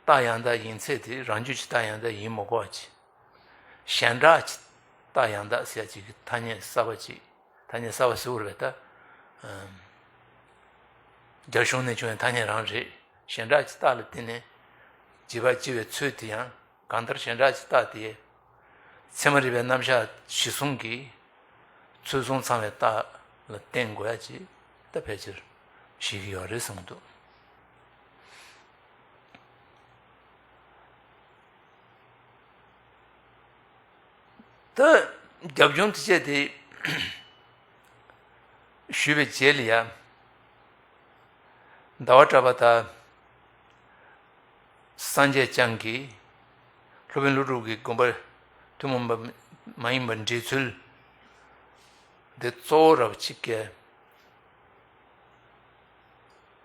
རྟགས་ཡང་དག་ཡིན་ཚད་དེ་རང་རྒྱུད་ཀྱི་རྟགས་ཡང་དག་ཡིན་མི་དགོས་པ་ཅིག་གཞན་གྲགས་ཀྱི་རྟགས་ཡང་དག་ཟེར་ཡ་ཅིག་གི་ཐ་སྙད་གསར་པ་ཅིག་ཐ་སྙད་གསར་པ་ཟེར་བ་རེད་པས་ད། ཨམ། རྒྱ་གཞུང་ནས་བྱུང་བའི་ཐ་སྙད་རང་རེད། གཞན་གྲགས་ཀྱི་རྟགས་ལ་བརྟེན་ནས་རྗེས་དཔག་སྤྱི་བའི་ཚུལ་དེ་ཡང་གང་ལྟར་གཞན་གྲགས་ཀྱི་རྟགས་དེ། ཚད་མ་རིག་པའི་རྣམ་གཞག་གཞི་བཟུང་གིས་ཚུལ་གསུམ་ཚང་བའི་རྟགས་ལ་བརྟེན་དགོས་ཡ་ཅིག་ད་ཕལ་ཆེར་བཞེད་ཀྱི་ཡོད་རེད་བསམ་གྱི་འདུག་ད་རྒྱབ་ལྗོངས་དེ་བྱས་ཏེ་ཞུས་པའི་རྗེས་ལ་ཡ། ཟླ་བ་གྲགས་པ་དང་སངས་རྒྱས་བསྐྱངས་ཀྱིས་སློབ་དཔོན་ཀླུ་སྒྲུབ་ཀྱི་དགོངས་པ་ཐུན་མོང་པ་མ་ཡིན་པར་འགྲེལ་ཚུལ་འདི་གཙོ་བོ་ར་བ་གཅིག་གི་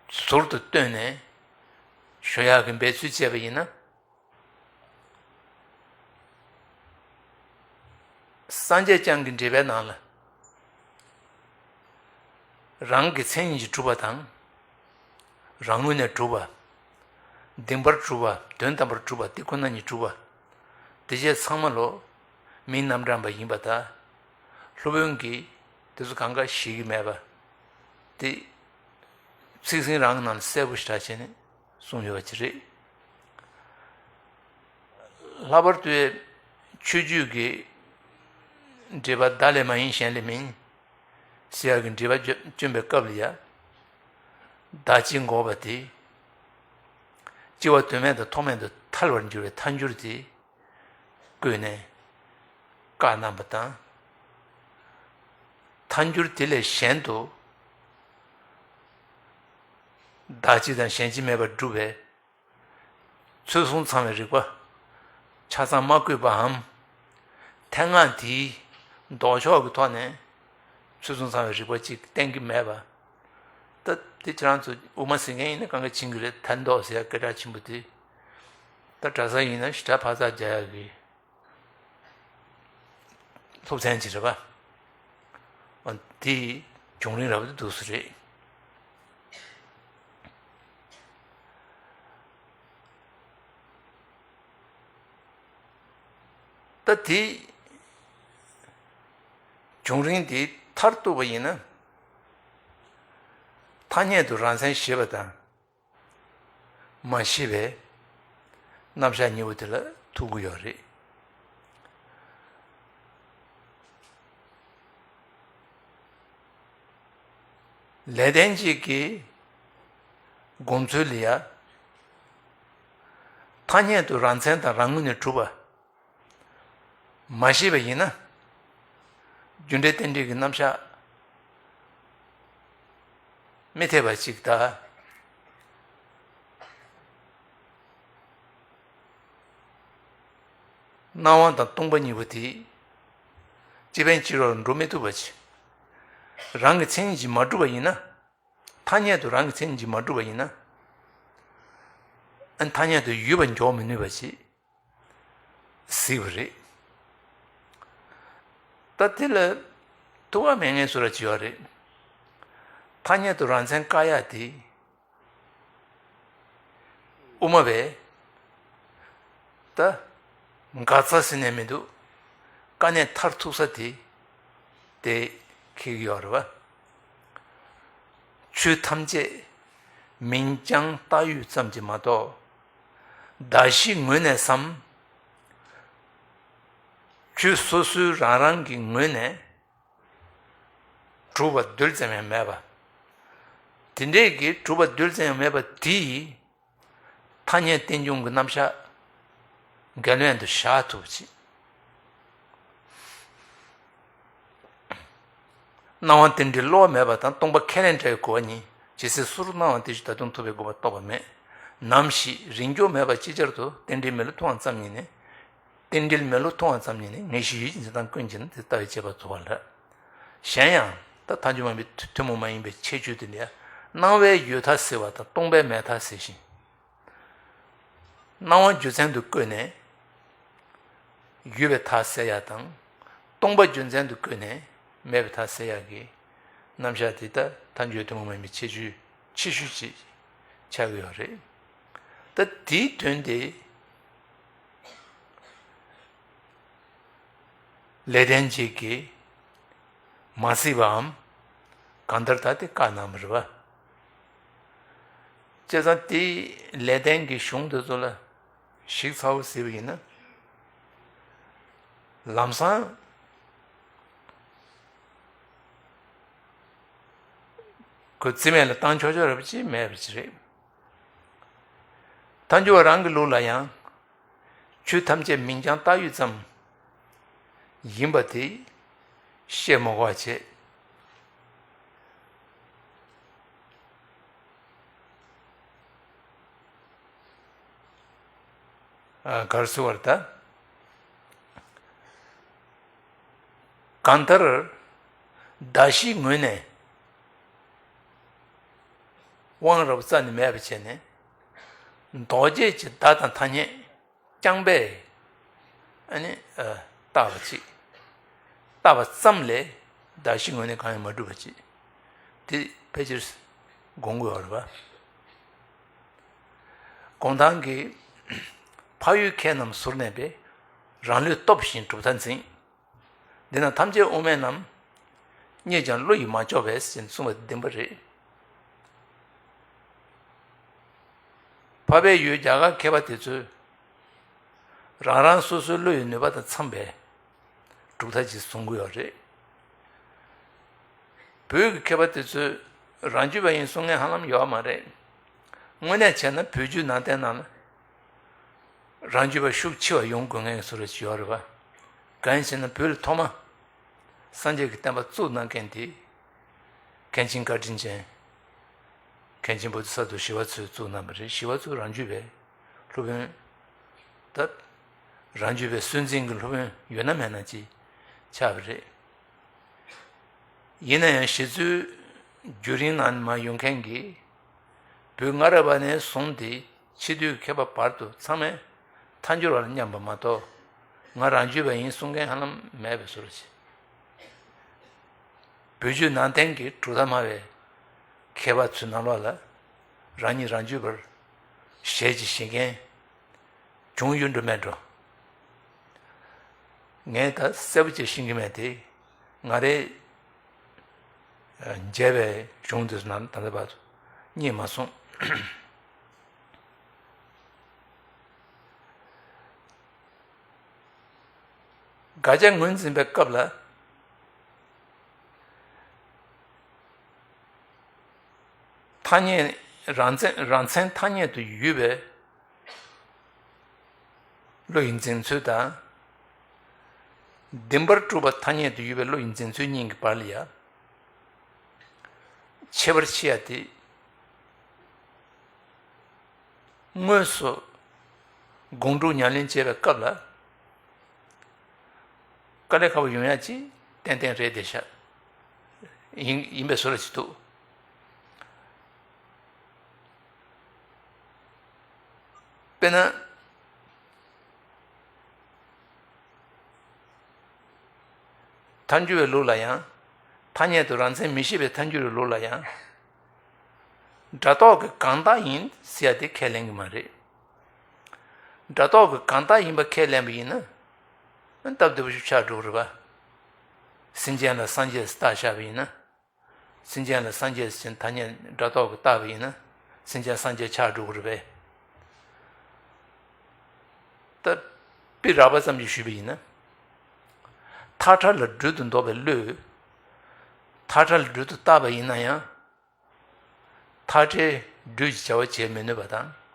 ཟུར་དུ་བཏོན་ནས་ཞུ་ཡག་གི་འབད་ཚུལ་བྱས་པ་ཡིན་ན། སངས་རྒྱས་བསྐྱངས་ཀྱི་འགྲེལ་པའི་ནང་ལ། རང་གི་མཚན་ཉིད་ཀྱིས་གྲུབ་པ་དང་། རང་ངོས་ནས་གྲུབ་པ། བདེན་པར་གྲུབ་པ། དོན་དམ་པར་གྲུབ་པ་དེ་ཁོ་ན་ཉིད་གྲུབ་པ། དེ་བཅས་ཚང་མ་ལོ། མིང་རྣམ་གྲངས་པ་ཡིན་པ་དང་། སློབ་དཔོན་གྱིས་དེ་ཚོ་གང་ག་ཤེས་ཀྱི་མེད་པ། དེ། ཚིག་ཟིན་རང་གི་ནང་ལ་གསལ་པོ་ཞེ་དྲག་བྱས་ནས་གསུངས་ཡོད་པ་ཅིག་རེད། ལྷག་པར་དུ་ཆོས་བརྒྱུད་ཀྱི་འགྲེལ་པ་བདག་ལས་མ་ཡིན་གཞན་ལས་མིན་ཟེར་ཡག་གི་འགྲེལ་པ་བསྐྱོན་པའི་སྐབས་ལ་ཡ། བདག་གཅིག་འགོག་པ་དེ། སྤྱི་བ་དོན་མེད་དང་ཐོགས་མེད་དུ་ཐལ་བར་འགྱུར་བའི་ཐལ་འགྱུར་དེ་བཀོད་ནས་བཀའ་གནང་བ་དང་། ཐལ་འགྱུར་དེ་ལས་གཞན་དུ་བདག་གཅིག་དང་གཞན་གཅིག་མེད་པར་སྒྲུབ་པའི་ཚུལ་གསུམ་ཚང་བའི་རིགས་པ་ཆ་ཚང་མ་བཀོད་པའམ། ཐལ་སྔགས་དེའི་ལྡོག་ཕྱོགས་ཀྱི་ཐོག་ནས་ཚུལ་གསུམ་ཚང་བའི་རིགས་པ་གཅིག་བསྟན་གྱི་མེད་པ། ད་དེ་ཁྱེད་རང་ཚོ་དབུ་མ་ཟེར་མཁན་ཡིན་ན་གང་ག་ཕྱིན་གྱི་རེད། ཐལ་ལྡོག་ཟེར་ཡ་སྐད་གྲགས་ཆེན་པོ་དེ། ད་གྲྭ་ས་ཡིན་ན་ཞེ་དྲག་འཕག་འཚག་རྒྱག་ཡག་གི་སློབ་ཚན་ཅིག་རེད་པ། འོ་དེ་བྱུང་རིམ་རབ་ཏུ་འདུག་སེ་རེད། ད་དེ་བྱུང་རིམ་དེ་མཐར་གཏུགས་པ་ཡིན་ན། ཐ་སྙད་དུ་རང་མཚན་ཞེས་པ་དང་། མ་ཤེས་པའི་རྣམ་གཞག་གཉིས་པོ་དེ་ལ་ཐུག་གི་ཡོད་རེད། ལེགས་ལྡན་འབྱེད་ཀྱི་དགོངས་ཚུལ་ལ་ཡ། ཐ་སྙད་དུ་རང་མཚན་དང་རང་ངོས་ནས་གྲུབ་པ། མ་ཤེས་པ་ཡིན་ན། རྒྱུ་འབྲས་རྟེན་འབྲེལ་གྱི་རྣམ་གཞག་མི་འཐད་པ་ཅིག་དང་། སྣང་བ་དང་སྟོང་པ་གཉིས་པོ་དེ་སྤྱི་ཕན་སྤྱི་རོགས་འགྲོ་མི་ཐུབ་པ་ཅིག་རང་གི་མཚན་ཉིད་ཀྱིས་མ་གྲུབ་པ་ཡིན་ན། ཐ་སྙད་དུ་རང་གི་མཚན་ཉིད་ཀྱིས་མ་གྲུབ་པ་ཡིན་ན། ཨ་ཐ་སྙད་དུ་ཡོད་པར་འཇོག་མི་ནུས་པ་ཞིག་གཟིགས་པ་རེད། ད་དེ་ལ་ཐུགས་ཁག་མེད་མཁན་སུ་ར་ཅིག་ཡོད་རེད། ཐ་སྙད་དུ་རང་མཚན་བཀག་ཡག་དེ་ དབུ་མ་པས་ད་འགག་རྩ་ཟེར་ནས་མི་འདུག་དཀའ་གནད་མཐར་ཐུག་ས་དེ་དེ་འཁེལ་གྱི་ཡོད་རེད་བ། ཆོས་ཐམས་ཅད་མིང་རྐྱང་བཏགས་ཡུལ་ཙམ་གྱིས་མ་གཏོགས། གདགས་གཞིའི་ངོས་ནས་སམ། ཆོས་སོ་སོའི་རང་རང་གི་ངོས་ནས་གྲུབ་པ་རྡུལ་ཙམ་ཡང་མེད་པ། དེ་འདྲས་ཀྱི་གྲུབ་པ་རྡུལ་ཙམ་ཡང་མེད་པ་དེ་ཡིས་ཐ་སྙད་རྟེན་འབྱུང་གི་རྣམ་གཞག་འགལ་དབང་དུ་བཞག་ཐུབ་ཅིང་། སྣང་བ་རྟེན་འབྲེལ་གློ་བ་མེད་པ་དང་སྟོང་པ་ཁས་ལེན་བྲལ་བའི་གོ་བ་གཉིས་ཇི་སྲིད་སུ་རུ་སྣང་བ་དེ་བཞིན་ད་དུང་ཐུབ་པའི་དགོས་པ་རྟོགས་པ་མེད། ནམ་ཞིག་རིང་འགྱོ་མེད་པ་ཅིག་ཅར་དུ་རྟེན་འབྲེལ་མི་བསླུ་མཐོང་བ་ཙམ་ཉིད་ནི། རྟེན་འབྲེལ་མི་བསླུ་མཐོང་བ་ཙམ་ཉིད་ནི་ངེས་ཤེས་ཡུལ་གྱི་འཛིན་སྟངས་ཀུན་གྱི་ནི་དེ་ལྟ་བའི་དཔྱད་པ་རྫོགས་པ་ལ། གཞན་ཡང་ད་ཐལ་འགྱུར་མ་ཡིན་པའི་ཐུན་མོང་མ་ཡིན་པའི་ཁྱད་ཆོས་དེ་ལ་སྣང་བའི་ཡོད་མཐའ་ཟེར་བ་དང་སྟོང་པའི་མེད་མཐའ་ཟེར་ཞིང་། སྣང་བ་རྒྱུ་མཚན་དུ་བཀོད་ནས་ཡོད་པའི་མཐའ་ཟེར་ཡག་དང་། སྟོང་པ་རྒྱུ་མཚན་དུ་བཀོད་ནས་མེད་པའི་མཐའ་ཟེར་ཡག་གི་རྣམ་གཞག་དེ་ད་ཐལ་འགྱུར་ཐུན་མོང་མ་ཡིན་པའི་ཁྱད་ཆོས་ཆེ་ཤོས་ཅིག་ཆགས་ཀྱི་ཡོད་རེད། ད་དེའི་དོན་དེ་ལེགས་ལྡན་འབྱེད་ཀྱིས་མ་གཟིགས་པའམ་གང་ལྟར་ད་དེ་བཀག་གནང་བ་རེད་བ། བྱས་ཙང་དེ་ལེགས་ལྡན་གྱི་གཞུང་དེ་ཚོ་ལ་ཞིབ་ཚགས་པོ་གཟིགས་པ་ཡིན་ན། ལམ་སང་ཁོ་རྩིས་མེད་ལ་བཏང་ཆོག་ཆོག་རེད་པ་ཅིག་མེད་པ་ཅིག་རེད། ཐལ་འགྱུར་བ་རང་གི་ལུགས་ལ་ཡང་། ཆོས་ཐམས་ཅད་མིང་རྐྱང་བཏགས་ཡུལ་ཙམ་ཡིན་པ་དེ་བཤད་མི་དགོས་པ་བྱས། ཨ། ག་རེ་ཟེར་བ་རེད་ད། གང་ལྟར་གདགས་གཞིའི་ངོས་ནས་དབང་རབ་རྩ་ནས་མེད་པ་བྱས་ནས། འདོགས་བྱེད་ཀྱི་བརྡ་དང་ཐ་སྙད་རྐྱང་པས་ཨ་ནི་ཨ་བཏགས་པ་ཅིག་བཏགས་པ་ཙམ་ལས་གདགས་གཞིའི་ངོས་ནས་གང་ཡང་མ་གྲུབ་པ་ཅིག་དེ་ཕལ་ཆེར་དགོངས་ཀྱི་ཡོད་རེད་པ། གུང་ཐང་གིས། འཕགས་ཡུལ་མཁས་རྣམས་ཟུར་གནས་པས། རང་ལུས་སྟོབས་བཞིན་གྲུབ་མཐའ་འཛིན། འདི་རྣམས་ཐམས་ཅད་དབུ་མའི་ལམ། རྙེད་ཀྱང་བློ་ཡིས་མ་ལྕོགས་པས་ཞེས་གསུངས་པ་བདེན་པ་རེད། འཕགས་པའི་ཡུལ་རྒྱ་གར་མཁས་པ་དེ་ཚོས་རང་རང་སོ་སོའི་བློ་ཡི་ནུས་པ་དང་འཚམས་པའི་གྲུབ་མཐའ་ཅིག་བཟུང་གི་ཡོད་རེད། བོད་ཀྱི་མཁས་པ་དེ་ཚོས་རང་རྒྱུད་པ་ཡིན་གསུང་མཁན་ཧ་ལམ་ཡོད་མ་རེད། དངོས་གནས་བྱས་ན་བོད་བརྒྱུད་ནང་བསྟན་ནང་ལ་རང་རྒྱུད་པ་ཤུགས་ཆེ་བ་ཡོང་དགོས་མཁན་བཟོ་འདྲ་ཅིག་ཡོད་རེད་པ། གང་ཡིན་ཟེར་ན་བོད་ལ་ཐོག་མ་སངས་རྒྱས་ཀྱི་བསྟན་པ་བཙུགས་གནང་མཁན་དེ་མཁན་ཆེན་བཀའ་དྲིན་ཅན། མཁན་ཆེན་བོ་དྷི་ས་ཏྭ་ཞི་བ་འཚོས་བཙུགས་གནང་བ་རེད། ཞི་བ་འཚོ་རང་རྒྱུད་པའི་སློབ་དཔོན། ད་རང་རྒྱུད་པའི་སྲོལ་འཛིན་གྱི་སློབ་དཔོན་ཡོད་ན་མེད་ན་ཅིག་ཆགས་པ་རེད། ཡིན་ན་ཡང་ཞི་འཚོའི་བརྒྱུད་རིམ་ནང་མར་ཡོང་མཁན་གྱི་བོད་སྔ་རབས་པ་ནས་བཟུང་སྟེ་ཕྱི་དུས་མཁས་པ་བར་དུ་ཚང་མས་ཐལ་འགྱུར་བ་ལ་མཉམ་པ་མ་གཏོགས། ང་རང་རྒྱུད་པ་ཡིན་གསུང་མཁན་ཧ་ལམ་མེད་པའི་བཟོ་འདྲ་ཅིག་བོད་བརྒྱུད་ནང་བསྟན་གྱི་གྲུབ་མཐའ་སྨྲ་བའི་མཁས་པ་ཚོའི་ནང་ལོགས་ལ་རང་ཉིད་རང་རྒྱུད་པར་ཞལ་གྱིས་བཞེས་མཁན་བྱུང་ཡོད་འགྲོ་མེད་འགྲོ། ངས་ད་གསལ་པོ་ཅིག་ཤེས་ཀྱི་མེད་དེ། ང་རའི་མཇལ་བའི་གཞུང་དེ་ཚོ་ནང་ད་ལྟ་བར་དུ་རྙེད་མ་སོང་། དགག་བྱ་ངོས་འཛིན་པའི་སྐབས་ལ། ཐ་སྙད་རང་མཚན་རང་མཚན་ཐ་སྙད་དུ་ཡོད་པའི་བློ་ཡི་འཛིན་ཚུལ་དང་། བདེན་པར་གྲུབ་པ་ཐ་སྙད་དུ་ཡོད་པའི་བློ་ཡི་འཛིན་ཚུལ་གཉིས་ཀྱི་བར་ལ་ཡང་ཁྱད་པར་ཕྱེ་ཡ་དེ། དངོས་སུ་སྒོམ་སྒྲུབ་ཉམས་ལེན་བྱེད་པའི་སྐབས་ལ་དཀའ་ལས་ཁག་པོ་ཡོང་ཡ་ཅིག་ཏན་ཏན་རེད་བསྡད་ཤག་ཡིན་ཡིན་པའི་བཟོ་འདྲ་ཅིག་འདུག་དཔེར་ན། ཐལ་འགྱུར་བའི་ལུགས་ལ་ཡང་། ཐ་སྙད་དུ་རང་མཚན་མི་ཤེས་པའི་ཐལ་འགྱུར་བའི་ལུགས་ལ་ཡང་། སྒྲ་རྟོག་གི་གང་དག་ཡིན་ཟེར་ཡ་དེ་ཁས་ལེན་གྱི་མ་རེད། སྒྲ་རྟོག་གི་གང་དག་ཡིན་པ་ཁས་ལེན་པ་ཡིན་ན། སྟབས་བདེ་པོ་ཞིག་ཆགས་འགྲོ་གི་རེད་པ། སེམས་ཅན་ལ་སངས་རྒྱས་སུ་བཏགས་བཞག་པ་ཡིན་ན། སེམས་ཅན་ལ་སངས་རྒྱས་ཟེར་ཐ་སྙད་སྒྲ་རྟོག་གིས་བཏགས་པ་ཡིན་ན། སེམས་ཅན་སངས་རྒྱས་ཆགས་འགྲོ་གི་རེད་པས། ད་དཔེ་རགས་པ་ཙམ་ཞིག་ཞུས་པ་ཡིན་ན། ཐག་ཁྲ་ལ་སྦྲུལ་དུ་འདོགས་པའི་བློས། ཐག་ཁྲ་ལ་སྦྲུལ་དུ་བཏགས་པ་ཡིན་ན་ཡང་། ཐག་ཁྲའི་སྦྲུལ་གྱི་བྱ་བ་བྱེད་མི་ནུས་པ་དང་།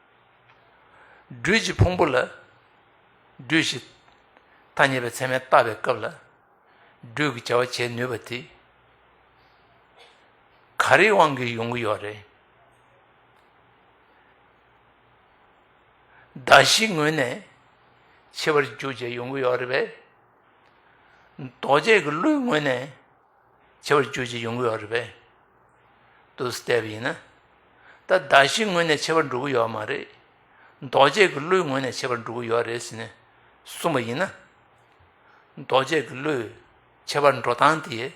སྦྲུལ་གྱི་ཕུང་པོ་ལ་སྦྲུལ་ཞིག་ཐ་སྙད་པའི་ཚད་མས་བཏགས་པའི་སྐབས་ལ། སྦྲུལ་གྱི་བྱ་བ་བྱེད་ནུས་པ་དེ་ག་རེའི་དབང་གིས་ཡོང་གི་ཡོད་རེད། གདགས་གཞིའི་ངོས་ནས་འཆད་པར་འཇུག་བྱས་ཡོང་གི་ཡོད་རེད་པས། ལྡོག་བྱེད་ཀྱི་བློའི་ངོས་ནས་འཆད་པར་འཇུག་བྱས་ཡོང་གི་ཡོད་རེད་པས། འདུག་སེ་བལྟས་པ་ཡིན་ན། ད་གདགས་གཞིའི་ངོས་ནས་འཆད་པར་འགྲོ་གི་ཡོད་མ་རེད། ལྡོག་བྱེད་ཀྱི་བློའི་ངོས་ནས་འཆད་པར་འགྲོ་གི་ཡོད་རེད་ཟེར་ནས་གསུངས་པ་ཡིན་ན། ལྡོག་བྱེད་ཀྱི་བློས་འཆད་པར་འགྲོ་སྟངས་དེ་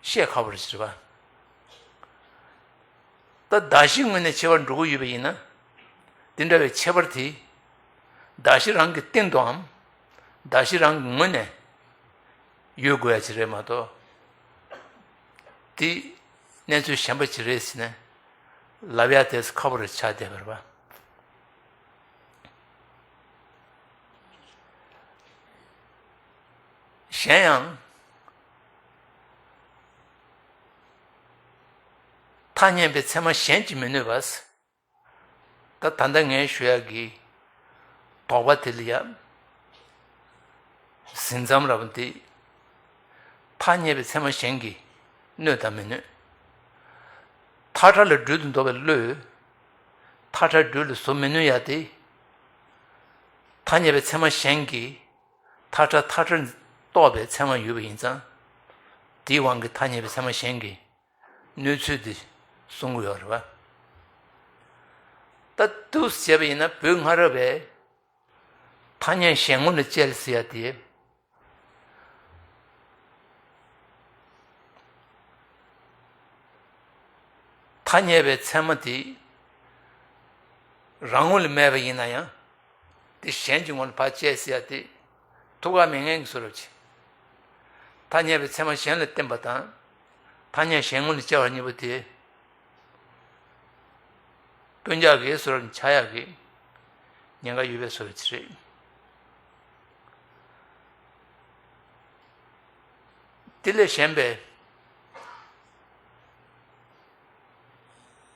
བཤད་ཁག་པོ་རེད་ཟེར་བ། ད་གདགས་གཞིའི་ངོས་ནས་འཆད་པར་འགྲོ་གི་ཡོད་པ་ཡིན་ན། དེ་འདྲ་བའི་ཁྱད་པར་དེ་གདགས་གཞི་རང་གི་སྟེང་དུའམ། གདགས་གཞི་རང་གི་ངོས་ནས་ཡོད་དགོས་ཡ་ཅིག་རེད་མ་གཏོགས། དེ་གནས་ཚུལ་གཞན་པ་ཅིག་རེད་ཟེར་ནས་ལབ་ཡ་དེ་ཁག་པོ་རེད་ཆགས་བསྡད་པ་རེད་པ། གཞན་ཡང་ཐ་སྙད་པའི་ཚད་མ་གཞན་གྱིས་མི་གནོད་པ། ད་ད་ལྟ་ངས་ཞུ་ཡག་གི་དོགས་པ་དེ་ལ་ཡ། ཟིན་མཚམས་ར་བ་འདི། ཐ་སྙད་པའི་ཚད་མ་གཞན་གྱིས་གནོད་དང་མི་གནོད། ཐག་ཁྲ་ལ་སྦྲུལ་དུ་འདོགས་པའི་བློས། ཐག་ཁྲ་སྦྲུལ་ལ་བཟོ་མི་ནུས་ཡ་དེ། ཐ་སྙད་པའི་ཚད་མ་གཞན་གྱིས་ཐག་ཁྲ་ཐག་ཁྲར་རྟོགས་པའི་ཚད་མ་ཡོད་པ་ཡིན་ཙང་། དེའི་དབང་གིས་ཐ་སྙད་པའི་ཚད་མ་གཞན་གྱིས་གནོད་ཚུལ་འདི་གསུང་གི་ཡོད་རེད་བ། ད་འདུག་སེ་བྱས་པ་ཡིན་ན་བོད་སྔ་རབས་པས་ཐ་སྙད་གཞན་ངོ་ལ་དཔྱད་ཟེར་ཡ་དེ། ཐ་སྙད་པའི་ཚད་མ་དེ་རང་ངོ་ལ་མེད་པ་ཡིན་ན་ཡང་། དེ་གཞན་གྱི་ངོ་ལ་ཕར་དཔྱད་ཟེར་ཡ་དེ་ཐུགས་ཁག་མེད་མཁན་གྱི་བཟོ་འདྲ་ཅིག་ཐ་སྙད་པའི་ཚད་མ་གཞན་ལ་བརྟེན་པ་དང་། ཐ་སྙད་གཞན་ངོ་ལ་དཔྱད་པ་གཉིས་པོ་དེ། སྤུན་ཀྱག་གི་བཟོ་འདྲ་ཆགས་ཡག་གི་ཉེན་ཁ་ཡོད་པའི་བཟོ་འདྲ་ཅིག་རེད། དེ་ལས་གཞན་པའི་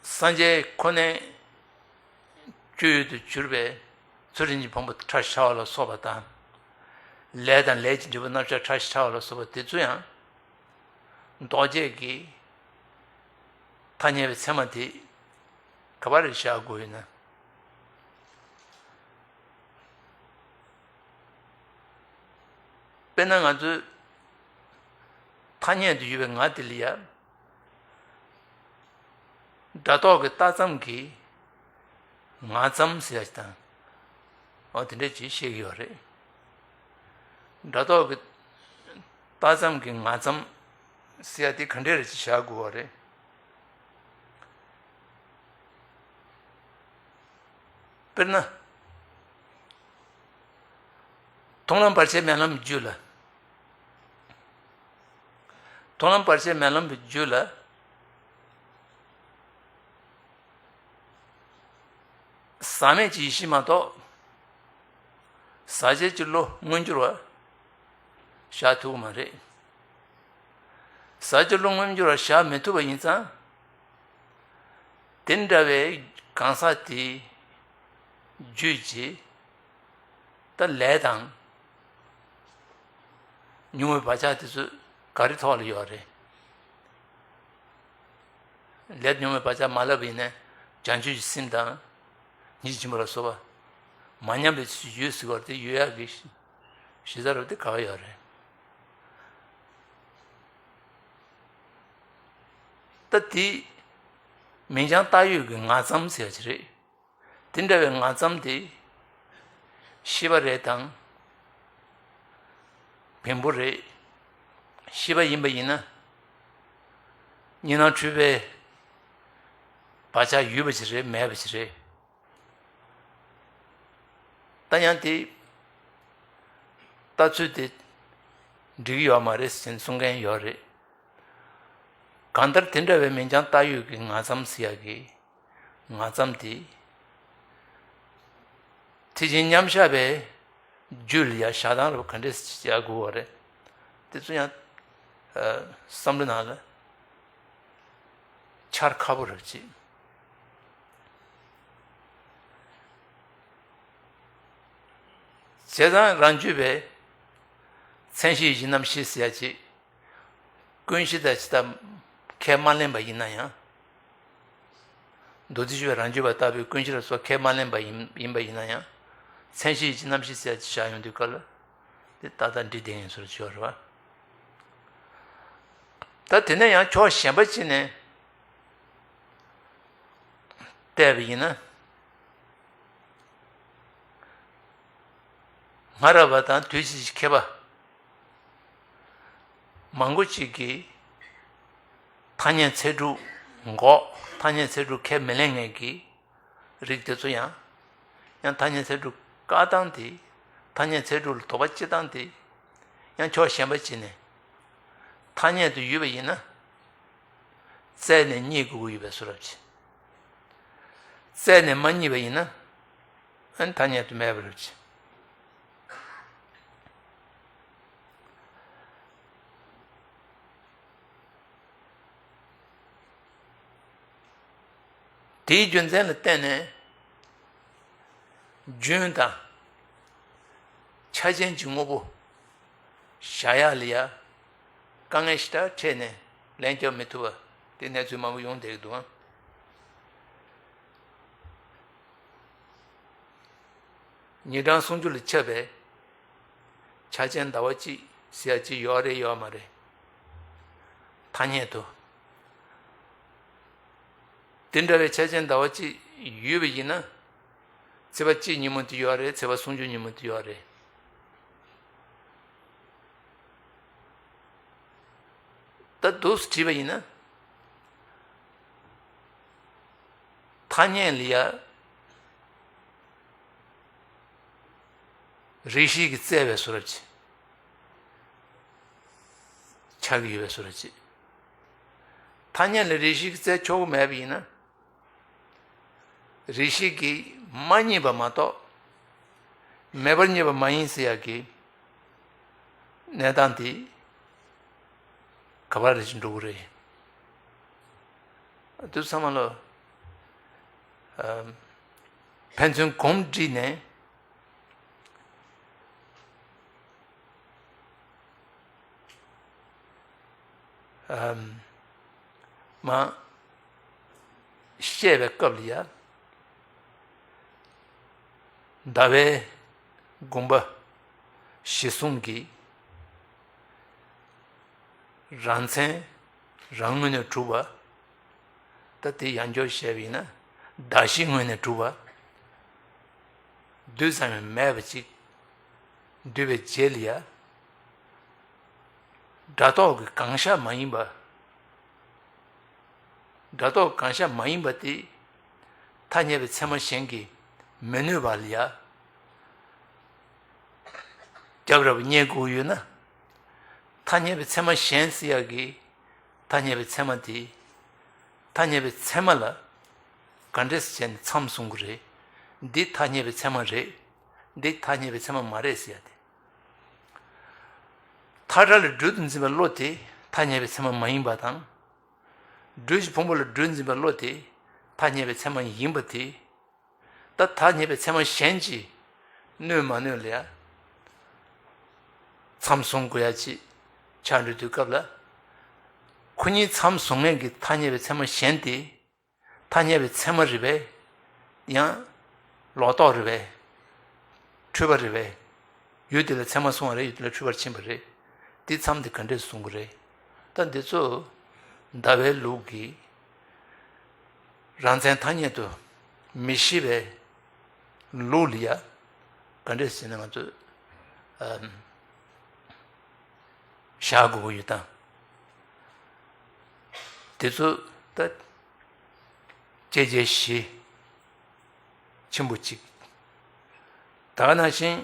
སངས་རྒྱས་ཁོ་ནའི་སྤྱོད་ཡུལ་དུ་གྱུར་པའི་ཚུལ་ཁྲིམས་ཀྱི་ཕུང་པོ་ཁྲ་ཤ་བ་ལ་སོགས་པ་དང་། ལས་དང་ལས་ཀྱི་འབྲས་བུ་རྣམ་གཞག་ཁྲ་ཤ་བ་ལ་སོགས་པ་དེ་ཚོ་ཡང་ལྡོག་བྱེད་ཀྱི་ཐ་སྙད་པའི་ཚད་མ་དེ་ག་པར་བཞག་དགོས་ཡོད་ན། དཔེར་ན་ང་ཚོའི་ཐ་སྙད་དུ་ཡོད་པའི་ང་དེ་ལ་ཡ། སྒྲ་རྟོག་གི་རྟགས་ཙམ་གྱི་ང་ཙམ་ཟེར་ཡ་ཞིག་དང་། འོ་དེ་འདྲ་ཅིག་བཤད་ཀྱི་ཡོད་རེད། སྒྲ་རྟོག་གི་རྟགས་ཙམ་གྱི་ང་ཙམ་ཟེར་ཡ་དེ་ག་འདྲ་རེད་ཅེས་བཞག་དགོས་པ་རེད། དཔེར་ན། མཐོང་ལམ་བར་ཆད་མེད་ལམ་གྱི་རྒྱུད་ལ། མཐོང་ལམ་བར་ཆད་མེད་ལམ་གྱི་རྒྱུད་ལ། ཟག་མེད་ཀྱི་ཡེ་ཤེས་མ་གཏོགས། ཟག་བཅས་ཀྱི་བློ་མངོན་གྱུར་བ་བཞག་ཐུབ་ཀྱི་མ་རེད། ཟག་བཅས་བློ་མངོན་གྱུར་བ་བཞག་མི་ཐུབ་པ་ཡིན་ཙང་། དེ་འདྲ་བའི་གང་ཟག་དེའི་རྒྱུད་ཀྱི་ད་ལས་དང་ཉོན་མོངས་པའི་བག་ཆགས་དེ་ཚོ་ག་རེ་ཐོག་ལ་ཡོད་རེད། ལས་ཉོན་མོངས་པའི་བག་ཆགས་མ་ལབ་པ་ཡིན་ན་བྱང་ཆུབ་ཀྱི་སེམས་དང་། ཉིད་ཀྱི་སྦྱིན་པ་ལ་སོགས་པ་མ་ཉམས་པའི་ཚུལ་ཡོད་ཟེར་བ་དེ་ཡོད་ཡག་གི་གཞི་རྩ་རུ་དེ་ག་བ་ཡོད་རེད། ད་དེ་མིང་རྐྱང་བཏགས་ཡོད་ཀྱི་ང་ཙམ་ཟེར་ཡ་ཅིག་རེད། དེ་འདྲ་བའི་ང་ཙམ་དེ་ཤེས་པ་རེད་དང་། བེམ་པོ་རེད། ཤེས་པ་ཡིན་པ་ཡིན་ན། གཉིས་སྣང་འཁྲུལ་པའི་བག་ཆགས་ཡོད་པ་ཅིག་རེད་མེད་པ་ཅིག་རེད། ད་ཡང་དེ་ལྟ་ཚུལ་དེ་འགྲིག་ཡོད་མ་རེད་ཟེར་གསུང་མཁན་ཡོད་རེད། གང་ལྟར་དེ་འདྲ་བའི་མིང་རྐྱང་བཏགས་ཡོད་ཀྱི་ང་ཙམ་ཟེར་ཡག་གི་ང་ཙམ་དེ། དེ་བཞིན་མཉམ་བཞག་པའི་རྒྱུད་ལ་ཡང་བཞག་སྟངས་རབ་ག་འདྲས་བྱ་དགོས་པ་རེད། དེ་ཚོ་ཡང་བསམ་བློ་ནང་ལ་འཆར་ཁག་པོ་རེད་ཅེས། བྱས་ཙང་རང་རྒྱུད་པའི་མཚན་གཞི་ཡིད་ཀྱི་རྣམ་ཤེས་ཟེར་ཡ་ཅིག་ཀུན་གཞི་དང་ཇི་ལྟར་ཁས་མ་ལེན་པ་ཡིན་ན་ཡང་། མདོ་སྡེ་ཆོས་པའི་རང་རྒྱུད་པ་ལྟ་བུའི་ཀུན་གཞི་ལ་སོགས་ཁས་མ་ལེན་པ་ཡིན་ཡིན་པ་ཡིན་ན་ཡང་། མཚན་གཞི་ཡིད་ཀྱི་རྣམ་ཤེས་ཟེར་ཡ་ཅིག་བཞག་ཡོང་དུས་སྐབས་ལ། དེ་ཏག་ཏག་འགྲིག་བསྡད་ཡིན་ཟེར་ཞུ་བ་རེད་བ། ད་དེ་ནས་ཡང་ཕྱོགས་གཞན་པ་ཅིག་ནས་བལྟས་པ་ཡིན་ན། སྔ་རབས་པ་དང་དུས་ཕྱིས་ཀྱི་མཁས་པ་མང་པོ་ཅིག་གིས་ཐ་སྙད་ཚད་གྲུབ་འགོག་ཐ་སྙད་ཚད་གྲུབ་ཁས་མི་ལེན་མཁན་གྱི་རིགས་དེ་ཚོ་ཡང་། ཡང་ཐ་སྙད་ཚད་གྲུབ་བཀག་སྟངས་དེ། ཐ་སྙད་ཚད་གྲུབ་ལ་དོགས་པ་གཅོད་སྟངས་དེ། ཡང་ཕྱོགས་གཞན་པ་བྱས་ནས། ཐ་སྙད་དུ་ཡོད་པ་ཡིན་ན། བཙལ་ནས་རྙེད་དགོས་ཀྱི་ཡོད་པའི་བཟོ་འདྲ་ཅིག་བཙལ་ནས་མ་རྙེད་པ་ཡིན་ན། ཨ་ནི་ཐ་སྙད་དུ་མེད་པ་འདྲ་ཅིག་དེའི་རྒྱུ་མཚན་ལ་བརྟེན་ནས། རྒྱུན་དང་། ཆ་ཅན་གྱི་དངོས་པོ་བཞག་ཡག་ལ་ཡ་དཀའ་ངལ་ཞེ་དྲག་འཕྲད་ནས་ལན་རྒྱག་མི་ཐུབ་པ་དེ་གནས་ཚུལ་མང་པོ་ཡོང་བསྡད་ཀྱི་འདུག་ཨང་། ཉི་སྦྲང་ཟུང་འཇུག་ལ་ཁྱབ་པའི་ཆ་ཅན་ཟླ་བ་གཅིག་ཟེར་ཡ་གཅིག་ཡོད་རེད་ཡོད་མ་རེད། ཐ་སྙད་དུ། དེ་འདྲ་བའི་ཆ་ཅན་ཟླ་བ་གཅིག་ཡོད་པ་ཡིན་ན། ཚེས་པ་གཅིག་ཉིན་མོ་དེ་ཡོད་རེད། ཚེས་པ་ཟུང་འཇུག་ཉིན་མོ་དེ་ཡོད་རེད། ད་འདུག་སེ་བྲིས་པ་ཡིན་ན། ཐ་སྙད་ལ་ཡ་རེ་ཞིག་གི་བཙལ་བའི་བཟོ་འདྲ་ཅིག་ཆགས་ཀྱི་ཡོད་པའི་བཟོ་འདྲ་ཅིག་ཐ་སྙད་ལ་རེ་ཞིག་གི་བཙལ་ཆོག་གི་མེད་པ་ཡིན་ན། རེ་ཞིག་གིས་མ་རྙེད་པ་མ་གཏོགས། མེད་པར་རྙེད་པ་མ་ཡིན་ཟེར་ཡག་གི་གནས་སྟངས་དེ་ག་པར་རེ་ཞིག་འགྲོ་གི་རེད། དུས་ཚང་མ་ལོ། ཕན་ཚུན་གོམས་འདྲིས་ནས། ཨམ། མ། བཤད་པའི་སྐབས་ལ་ཡ། ཟླ་བའི་དགོངས་པ་གཞི་བཟུང་གིས། རང་མཚན་རང་ངོས་ནས་གྲུབ་པ། ད་དེ་ཡང་སྐྱར་བཤད་པ་ཡིན་ན། གདགས་གཞིའི་ངོས་ནས་གྲུབ་པ། རྡུལ་ཙམ་ཡང་མེད་པ་ཅིག་འདུས་པའི་རྗེས་ལ་ཡ། སྒྲ་རྟོག་གི་གང་ཤར་མ་ཡིན་པ། སྒྲ་རྟོག་གང་ཤར་མ་ཡིན་པ་དེ། ཐ་སྙད་པའི་ཚད་མ་གཞན་གྱིས་མི་གནོད་པ་ལ་ཡ། རྒྱབ་ར་བ་རྙེད་དགོས་ཡོད་ན། ཐ་སྙད་པའི་ཚད་མ་གཞན་ཟེར་ཡག་གི། ཐ་སྙད་པའི་ཚད་མ་དེ། ཐ་སྙད་པའི་ཚད་མ་ལ་ག་འདྲས་བྱས་ནས་མཚམས་བཟུང་གི་རེད། འདི་ཐ་སྙད་པའི་ཚད་མ་རེད། འདི་ཐ་སྙད་པའི་ཚད་མ་མ་རེད་ཟེར་ཡ་དེ། མཐའ་བྲལ་ལ་སྦྲུལ་དུ་འཛིན་པའི་བློ་དེ་ཐ་སྙད་པའི་ཚད་མ་མ་ཡིན་པ་དང་། སྦྲུལ་གྱི་ཕུང་པོ་ལ་སྦྲུལ་འཛིན་པའི་བློ་དེ་ཐ་སྙད་པའི་ཚད་མ་ཡིན་པ་དེ། ད་ཐ་སྙད་པའི་ཚད་མ་གཞན་གྱིས་གནོད་མ་གནོད་ལ་ཡ། མཚམས་བཟུང་དགོས་ཡ་ཅིག་ཆགས་འགྲོ་དུས་སྐབས་ལ། ཁོ་གཉིས་མཚམས་བཟུང་མཁན་གྱི་ཐ་སྙད་པའི་ཚད་མ་གཞན་དེ། ཐ་སྙད་པའི་ཚད་མ་རེད་པས། ཡང་། ལོག་རྟོག་རེད་པས། འཁྲུལ་པ་རེད་པས། ཡུལ་དེ་ལ་ཚད་མ་བཟུང་བ་རེད། ཡུལ་དེ་ལ་འཁྲུལ་པར་ཕྱིན་པ་རེད། འདི་མཚམས་དེ་ག་འདྲས་བཟུང་གི་རེད། ད་འདི་ཚོ་ཟླ་བའི་ལུགས་ཀྱི་རང་མཚན་ཐ་སྙད་དུ་མི་ཤེས་པའི་ལུགས་ལ་ཡ། ག་འདྲས་ཟེར་ན་ང་ཚོས་ཨམ། བཞག་དགོས་ཀྱི་ཡོད་དམ། དེ་ཚོ་ད་དཔྱད་བརྗོད་གཞི་ཆེན་པོ་གཅིག་ད་ག་ནང་བཞིན་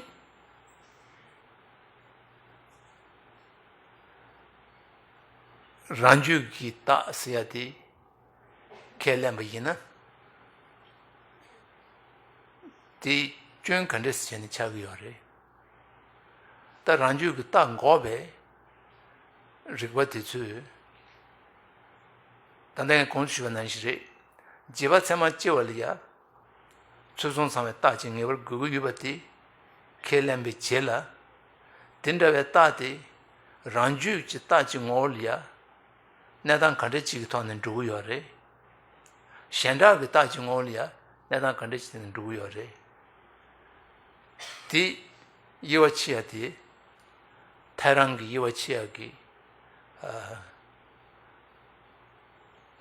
རང་རྒྱུད་ཀྱི་རྟགས་ཟེར་ཡ་དེ་ཁས་ལེན་པ་ཡིན་ན། དེ་སྐྱོན་ག་འདྲས་བྱས་ནས་ཆགས་ཀྱི་ཡོད་རེད། ད་རང་རྒྱུད་ཀྱི་རྟགས་འགོག་པའི་རིགས་པ་དེ་ཚོས། ད་ལྟ་ངས་གོང་དུ་ཞུས་པ་ནང་བཞིན་རེད། རྗེས་དཔག་ཚད་མ་སྐྱེ་བ་ལ་ཡ། ཚུལ་མཚུངས་ཚང་བའི་རྟགས་ཅིག་ངེས་པར་དགོས་ཀྱི་ཡོད་པ་དེ་ཁས་ལེན་པའི་རྗེས་ལ། དེ་འདྲ་བའི་རྟགས་དེ་རང་རྒྱུད་ཀྱི་རྟགས་ཀྱི་ངོ་བོ་ལ་ཡ། གནས་སྟངས་ག་འདྲ་ཅིག་གི་ཐོག་ནས་འགྲོ་གི་ཡོད་རེད། གཞན་དག་གི་རྟགས་ཀྱི་ངོ་བོ་ལ་ཡ་གནས་སྟངས་ག་འདྲ་ཅིག་ནས་འགྲོ་གི་ཡོད་རེད། དེ་དབྱེ་བ་ཕྱེ་ཡ་དེ། ཐལ་རང་གི་དབྱེ་བ་ཕྱེ་ཡ་གི། ཨ།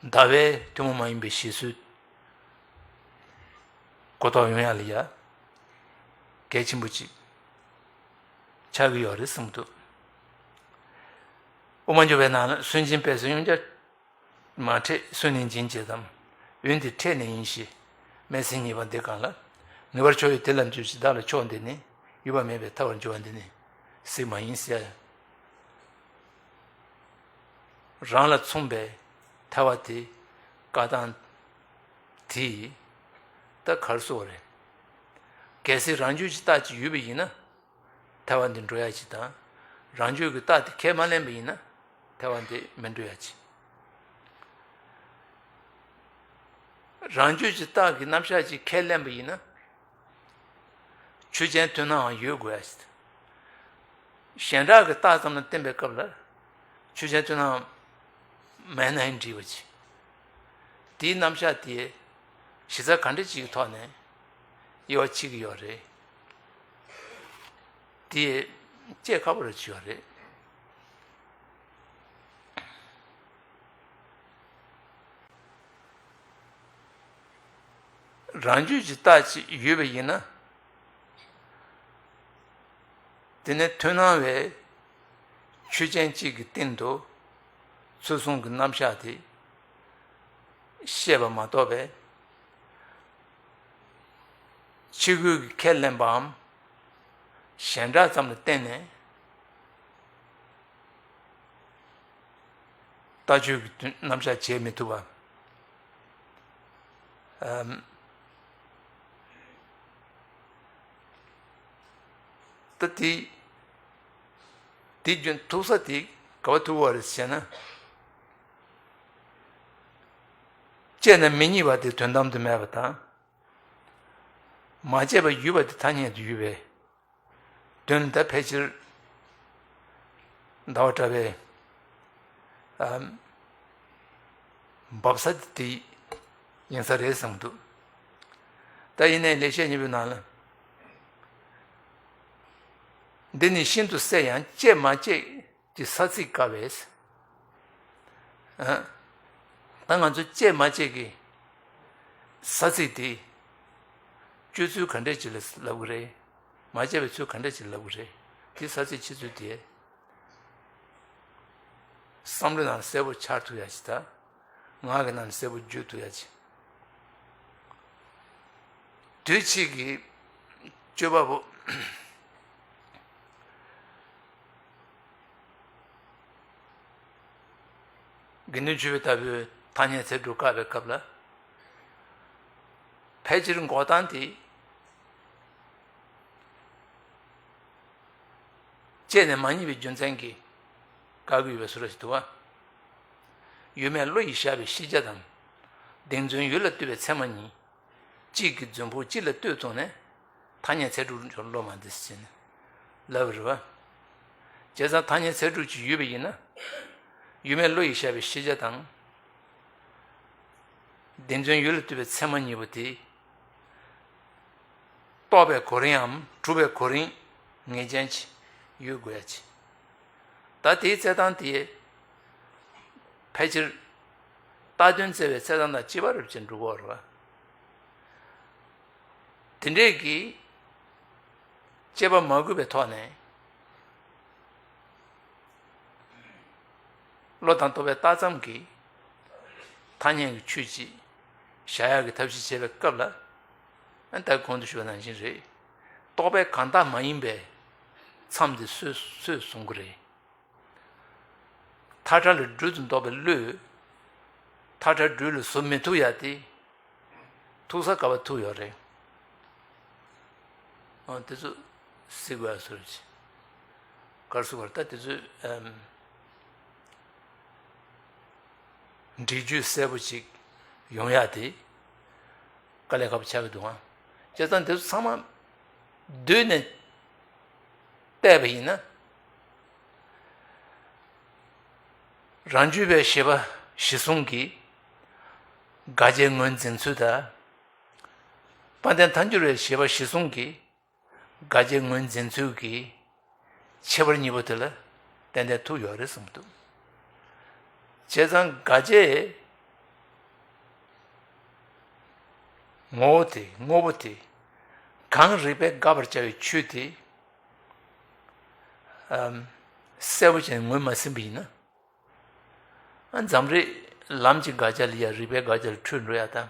ཟླ་བའི་ཐུན་མོང་མ་ཡིན་པའི་བཞེད་སྲོལ་གོ་རྟོགས་ཡོང་ཡ་ལ་ཡ་གལ་ཆེན་པོ་ཅིག་ཆགས་ཀྱི་ཡོད་རེད་བསམ་གྱི་འདུག་དབུ་མ་འཇུག་པའི་ནང་ལ་སུན་འབྱིན་པས་སུ་གཡུལ་བྱ། མ་ཕྲད་སུན་ནི་འབྱིན་བྱེད་དམ། གཡུལ་འདི་ཕྲད་ནི་ཡིན་ཞེས། སྨྲས་ཟིན་ཉེས་པ་འདི་གང་ལ། ངེས་པར་ཕྱོགས་ཡོད་དེ་ལ་འཇུག་ཅིང་བདག་ལ་ཕྱོགས་འདི་ནི། གཡུལ་བ་མེད་པས་ཐར་བར་འགྱུར་བ་འདི་ནི། གཟིགས་མ་ཡིན་ཟེར། རང་ལ་མཚུངས་པའི་ཐལ་བ་དེ་བཀག་སྟངས་དེ་ད་ག་རེ་ཟེར་དགོས་རེད། གལ་སྲིད་རང་རྒྱུད་ཀྱི་རྟགས་ཅིག་ཡོད་པ་ཡིན་ན། ཐལ་བ་འདི་འགྲོ་ཡ་ཅིག་དང་། རང་རྒྱུད་ཀྱི་རྟགས་དེ་ཁས་མ་ལེན་པ་ཡིན་ན་ཐལ་བ་འདི་མི་འགྲོ་ཡ་ཅིག་རང་རྒྱུད་ཀྱི་རྟགས་ཀྱི་རྣམ་གཞག་ཅིག་ཁས་ལེན་པ་ཡིན་ན། ཆོས་ཅན་མཐུན་སྣང་ཡང་ཡོད་དགོས་ཡ་ཅིག་གཞན་དག་གི་རྟགས་ཙམ་ལ་བརྟེན་པའི་སྐབས་ལ་ཆོས་ཅན་མཐུན་སྣང་མེད་ན་ཡང་འགྲིག་པ་ཅིག་དེའི་རྣམ་གཞག་དེ་གཞི་རྩ་ག་འདྲ་ཅིག་གི་ཐོག་ནས་དབྱེ་བ་ཕྱེ་གི་ཡོད་རེད། དེ་དཔྱད་ཁག་པོ་རེད་བྱས་ཡོད་རེད། རང་རྒྱུད་ཀྱི་རྟགས་ཅིག་ཡོད་པ་ཡིན་ན། དེ་ནི་མཐུན་སྣང་བའི་ཆོས་ཅན་གཅིག་གི་སྟེང་དུ་ཚུལ་གསུམ་གྱི་རྣམ་གཞག་དེ་བཤད་པ་མ་གཏོགས་པའི་ཕྱི་རྒོལ་གྱི་ཁས་ལེན་པའམ་གཞན་གྲགས་ཙམ་ལ་བརྟེན་ནས་ལྟ་སྤྱོད་ཀྱི་རྣམ་གཞག་བྱེད་མི་ཐུབ་པ། ཨམ། ད་དེ་དེ་རྒྱུན་ཐུག་ས་དེ་ག་པར་ཐུག་པ་རེད་ཟེར་ན། དཔྱད་ན་མི་རྙེད་པ་དེ་དོན་དམ་དུ་མེད་པ་དང་། མ་དཔྱད་པར་ཡོད་པ་དེ་ཐ་སྙད་དུ་ཡོད་པས། དོན་ད་ཕལ་ཆེར་ཟླ་བ་གྲགས་པའི་ཨ་འབབ་ས་དེ་ཡིན་ས་རེད་བསམ་འདུག་ད་ཡིན་ནའི་ལེགས་བཤད་སྙིང་པོའི་ནང་ལ། འདི་ནི་ཤིན་ཏུ་གསལ་ཡང་དཔྱད་མ་དཔྱད་ཀྱི་ས་ཚིགས་དཀའ་བས། ཨ། ད་ང་ཚོ་དཔྱད་མ་དཔྱད་ཀྱི་ས་ཚིགས་དེ་དཔྱོད་ཚུལ་ག་འདྲས་ཅིག་ལ་ལབ་གི་རེད། མ་དཔྱད་པའི་ཚུལ་ག་འདྲས་ཅིག་ལབ་གི་རེད། དེ་ས་ཚིགས་ཕྱེ་ཚུལ་དེ་བསམ་བློའི་ནང་གསལ་པོ་འཆར་ཐུབ་ཡ་ཅིག་དང་། ངག་གི་ནང་གསལ་པོ་བརྗོད་ཐུབ་ཡ་ཅིག་དུས་ཕྱིས་ཀྱི་སྤྱོད་པ་པོ། དགེ་འདུན་ཆོས་འཕེལ་ལྟ་བུའི་ཐ་སྙད་ཚིག་གྲུབ་བཀག་པའི་སྐབས་ལ། ཕལ་ཆེར་འགོག་སྟངས་དེ། དཔྱད་ནས་མ་རྙེད་པའི་རྒྱུ་མཚན་གྱིས་བཀག་གི་ཡོད་པའི་བཟོ་འདྲ་ཞིག་འདུག་པ། ཡུལ་མེད་བློ་ཡིས་བཞག་པའི་ཤེས་བྱ་དང་། གདེང་རྫུན་ཡུལ་ལ་ལྟོས་པའི་ཚད་མ་གཉིས། གཅིག་གི་རྫུན་ཕུག་གཅིག་ལ་ལྟོས་བཙུགས་ནས་ཐ་སྙད་ཚིག་གྲུབ་འཇོག་བློ་མ་བདེ་ཟེར་ནས་ལབ་པ་རེད་པ། བྱས་ཙང་ཐ་སྙད་ཚིག་གྲུབ་ཅིག་ཡོད་པ་ཡིན་ན། ཡུལ་མེད་བློ་ཡིས་བཞག་པའི་ཤེས་བྱ་དང་། གདེང་རྫུན་ཡུལ་ལ་ལྟོས་པའི་ཚད་མ་གཉིས་པོ་དེ། རྟོགས་པའི་གོ་རིམ་འམ་གྲུབ་པའི་གོ་རིམ་ངེས་ཅན་ཅིག་ཡོད་དགོས་ཡ་ཅིག་ད་དེའི་རྩེད་སྟངས་དེ་ཕལ་ཆེར་རྟགས་དོན་བཙལ་བའི་རྩེད་སྟངས་དང་གཅིག་པ་རེད་ཅེས་འགྲོ་གི་ཡོད་རེད་པ། དེ་འདྲས་ཀྱི་དཔྱད་པ་མ་དགོས་པའི་ཐོག་ནས། བློ་དང་རྟོགས་པའི་རྟགས་ཙམ་གྱིས་ཐ་སྙད་ཀྱི་ཆོས་ཅིག་བཞག་ཡག་གི་ཐབས་ཤེས་བྱེད་པའི་སྐབས་ལ། ཨ་ད་གོང་དུ་ཞུས་པ་ནང་བཞིན་རེད། རྟོག་པས་གང་དག་མ་ཡིན་པའི་མཚམས་དེ་སུས་སུས་བཟུང་གི་རེད། མཐའ་བྲལ་ལ་སྦྲུལ་དུ་འདོགས་པའི་བློས། མཐའ་བྲལ་སྦྲུལ་ལ་བཟོ་མི་ཐུབ་ཡ་དེ། ཐུག་ས་ག་བ་ཐུག་ཡོད་རེད། ཨ་དེ་ཚོ་གཟིགས་པ་ཟེར་གྱི། གར་སུ་བར་ད་དེ་ཚོས་ཨམ། འགྲེལ་བརྗོད་གསལ་པོ་ཅིག་ཡོང་ཡ་དེ་དཀའ་ལས་ཁག་པོ་ཆགས་ཀྱི་འདུག་ཨང་། བྱས་ཙང་དེ་ཚོ་ཚང་མ་བསྡུས་ནས་བལྟས་པ་ཡིན་ན། རང་རྒྱུད་པའི་བཞེད་པ་གཞི་བཟུང་གིས་དགག་བྱའི་ངོས་འཛིན་ཚུལ་དང་། དཔལ་ལྡན་ཐལ་འགྱུར་བའི་བཞེད་པ་གཞི་བཟུང་གིས་དགག་བྱའི་ངོས་འཛིན་ཚུལ་གྱི་ཁྱད་པར་གཉིས་པོ་དེ་ལ་ཏན་ཏན་ཐུག་ཡོད་རེད་གསུངས་འདུག། བྱས་ཙང་དགག་བྱའི་ངོ་བོ་དེ་དངོས་པོ་དེ་གང་རིགས་པས་དགག་པར་བྱ་བའི་ཆོས་དེ་ཨམ། གསལ་པོ་བྱས་ནས་ངོས་མ་ཟིན་པ་ཡིན་ན། ཨ་འཛམ་རིག་ལམ་གྱི་དགག་བྱ་ལ་ཡ་རིགས་པའི་དགག་བྱ་ལ་འཁྲུལ་འགྲོ་ཡ་དང་།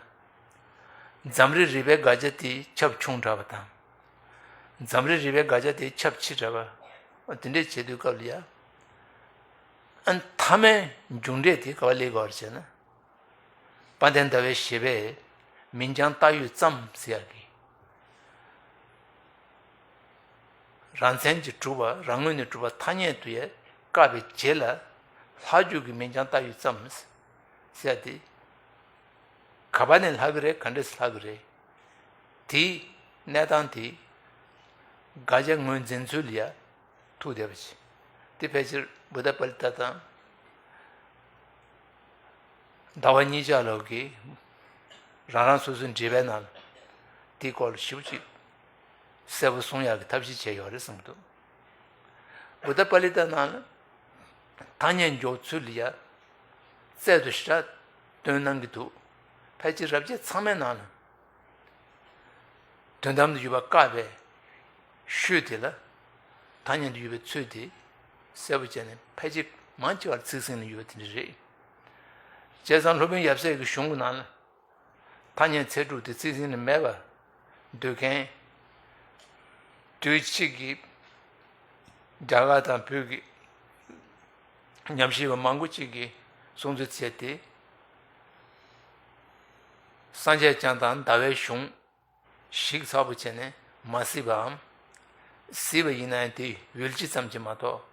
འཛམ་རིག་རིགས་པའི་དགག་བྱ་དེ་ཁྱབ་ཆུང་དྲགས་པ་དང་། འཛམ་རིག་རིགས་པའི་དགག་བྱ་དེ་ཁྱབ་ཆེ་དྲགས་པ། ཨ་དེ་འདྲས་བྱེད་དུས་སྐབས་ལ་ཡ། ཨ་མཐའ་མའི་མཇུག་འབྲས་དེ་ག་བ་སླེབས་དགོས་རེད་ཟེར་ན། དཔལ་ལྡན་ཟླ་བའི་བཞེད་པས་མིང་རྐྱང་བཏགས་ཡོད་ཙམ་ཟེར་ཡ་གི། རང་མཚན་གྱིས་གྲུབ་པ་རང་ངོས་ནས་གྲུབ་པ་ཐ་སྙད་དུ་ཡང་བཀག་པའི་རྗེས་ལ་ལྷག་རྒྱུ་གི་མིང་རྐྱང་བཏགས་ཡོད་ཙམ་ཟེར་ཏེ། ག་པ་ནས་ལྷག་གི་རེད། ག་འདྲས་ལྷག་གི་རེད། དེའི་གནས་སྟངས་དེ་དགག་བྱ་ངོས་འཛིན་ཚུལ་ལ་ཡང་ཐུག་བསྡད་པ་ཅིག། དེ་ཕལ་ཆེར་བུདྡྷ་པཱ་ལི་ཏ་དང་། ཟླ་བ་གཉིས་ཆར་ལོག་གིས་རང་རང་སོ་སོའི་འགྲེལ་པའི་ནང་ལ་དེའི་སྐོར་ལ་ཞིབ་ཅིག་གསལ་པོ་གསུང་ཡག་གི་ཐབས་ཤེས་བྱས་ཡོད་རེད་གསུངས་འདུག། བུདྡྷ་པཱ་ལི་ཏ་ནང་ལ་ཐ་སྙད་འཇོག་ཚུལ་ལ་ཡ་རྩལ་དུ་ཞེ་དྲག་སྟོན་གནང་གི་འདུག། ཕལ་ཆེར་རབ་བྱེད་ཚང་མའི་ནང་ལ། དོན་དམ་དུ་ཡོད་པ་བཀག་པའི་ཤུལ་དེ་ལ། ཐ་སྙད་དུ་ཡོད་པའི་ཚུལ་དེ་གསལ་པོ་བྱས་ནས་ཕལ་ཆེར་མང་ཆེ་བར་ཚིག་ཟིན་ནས་ཡོད་པ་དེ་འདྲ་རེད། བྱས་ཙང་སློབ་དཔོན་ཡབ་སྲས་ཀྱི་གཞུང་གི་ནང་ལ། ཐ་སྙད་ཚད་གྲུབ་དེ་ཚིག་ཟིན་ནས་མེད་པར་འདོད་མཁན། དུས་གཅིག་གི་རྒྱ་གར་དང་བོད་ཀྱི་ཉམས་ཞིབ་པ་མང་པོ་ཅིག་གིས་གསུང་ཚུལ་བྱས་ཏེ། སངས་རྒྱས་བསྐྱངས་དང་ཟླ་བའི་གཞུང་ཞིབ་ཚགས་པོ་བྱས་ནས་མ་གཟིགས་པའམ། གཟིགས་པ་ཡིན་ན་ཡང་དེ་འོལ་སྤྱི་ཙམ་གྱིས་མ་གཏོགས།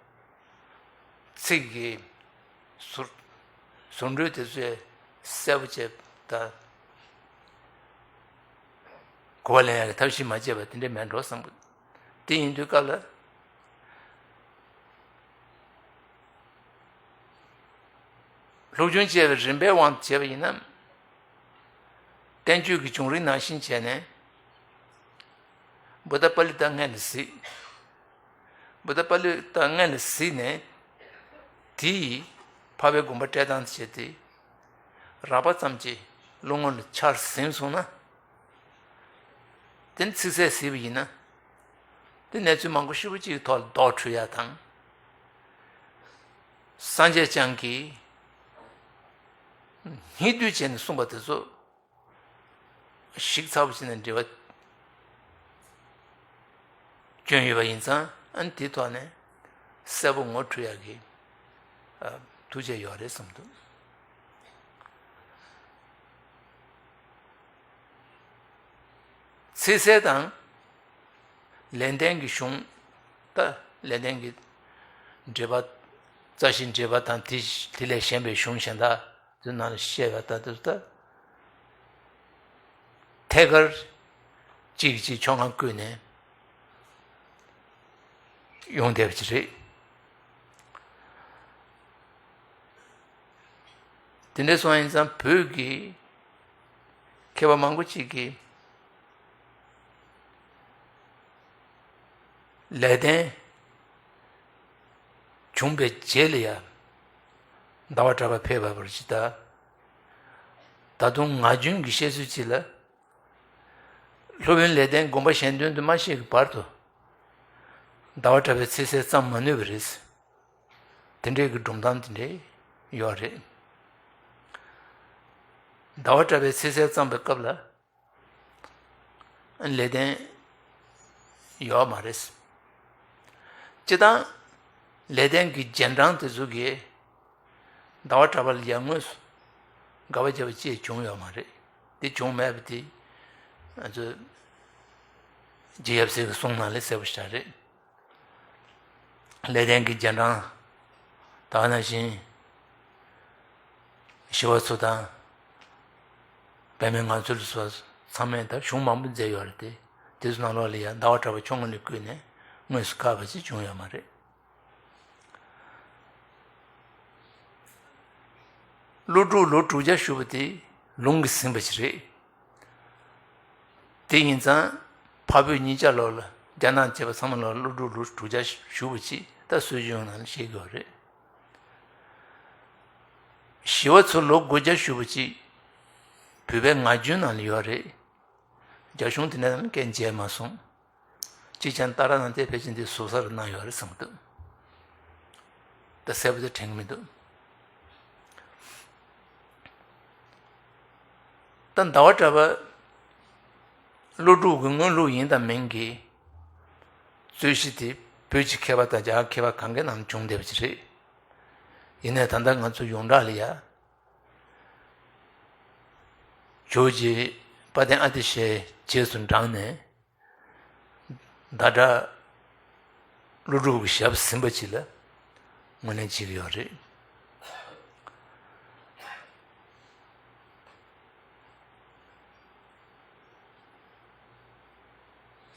ཚིག་གི་ཟུར་ཟུར་འགྲོས་དེ་ཚོས་གསལ་པོ་བྱས་དང་། གོ་བ་ལེན་ཡག་གི་ཐབས་ཤེས་མ་བྱས་པ་དེ་འདྲས་མེད་འགྲོ་བསམ་གི། དེ་ཡིན་དུས་སྐབས་ལ། སློབ་སྦྱོང་བྱས་པའི་རིམ་པའི་དབང་དུ་བྱས་པ་ཡིན་ན། བསྟན་བཅོས་ཀྱི་བྱུང་རིམ་ནང་བཞིན་བྱས་ནས། བུདྡྷ་པཱ་ལི་ཏ་སྔོན་ལ་གཟིགས། བུདྡྷ་པཱ་ལི་ཏ་སྔོན་ལ་གཟིགས་ནས། དེ་ཡིས་འཕགས་པའི་དགོངས་པ་བཀྲལ་སྟངས་བྱས་ཏེ། རགས་པ་ཙམ་གྱི་བློ་ངོ་ལ་འཆར་ཟིན་སོང་ན། དེ་ནི་ཚིག་གསལ་གཟིགས་པ་ཡིན་ན། དེ་གནས་ཚུལ་མང་པོ་ཞེ་པོ་ཅིག་གི་ཐོག་ལ་ལྡོག་འཕྲོད་ཡ་དང་། སངས་རྒྱས་བསྐྱངས་ཀྱིས་སྙིང་བསྡུས་བྱས་ནས་གསུངས་པ་དེ་ཚོ་ཞིབ་ཚགས་པོ་བྱས་ནས་འགྲེལ་བ་བསྐྱོན་ཡོད་པ་ཡིན་ཙང་། ཨ་ནི་དེའི་ཐོག་ནས་གསལ་པོ་ངོ་འཕྲོད་ཡག་གི་ཨ་ཐུགས་རྗེ་ཡོད་རེད་བསམ་འདུག། ཚིག་གསལ་དང་ལེགས་ལྡན་གྱི་གཞུང་། ད་ལེགས་ལྡན་གྱི་འགྲེལ་པ། རྩ་ཤེའི་འགྲེལ་པ་དང་དེ་དེ་ལས་གཞན་པའི་གཞུང་གཞན་དག་དེ་ནང་ལ་བཤད་པ་ལྟར་དུ། ད་ཐད་ཀར་གཅིག་གིས་གཅིག་ཕྱོགས་སྒང་བཀོད་ནས་ཡོང་བསྡད་པ་ཅིག་རེད། དེ་འདྲ་སོང་ཡིན་ཙང་བོད་ཀྱི་མཁས་པ་མང་པོ་ཅིག་གིས་ལེགས་ལྡན་བྱུང་བའི་རྗེས་ལ་ཡང་ཟླ་བ་གྲགས་པ་ཕེབས་པ་བར་ཅི་ད། ད་དུང་ངག་རྒྱུན་གྱི་བཤད་ཚུལ་ཅིག་ལ། སློབ་དཔོན་ལེགས་ལྡན་དགོངས་པ་གཞན་དོན་དུ་མ་བཤད་ཀྱི་བར་དུ། ཟླ་བ་གྲགས་པའི་ཚིག་གསལ་བརྩམས་མ་ནུས་པ་རེད། དེ་འདྲའི་གི་སྒྲུང་གཏམ་དེ་འདྲའི་ཡོད་རེད། ཟླ་བ་གྲགས་པའི་ཚིག་གསལ་བརྩམས་པའི་སྐབས་ལ། ལེགས་ལྡན་ ཡོད་མ་རེད། སྤྱིར་བཏང་ལེགས་ལྡན་གྱི་རྗེས་འབྲང་དེ་ཚོ་གིས་ཟླ་བ་གྲགས་པ་ལ་ཡར་དངོས་སུ་དགའ་བ་བརྒྱབ་པ་ཅིག་བྱུང་ཡོད་མ་རེད། དེ་བྱུང་མེད་པ་དེ་ང་ཚོས་རྗེ་ཡབ་སྲས་ཀྱི་གསུང་ནང་ལས་གསལ་པོ་ཞིག་རེད། ལེགས་ལྡན་གྱི་རྗེས་འབྲང་ད་ག་ནང་བཞིན་ཞི་བ་འཚོ་དང་པདྨའི་ངང་ཚུལ་ལ་སོགས་ཚང་མས་ད་གཞུང་མང་པོ་མཛད་ཡོད་རེད་དེ། དེ་ཚོ་ནང་ལོགས་ལ་ཡང་ཟླ་བ་གྲགས་པ་ཁྱོད་ངོས་ལ་བཀོད་ནས་དངོས་སུ་བཀག་པ་ཅིག་བྱུང་ཡོད་མ་རེད། ཀླུ་སྒྲུབ་ལོ་དྲུག་བརྒྱ་བཞུགས་པ་དེ་ལུང་གིས་ཟིན་པ་ཞིག་རེད། དེ་ཡིན་ཙང་འཕགས་བོད་གཉིས་ཆ་ལོགས་ལ་རྒྱ་ནག་བཅས་པ་ཚང་མ་ལོགས་ཀླུ་སྒྲུབ་ལོ་དྲུག་བརྒྱ་བཞུགས་པ་ཅིག་ད་སྲོལ་རྒྱུན་ནང་ལ་བཤད་ཀྱི་ཡོད་རེད། ཞི་བ་འཚོ་ལོ་དགུ་བརྒྱ་བཞུགས་པ་ཅིག་བོད་པའི་ངག་རྒྱུན་ནང་ལ་ཡོད་རེད། རྒྱ་གཞུང་དེ་ནས་སྐད་མཇལ་མ་སོང་། གཅིག་ཀྱང་ཏཱ་ར་ནཱ་ཐས་ཕལ་ཆེར་འདི་ཟུར་ཟ་རུ་གནང་ཡོད་རེད་བསམ་གྱི་འདུག་ད་གསལ་པོ་དེ་དྲན་གྱི་མི་འདུག་ད་ཟླ་བ་གྲགས་པ་ཀླུ་སྒྲུབ་ཀྱི་དངོས་ལུགས་ཡིན་དང་མིན་གྱི་རྩོད་གཞི་དེ་བོད་ཀྱི་མཁས་པ་དང་རྒྱ་གར་མཁས་པ་གང་གའི་ནང་བྱུང་བསྡད་པ་ཅིག་རེད། ཡིན་ནའི་ད་ལྟ་ང་ཚོ་ཡོངས་གྲགས་ལ་ཡ། ཇོ་བོ་རྗེ་དཔལ་ལྡན་ཨ་ཏི་ཤའི་རྗེས་སུ་འབྲངས་ནས་ཟླ་གྲགས་ཀླུ་སྒྲུབ་ཀྱི་ཞབས་ཟིན་པ་ཅིག་ལ་ངོས་ལེན་བྱེད་ཀྱི་ཡོད་རེད།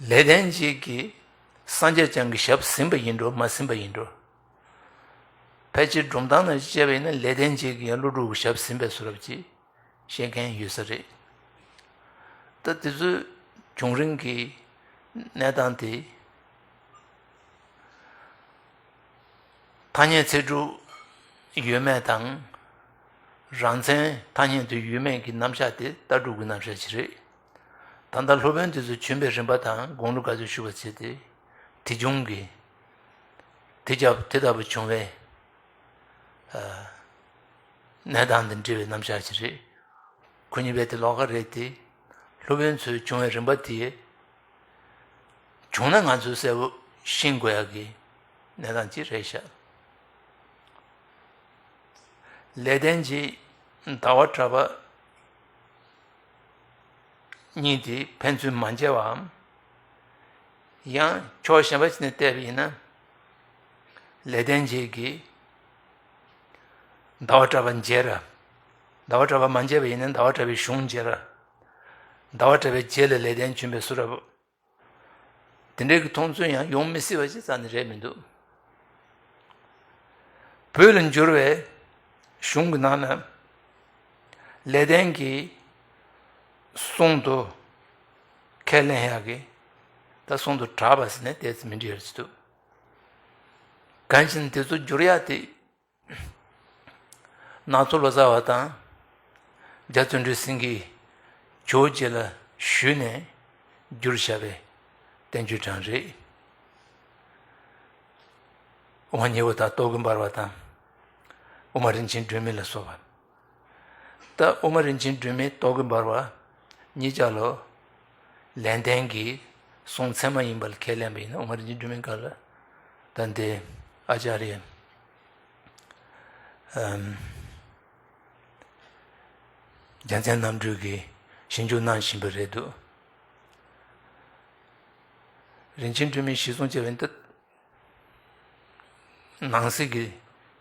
ལེགས་ལྡན་འབྱེད་ཀྱིས་སངས་རྒྱས་བསྐྱངས་ཀྱི་ཞབས་ཟིན་པ་ཡིན་འགྲོ་མ་ཟིན་པ་ཡིན་འགྲོ། ཕལ་ཆེར་སྒྲུང་གཏམ་ནང་བཤད་པ་ཡིན་ན་ལེགས་ལྡན་འབྱེད་ཀྱིས་ཡང་ཀླུ་སྒྲུབ་ཀྱི་ཞབས་ཟིན་པའི་བཟོ་འདྲ་ཅིག་བཤད་མཁན་ཡོད་ས་རེད། ད་དེ་ཚོའི་བྱུང་རིམ་གྱི་གནས་སྟངས་དེ། ཐ་སྙད་ཚིག་གྲུབ་ཡོད་མེད་དང་། རང་མཚན་ཐ་སྙད་དུ་ཡོད་མེད་ཀྱི་རྣམ་གཞག་དེ་ལྟ་གྲུབ་ཀྱི་རྣམ་གཞག་ཅིག་རེད། ད་ལྟ་སློབ་དཔོན་དེ་ཚོ་བྱོན་པའི་རིམ་པ་དང་དགུང་ལོ་ག་ཚོད་བཞུགས་པ་བྱས་ཏེ། དེ་བྱུང་གི། དེ་རྒྱབ་དེ་ལྟ་བུ་བྱུང་བའི་གནས་སྟངས་དེ་འབྲེལ་བའི་རྣམ་གཞག་ཅིག་རེད། ཁོ་གཉིས་པོ་དེ་ལོགས་ཀ་རེད་དེ། སློབ་དཔོན་ཚོའི་བྱུང་བའི་རིམ་པ་དེ། བྱུང་ན་ང་ཚོས་གསལ་པོ་ཤེས་དགོས་ཡག་གི་གནས་སྟངས་ཅིག་རེད་ཤག་ལེགས་ལྡན་གྱི་ཟླ་བ་གྲགས་པ་གཉིས་དེ་ཕན་ཚུན་མ་མཇལ་བའམ། ཡང་ཕྱོགས་གཞན་པ་ཞིག་ནས་བལྟས་པ་ཡིན་ན། ལེགས་ལྡན་འབྱེད་ཀྱིས་ཟླ་བ་གྲགས་པ་མཇལ་ར། ཟླ་བ་གྲགས་པ་མ་མཇལ་བ་ཡིན་ན་ཟླ་བ་གྲགས་པའི་གཞུང་མཇལ་ར། ཟླ་བ་གྲགས་པའི་རྗེས་ལ་ལེགས་ལྡན་བྱོན་པའི་བཟོ་འདྲ་པོ། དེ་འདྲའི་གི་མཐོང་ཚུལ་ཡང་ཡོང་མི་སྲིད་པ་ཞིག་རྩ་ནས་རེད་མི་འདུག་བོད་ལ་འགྱུར་བའི་གཞུང་གི་ནང་ན་ལེགས་ལྡན་གྱི་གསུང་དུ་ཁས་ལེན་ཡག་གི་ད་གསུང་དུ་གྲགས་པ་ཟེར་ནས་ཏོག་ཙམ་མི་འདྲ་བ་ཞིག་འདུག་གང་ཞིག་དེ་ཚོ་འགྱུར་ཡག་དེ། ནག་ཚོ་ལོ་ཙཱ་བ་དང་རྒྱ་བརྩོན་འགྲུས་སེང་གེས་ཇོ་བོ་རྗེ་ལ་ཞུས་ནས་བསྒྱུར་བཞག་པའི་བསྟན་བཅོས་གྲངས་རེད། དབུ་མ་ཉི་འོད་དང་རྟོག་གེ་འབར་བ་དང་། དབུ་མ་རིན་ཆེན་སྒྲོན་མེ་ལ་སོགས་པ། ད་དབུ་མ་རིན་ཆེན་སྒྲོན་མེ་རྟོག་གེ་འབར་བ་གཉིས་ཆ་ལོ། ལེགས་ལྡན་གྱི་གསུང་ཚད་མ་ཡིན་པ་ལ་ཁས་ལེན་པ་ཡིན་ན་དབུ་མ་རིན་ཆེན་སྒྲོན་མེ་སྒང་ལ་ད་འདི་ཨ་ཙཱརྱ། ཨམ། རྒྱལ་མཚན་རྣམ་གྲོལ་གྱིས་ཞིབ་འཇུག་གནང་བཞིན་པ་རེད་འདུག་རིན་ཆེན་སྒྲོན་མེའི་གཞི་བཟུང་བྱས་པ་ཡིན་ད། ནང་གསེས་ཀྱི་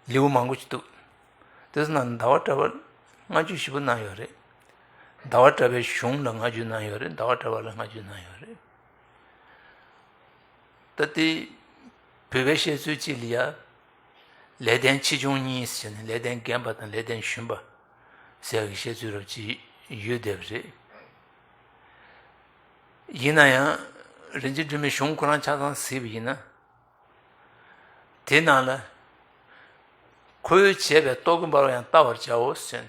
ལེའུ་མང་པོ་ཞིག་འདུག་དེ་ཚོ་ནང་ཟླ་བ་གྲགས་པ་བསྔགས་བརྗོད་ཞིབ་པོ་གནང་ཡོད་རེད། ཟླ་བ་གྲགས་པའི་གཞུང་ལ་བསྔགས་བརྗོད་གནང་ཡོད་རེད། ཟླ་བ་གྲགས་པ་ལ་བསྔགས་བརྗོད་གནང་ཡོད་རེད། ད་ལྟའི་བོད་པའི་བཤད་ཚུལ་གཅིག་ལ་ཡ། ལེགས་ལྡན་ཆེ་ཆུང་གཉིས་ཟེར་ནས་ལེགས་ལྡན་རྒན་པ་དང་ལེགས་ལྡན་གཞོན་པ་ཟེར་བའི་བཤད་ཚུལ་རབ་ཅིག་ཡོད་བསྡད་པ་རེད། ཡིན་ན་ཡང་རིན་ཆེན་སྒྲོན་མེ་གཞུང་ཁོ་རང་ཆ་ཚང་གཟིགས་པ་ཡིན་ན། དེ་ནང་ལ། ཁོས་བྱས་པའི་རྟོག་གེ་འབར་བ་ཡང་བལྟ་བར་བྱའོ་ཟེར།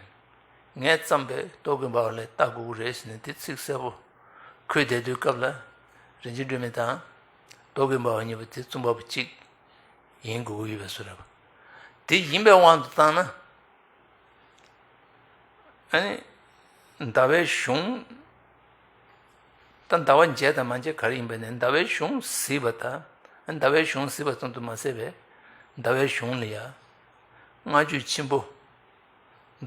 ངས་བརྩམས་པའི་རྟོག་གེ་འབར་བ་ལ་བལྟ་དགོས་ཀྱི་རེད་ཟེར་ནས་དེ་ཚིག་གསལ་པོ་འཁོད་བསྡད་དུས་སྐབས་ལ་རིན་ཆེན་སྒྲོན་མེ་དང་རྟོག་གེ་འབར་བ་གཉིས་པོ་དེ་བཙུན་པ་པོ་གཅིག་ཡིན་དགོས་ཀྱི་ཡོད་པའི་བཟོ་འདྲ་པོ། དེ་ཡིན་པའི་དབང་དུ་བཏང་ན། ཨ་ནི། ཟླ་བའི་གཞུང་ ད་ཟླ་བ་མཇལ་དང་མ་མཇལ་ག་རེ་ཡིན་པ་ནས་ཟླ་བའི་གཞུང་གཟིགས་པ་དང་། ཟླ་བའི་གཞུང་གཟིགས་པ་ཙམ་དུ་མ་ཟད་པའི་ཟླ་བའི་གཞུང་ལ་ཡང་སྔ་རྒྱུད་ཆེན་པོ།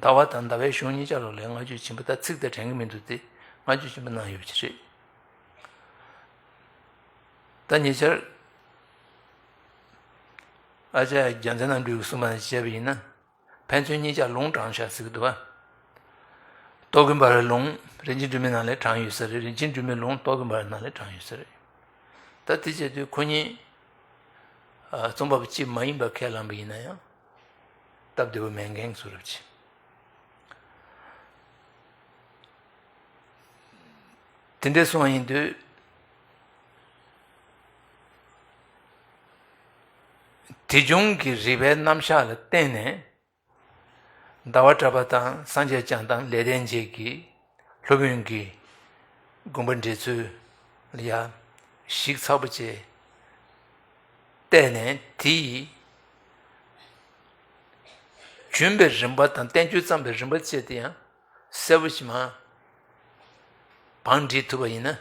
ཟླ་བ་དང་ཟླ་བའི་གཞུང་གཉིས་ཆ་ལོག་ལས་སྔ་རྒྱུད་ཆེན་པོ། ད་ཚིག་དེ་དྲན་གྱི་མི་འདུག་སྟེ། སྔ་རྒྱུད་ཆེན་པོ་གནང་ཡོད་པ་ཅིག་རེད། ད་ཉེ་ཆར་ཨ་ཅག་རྒྱལ་མཚན་རྣམ་གྲོལ་གྱིས་གསུངས་པ་ནང་བྱས་པ་ཡིན་ན། ཕན་ཚུན་གཉིས་ཆར་ལུང་དྲངས་བཞག་ཟེར་གྱི་འདུག་བ། རྟོག་གེ་འབར་བའི་ལུང་རིན་ཆེན་སྒྲོན་མེའི་ནང་ལ་དྲངས་ཡོད་ས་རེད། རིན་ཆེན་སྒྲོན་མེའི་ལུང་རྟོག་གེ་འབར་བའི་ནང་ལ་དྲངས་ཡོད་ས་རེད། ད་དེ་བྱས་དུས་ཁོ་གཉིས་ཨ་རྩོམ་པ་པོ་གཅིག་མ་ཡིན་པ་ཁས་བླངས་པ་ཡིན་ན་ཡང་སྟབས་བདེ་པོ་མེད་མཁན་བཟོ་འདྲ་ཅིག་དེ་འདྲ་སོང་བ་ཡིན་དུས། དེ་བྱུང་གི་རིགས་པའི་རྣམ་གཞག་ལ་བརྟེན་ནས། ཟླ་བ་གྲགས་པ་དང་སངས་རྒྱས་བསྐྱངས་དང་ལེགས་ལྡན་འབྱེད་ཀྱི་སློབ་དཔོན་གྱི་དགོངས་པ་འགྲེལ་ཚུལ་ལ་ཡང་ཞིབ་ཚགས་པོ་བྱས་བལྟས་ནས། དེ་ཡི་བྱོན་པའི་རིམ་པ་དང་བསྟན་བཅོས་བརྩམས་པའི་རིམ་པ་བཅས་དེ་ཡང་གསལ་པོ་ཞིག་མ་བང་སྒྲིག་ཐུབ་པ་ཡིན་ན།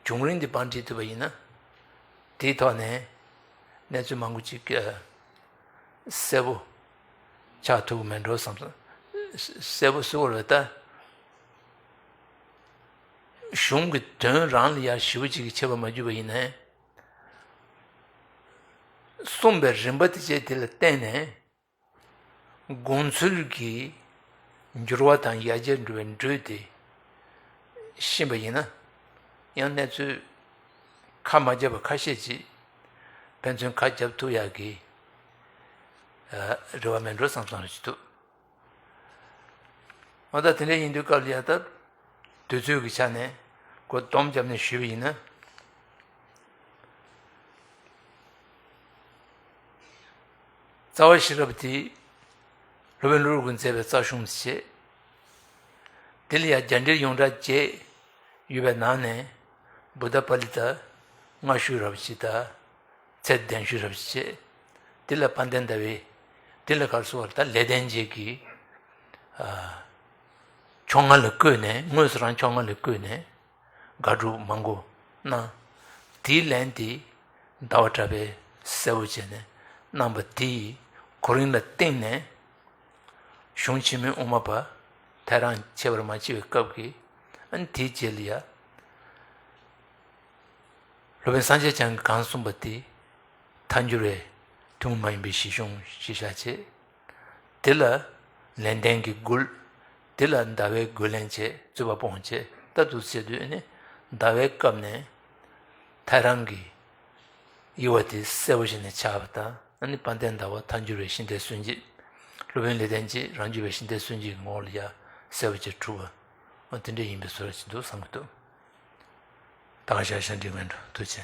བྱུང་རིམ་འདི་བང་སྒྲིག་ཐུབ་པ་ཡིན་ན། དེའི་ཐོག་ནས་གནས་ཚུལ་མང་པོ་ཅིག་གསལ་པོ་ཆགས་ཐུབ་ཀྱི་མེད་འགྲོ་བསམ། གསལ་པོ་གསལ་པོ་རེད་ད། གཞུང་གི་དོན་རང་ལ་ཡང་ཞིབ་པོ་ཅིག་གི་འཆད་པ་མ་བརྒྱུད་པ་ཡིན་ནའི། གསུངས་པའི་རིམ་པ་དེ་བཅས་དེ་ལ་བརྟེན་ནས། དགོངས་ཚུལ་གྱི་འགྱུར་བ་དང་ཡར་རྒྱས་འགྲོ་བའི་འགྲོས་དེ་ཤེས་པ་ཡིན་ན། ཡང་གནས་ཚུལ་ཁ་མ་བརྒྱབ་པ་ཁ་ཤས་ཅིག་ཕན་ཚུན་ཁ་བརྒྱབ་ཐུབ་ཡག་གི་རེ་བ་མེད་འགྲོ་བསམ་བསམ་རེ་ཞིག་འདུག་འོ་ད་དེ་འདྲ་ཡིན་དུས་སྐབས་ལ་ཡ་ད་དུས་ཚོད་ཀྱི་ཆ་ནས་ཁོ་སྡོམ་བརྒྱབ་ནས་ཞུས་པ་ཡིན་ན། རྩ་བ་ཤེས་རབ་དེ་སློབ་དཔོན་ཀླུ་སྒྲུབ་ཀྱིས་མཛད་པའི་རྩ་གཞུང་བྱས། དེ་ལ་ཡང་རྒྱ་འགྲེལ་ཡོངས་གྲགས་བཅས་ཡོད་པའི་ནང་ནས་བུདྡྷ་པཱ་ལི་ཏ་སྔ་ཤོས་རབ་ཅིག་དང་། ཚད་ལྡན་ཤོས་རབ་ཅིག་བྱས། དེ་ལ་དཔལ་ལྡན་ཟླ་བའི། དེ་ལ་ག་རེ་ཟེར་བ་ད་ལེགས་ལྡན་འབྱེད་ཀྱི་ཨ་ཕྱོགས་སྔ་ལ་བཀོད་ནས། དངོས་སུ་རང་ཕྱོགས་སྔ་ལ་བཀོད་ནས་དགག་སྒྲུབ་མང་པོ་གནང་། དེའི་ལན་དེ་ཟླ་བ་གྲགས་པས་གསལ་པོ་བྱས་ནས་གནང་བ་དེ་ཡི་གོ་རིམ་ལ་བརྟེན་ནས། གཞུང་ཆེན་མོའི་དབུ་མ་པ་ཐལ་རང་ཕྱེ་བར་མ་ཕྱེ་བའི་སྐབས་ཀྱི། ཨ་ནི་དེའི་རྗེས་ལ་ཡ། སློབ་དཔོན་སངས་རྒྱས་བསྐྱངས་ཀྱིས་གང་གསུངས་པ་དེ་ཐལ་འགྱུར་བའི་ཐུན་མོང་མ་ཡིན་པའི་གཞི་གཞུང་གཞི་བཞག་བྱས། དེ་ལ་ལེགས་ལྡན་གྱིས་བསྒུལ། དེ་ལ་ཟླ་བས་བསྒོ་ལན་བྱས། རྩོད་པ་སྤོང་བྱས། ད་དུ་བྱས་དུས་ནི་ཟླ་བའི་སྐབས་ནས་ཐལ་རང་གི་དབྱེ་བ་དེ་གསལ་པོ་བྱས་ནས་ཆགས་པ་དང་། ཨ་ནི་དཔལ་ལྡན་ཟླ་བ་ཐལ་འགྱུར་བའི་ཤིང་རྟའི་སྲོལ་འབྱེད། སློབ་དཔོན་ལེགས་ལྡན་འབྱེད་རང་རྒྱུད་པའི་ཤིང་རྟའི་སྲོལ་འབྱེད་ཀྱི་ངོ་བོ་ལ་ཡ་གསལ་པོ་བྱས་གྲུབ་པ། ཨ་དེ་འདྲ་ཡིན་པའི་བཟོ་འདྲ་ཅིག་འདུག་བསམ་གྱི་འདུག་ད་ག་ཤར་ཤར་འགྲིག་མེད་འགྲོ། ཐུགས་རྗེ་ཆེ།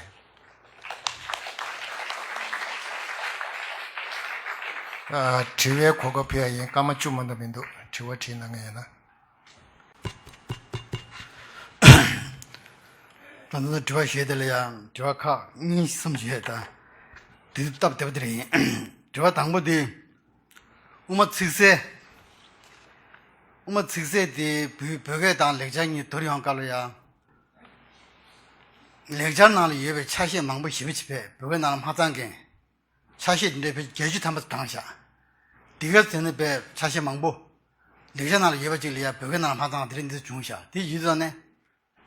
ཨ། དྲི་བའི་གོ་སྐབས་ཕུལ་ཡ་ཡིན། སྐར་མ་བཅུ་མ་གཏོགས་མི་འདུག་དྲི་བ་དྲིས་གནང་མཁན་ཡོད་ན། ད་ལྟ་དྲི་བ་ཞུས་དེ་ལ་ཡང་དྲི་བ་ཁག་གཉིས་གསུམ་ཞིག་ཡོད་ད། དེ་སྟབས་བདེ་པོ་དེ་རེད། དྲི་བ་དང་པོ་དེ། དབུ་མ་ཚིག་གསལ། དབུ་མ་ཚིག་གསལ་དེ་བོད་བོད་སྐད་དང་ལེགས་སྦྱར་གཉིས་བསྡུར་ཡོང་སྐབས་ལ་ཡང་། ལེགས་སྦྱར་ནང་ལ་ཡོད་པའི་ཆ་ཤས་མང་པོ་ཞེ་པོ་ཅིག་བོད་སྐད་ནང་ལ་མ་ཚང་མཁན། ཆ་ཤས་དེ་འདྲའི་བོད་བརྒྱད་ཅུ་ཐམ་པ་དྲངས་བཞག་དེ་ག་ཚོད་ནི་བོད་ཆ་ཤས་མང་པོ། ལེགས་སྦྱར་ནང་ལ་ཡོད་པ་ཅིག་ལ་ཡང་བོད་སྐད་ནང་ལ་མ་ཚང་དེ་རིང་འདི་བྱུང་བཞག་དེ་ཡིན་ཙང་ནས།